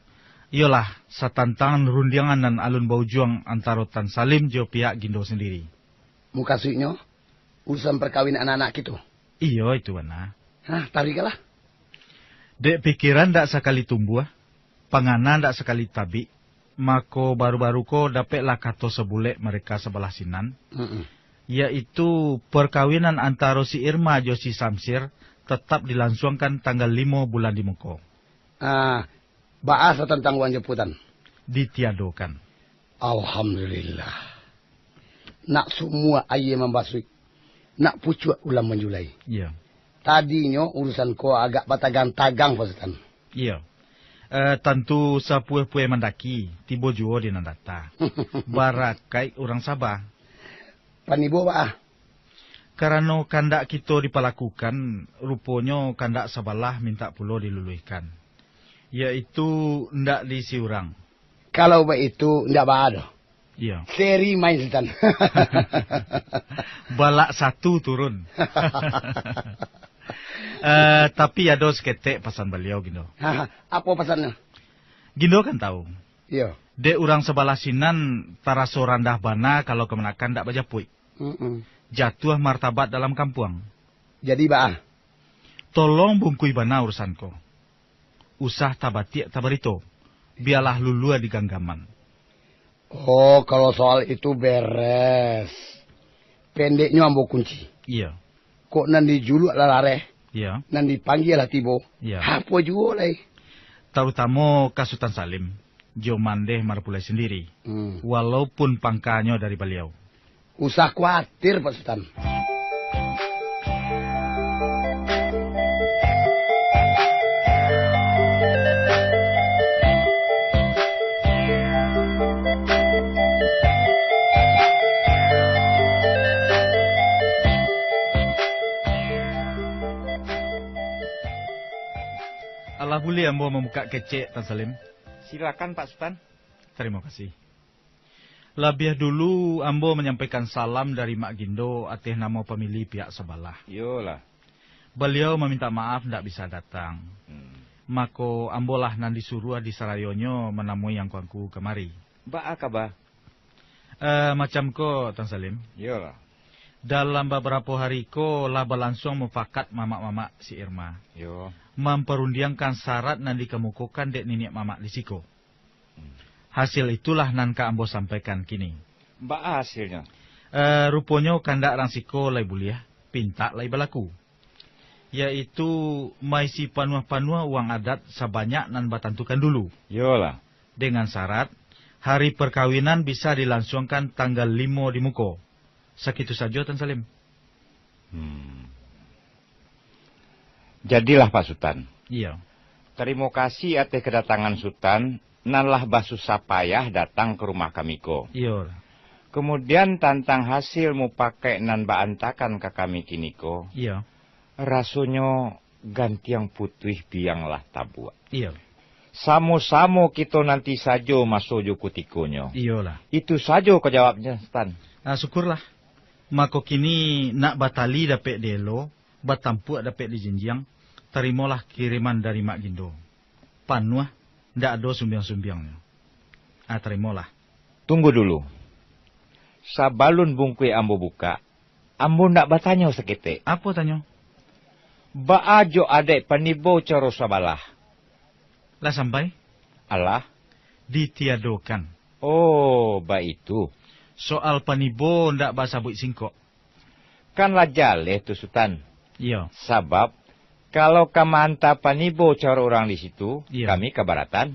iyolah satantang rundiangan nan alun baujuang antaro Tan Salim jo pihak Gindo sandiri. Mukasuiknyo, urusan parkawinan anak-anak kito? Iyo, itu bana. Hah, taruihkanlah. Dek pikiran ndak sakali tumbuah, pangana ndak sakali tabik, mako baru-baru ko dapeklah kato sabulek mareka sabalah sinan, Mm-mm. yaitu parkawinan antaro si Irma jo si Samsir tatap dilansuangkan tanggal limo bulan limo ko. Ah, baa satantang wan jo Putan? Ditiadokan. Alhamdulillah. Nak sumua aia mambasuik, nak pucuak ulam manjulai. Iyo. Tadinyo urusan ko agak batagang-tagang, Pak Sutan. Iyo. Eh, tantu sapueh-pueh mandaki, tibo juo di nan data. Barakaik urang saba. Panibo baa? Karano kandak kito dipalakukan, ruponyo kandak sabalah mintak pulo diluluihkan. Yaitu ndak diisi urang. Kalau baitu, ndak baa doh. Iyo. Seri main Sutan. Balak satu turun. Eh, tapi ado saketek pasan baliau, Gindo. Apo pasannyo? Gindo kan tahu. Iyo. Dek urang sabalah sinan taraso randah bana kalau kamanakan ndak bajapuik. Mm-mm. Jatuah martabat dalam kampuang. Jadi baa? Tolong bungkui bana urusan ko. Usah tabatiak tabarito. Bialah lulua di ganggaman. Oh, kalau soal itu beres. Pendeknyo ambo kunci. Iyo. Kok nan dijuluak lah lareh, Iyo. nan dipanggia lah tibo. Iyo. Apo juo lai? Tarutamo ka Sutan Salim, jo Mandeh Marapulai sandiri, Hmm. walaupun pangkanyo dari baliau. Usah kuatir, Pak Sutan. Boleh ambo mambukak kecek, Tan Salim? Silakan, Pak Sutan. Tarimo kasih. Labiah dulu, ambo manyampaikan salam dari Mak Gindo ateh namo pamilih pihak sabalah. Iyolah. Baliau mamintak maaf ndak bisa datang. Hmm. Mako, ambolah nan disuruah di sarayonyo manamui angku-angku kamari. Baa kaba? Eh, macam ko, Tan Salim. Iyolah. Dalam babarapo hari ko lah balansuang mufakat mamak-mamak si Irma. Yo. Mamparundiangkan syarat nan dikamukokan dek niniak mamak di siko. Hmm. Hasil itulah nan ka ambo sampaikan kini. Baa hasilnyo? Eh, ruponyo kandak rang siko lai buliah, pintak lai balaku. Yaitu maisi panuah-panuah uang adat sabanyak nan batantukan dulu. Iyolah. Dengan syarat, hari parkawinan bisa dilansuangkan tanggal limo di muko. Sakitu sajo, Tan Salim. Hmm. Jadilah, Pak Sutan. Iyo. Tarimo kasih ateh kadatangan Sutan, nan lah basusah payah datang ka rumah kami ko. Iyo. Kemudian, tantang hasil mupakaik nan baantakan ka kami kiniko, iyo, rasonyo gantiang putuih biang lah tabuak. Iyo. Samo-samo kito nanti sajo maso jo kutikonyo. Iyolah. Itu sajo ka jawabnyo, Sutan. Ah, syukurlah. Mako kini nak batali dapek dielo, batampuak dapek dijinjiang, tarimolah kiriman dari Mak Gindo. Panuah, ndak ado sumbiang-sumbiangnyo. Ah, tarimolah. Tunggu dulu. Sabalun bungkuih ambo bukak, ambo ndak batanyo saketek. Apo tanyo? Baa jo adaik panibo caro sabalah? Lah sampai? Alah. Ditiadokan. Oh, baitu. Soal panibo ndak basabuik singkok. Kan lah jaleh tu, Sutan. Iyo. Sabab, kalau ka maanta panibo caro urang di situ, iyo, kami kabaratan.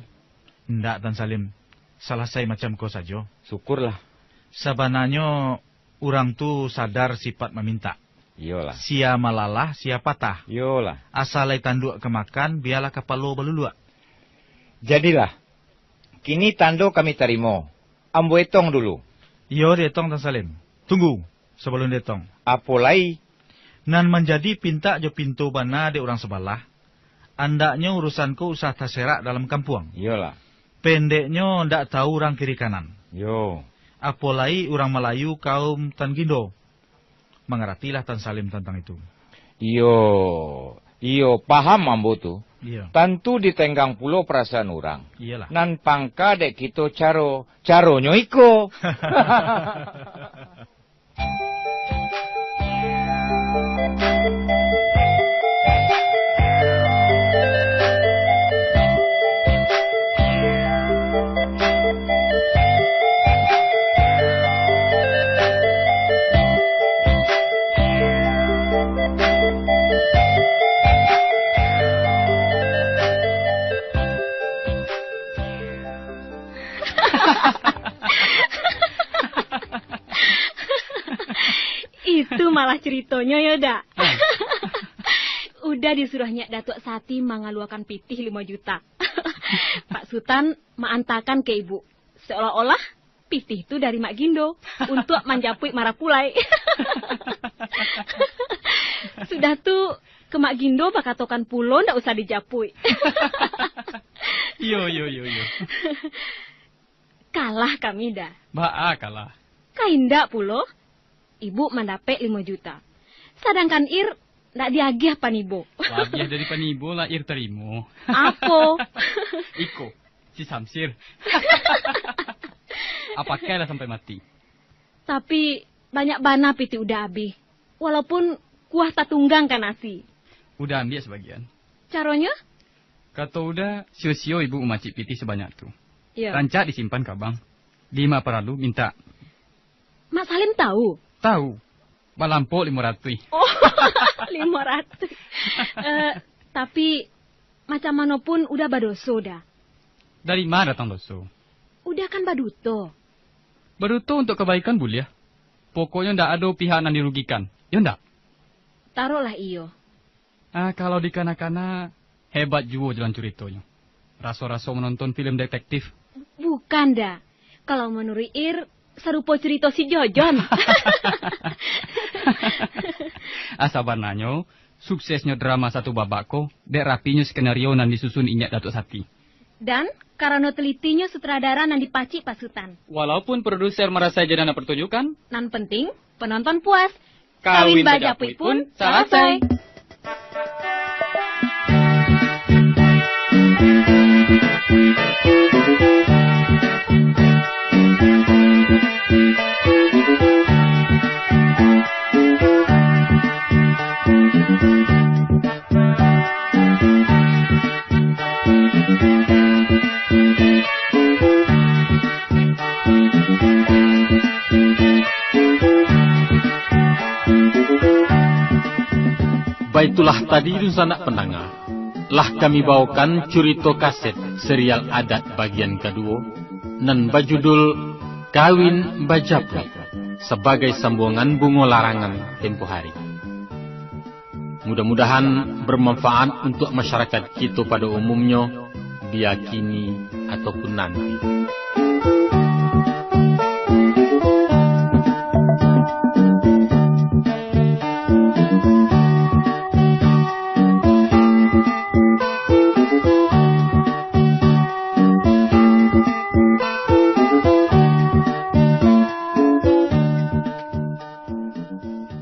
Indak, Tan Salim. Salasai macam ko sajo. Syukurlah. Sabananyo, urang tu sadar sipat mamintak. Iyolah. Sia malalah, sia patah. Iyolah. Asa lai tanduak ka makan, bialah kapalo baluluak. Jadilah. Kini tando kami tarimo. Ambo etong dulu. Iyo, dietong, Tan Salim. Tunggu, sabalun dietong. Apo lai? Nan manjadi pintak jo pinto bana dek urang sabalah, andaknyo urusan ko usah taserak dalam kampuang. Iyolah. Pendeknyo, ndak tahu urang kiri kanan. Yo. Apo lai urang Malayu kaum Tan Gindo. Mangaratilah Tan Salim tantang itu. Iyo, iyo, paham ambo tu. Iyo. Tantu ditenggang pulo parasaan urang. Iyolah. Nan pangka dek kito caro, caronyo iko. Itu malah ceritonyo, yo, Dak? Uda disuruah Nyiak Datuak Sati mangaluakan pitih limo juta. Pak Sutan maantakan ka ibu, seolah-olah pitih tu dari Mak Gindo untuak manjapuik marapulai. Sudah tu, ka Mak Gindo bakatokan pulo ndak usah dijapuik. Iyo, iyo, iyo, iyo. Kalah kami, Da. Baa kalah? Ka indak pulo. Ibu mandapek limo juta. Sadangkan Ir ndak diagiah panibo. Labiah dari panibo lah Ir tarimo. Apo? Iko, si Samsir. Apakailah sampai mati. Tapi, banyak bana pitih Uda abih. Walaupun kuah tatunggang ka nasi. Uda ambiak sabagian. Caronyo? Kato Uda, sio-sio ibu mamacik pitih sabanyak tu. Iyo. Rancak disimpan ka bank. Dima paralu, mintak. Mak Salim tahu? Tahu. Balampok limo ratuih. Oh, limo ratuih. Eh, tapi, macam mano pun Uda badoso, Da. Dari ma datang doso? Uda kan baduto. Baduto untuak kabaikan buliah. Pokoknyo ndak ado pihak nan dirugikan. Yo ndak? Taruhlah iyo. Ah, kalau dikana-kana, hebat juo jalan curitonyo. Raso-raso manonton film detektif. Bukan, Da. Kalau manuruik Ir, sarupo curito si Jojon. Ah, sabananyo, Suksesnyo drama Satu Babak ko, dek rapinyo skenario nan disusun inyak Datuak Sati. Dan, karano telitinyo sutradara nan dipacik Pak Sutan. Walaupun produser marasai jo dana pertunjukan, nan penting, penonton puas. Kawin Bajapuik pun salasai. Baitulah tadi dunsanak pandanga, lah kami baokan curito kaset serial adat bagian kaduo, nan bajudul Kawin Bajapuik, sabagai sambuangan Bungo Larangan tempo hari. Mudah-mudahan bermanfaat untuak masyarakat kito pado umumnyo, bia kini ataupun nanti.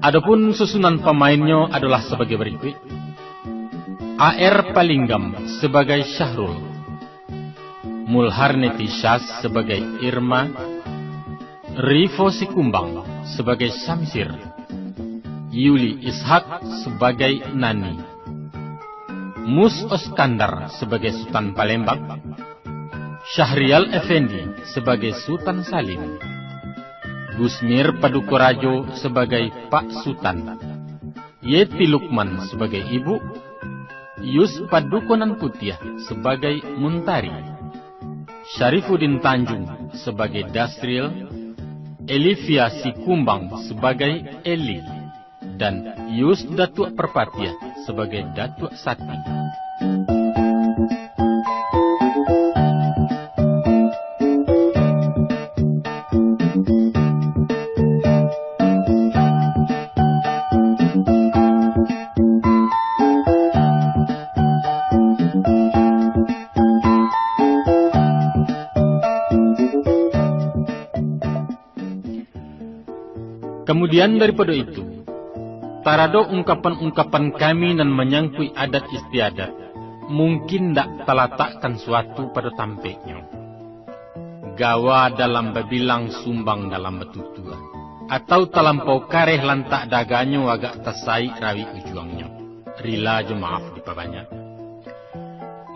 Adopun susunan pamainnyo adolah sabagai barikuik: A R Palinggam sabagai Syahrul, Mulharneti Syaz sabagai Irma, Rifo Sikumbang sabagai Samsir, Yuli Ishak sabagai Nani, Mus Oskandar sabagai Sutan Palembang, Syahrial Effendi sabagai Sutan Salim, Gusmir Paduko Rajo sabagai Pak Sutan, Yeti Lukman sabagai Ibu, Yus Paduko Nan Putiah sabagai Muntari, Syarifuddin Tanjung sabagai Dasril, Elivia Sikumbang sabagai Eli, dan Yus Datuak Parpatiah sabagai Datuak Sati. Kamudian daripado itu, taradok ungkapan-ungkapan kami nan manyangkuik adat istiadat, mungkin ndak talatakkan suatu pado tampeknyo. Gawa dalam babilang, sumbang dalam batutua, atau talampau kareh lantak daganyo, agak tasaik rawik ujuangnyo. Rila jo maaf dipabanyak.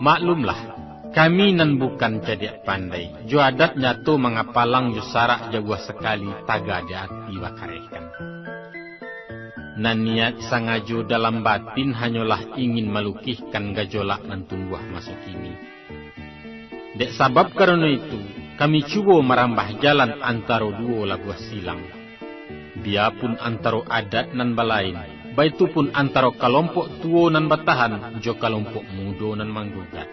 Maklumlah, kami nan bukan cadiak pandai, jo adat nyato mangapalang jo sarak jauah sakali taga di ati bakarehkan. Nan niat sangajo dalam batin hanyolah ingin malukihkan gajolak nan tumbuah maso kini. Dek sabab karano itu, kami cubo marambah jalan antaro duo labuah silang. Biapun antaro adat nan balain, baitu pun antaro kalompok tuo nan batahan jo kalompok mudo nan manggugat.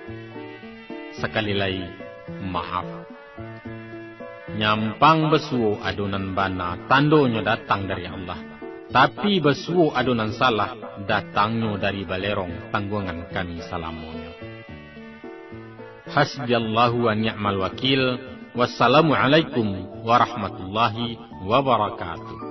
Sakali lai, maaf. Nyampang basuo ado nan bana, tandonyo datang dari Allah. Tapi basuo ado nan salah, datangnyo dari balerong tangguangan kami salamonyo. Hasbiyallahu wa ni'mal wakil. Wassalamualaikum warahmatullahi wabarakatuh.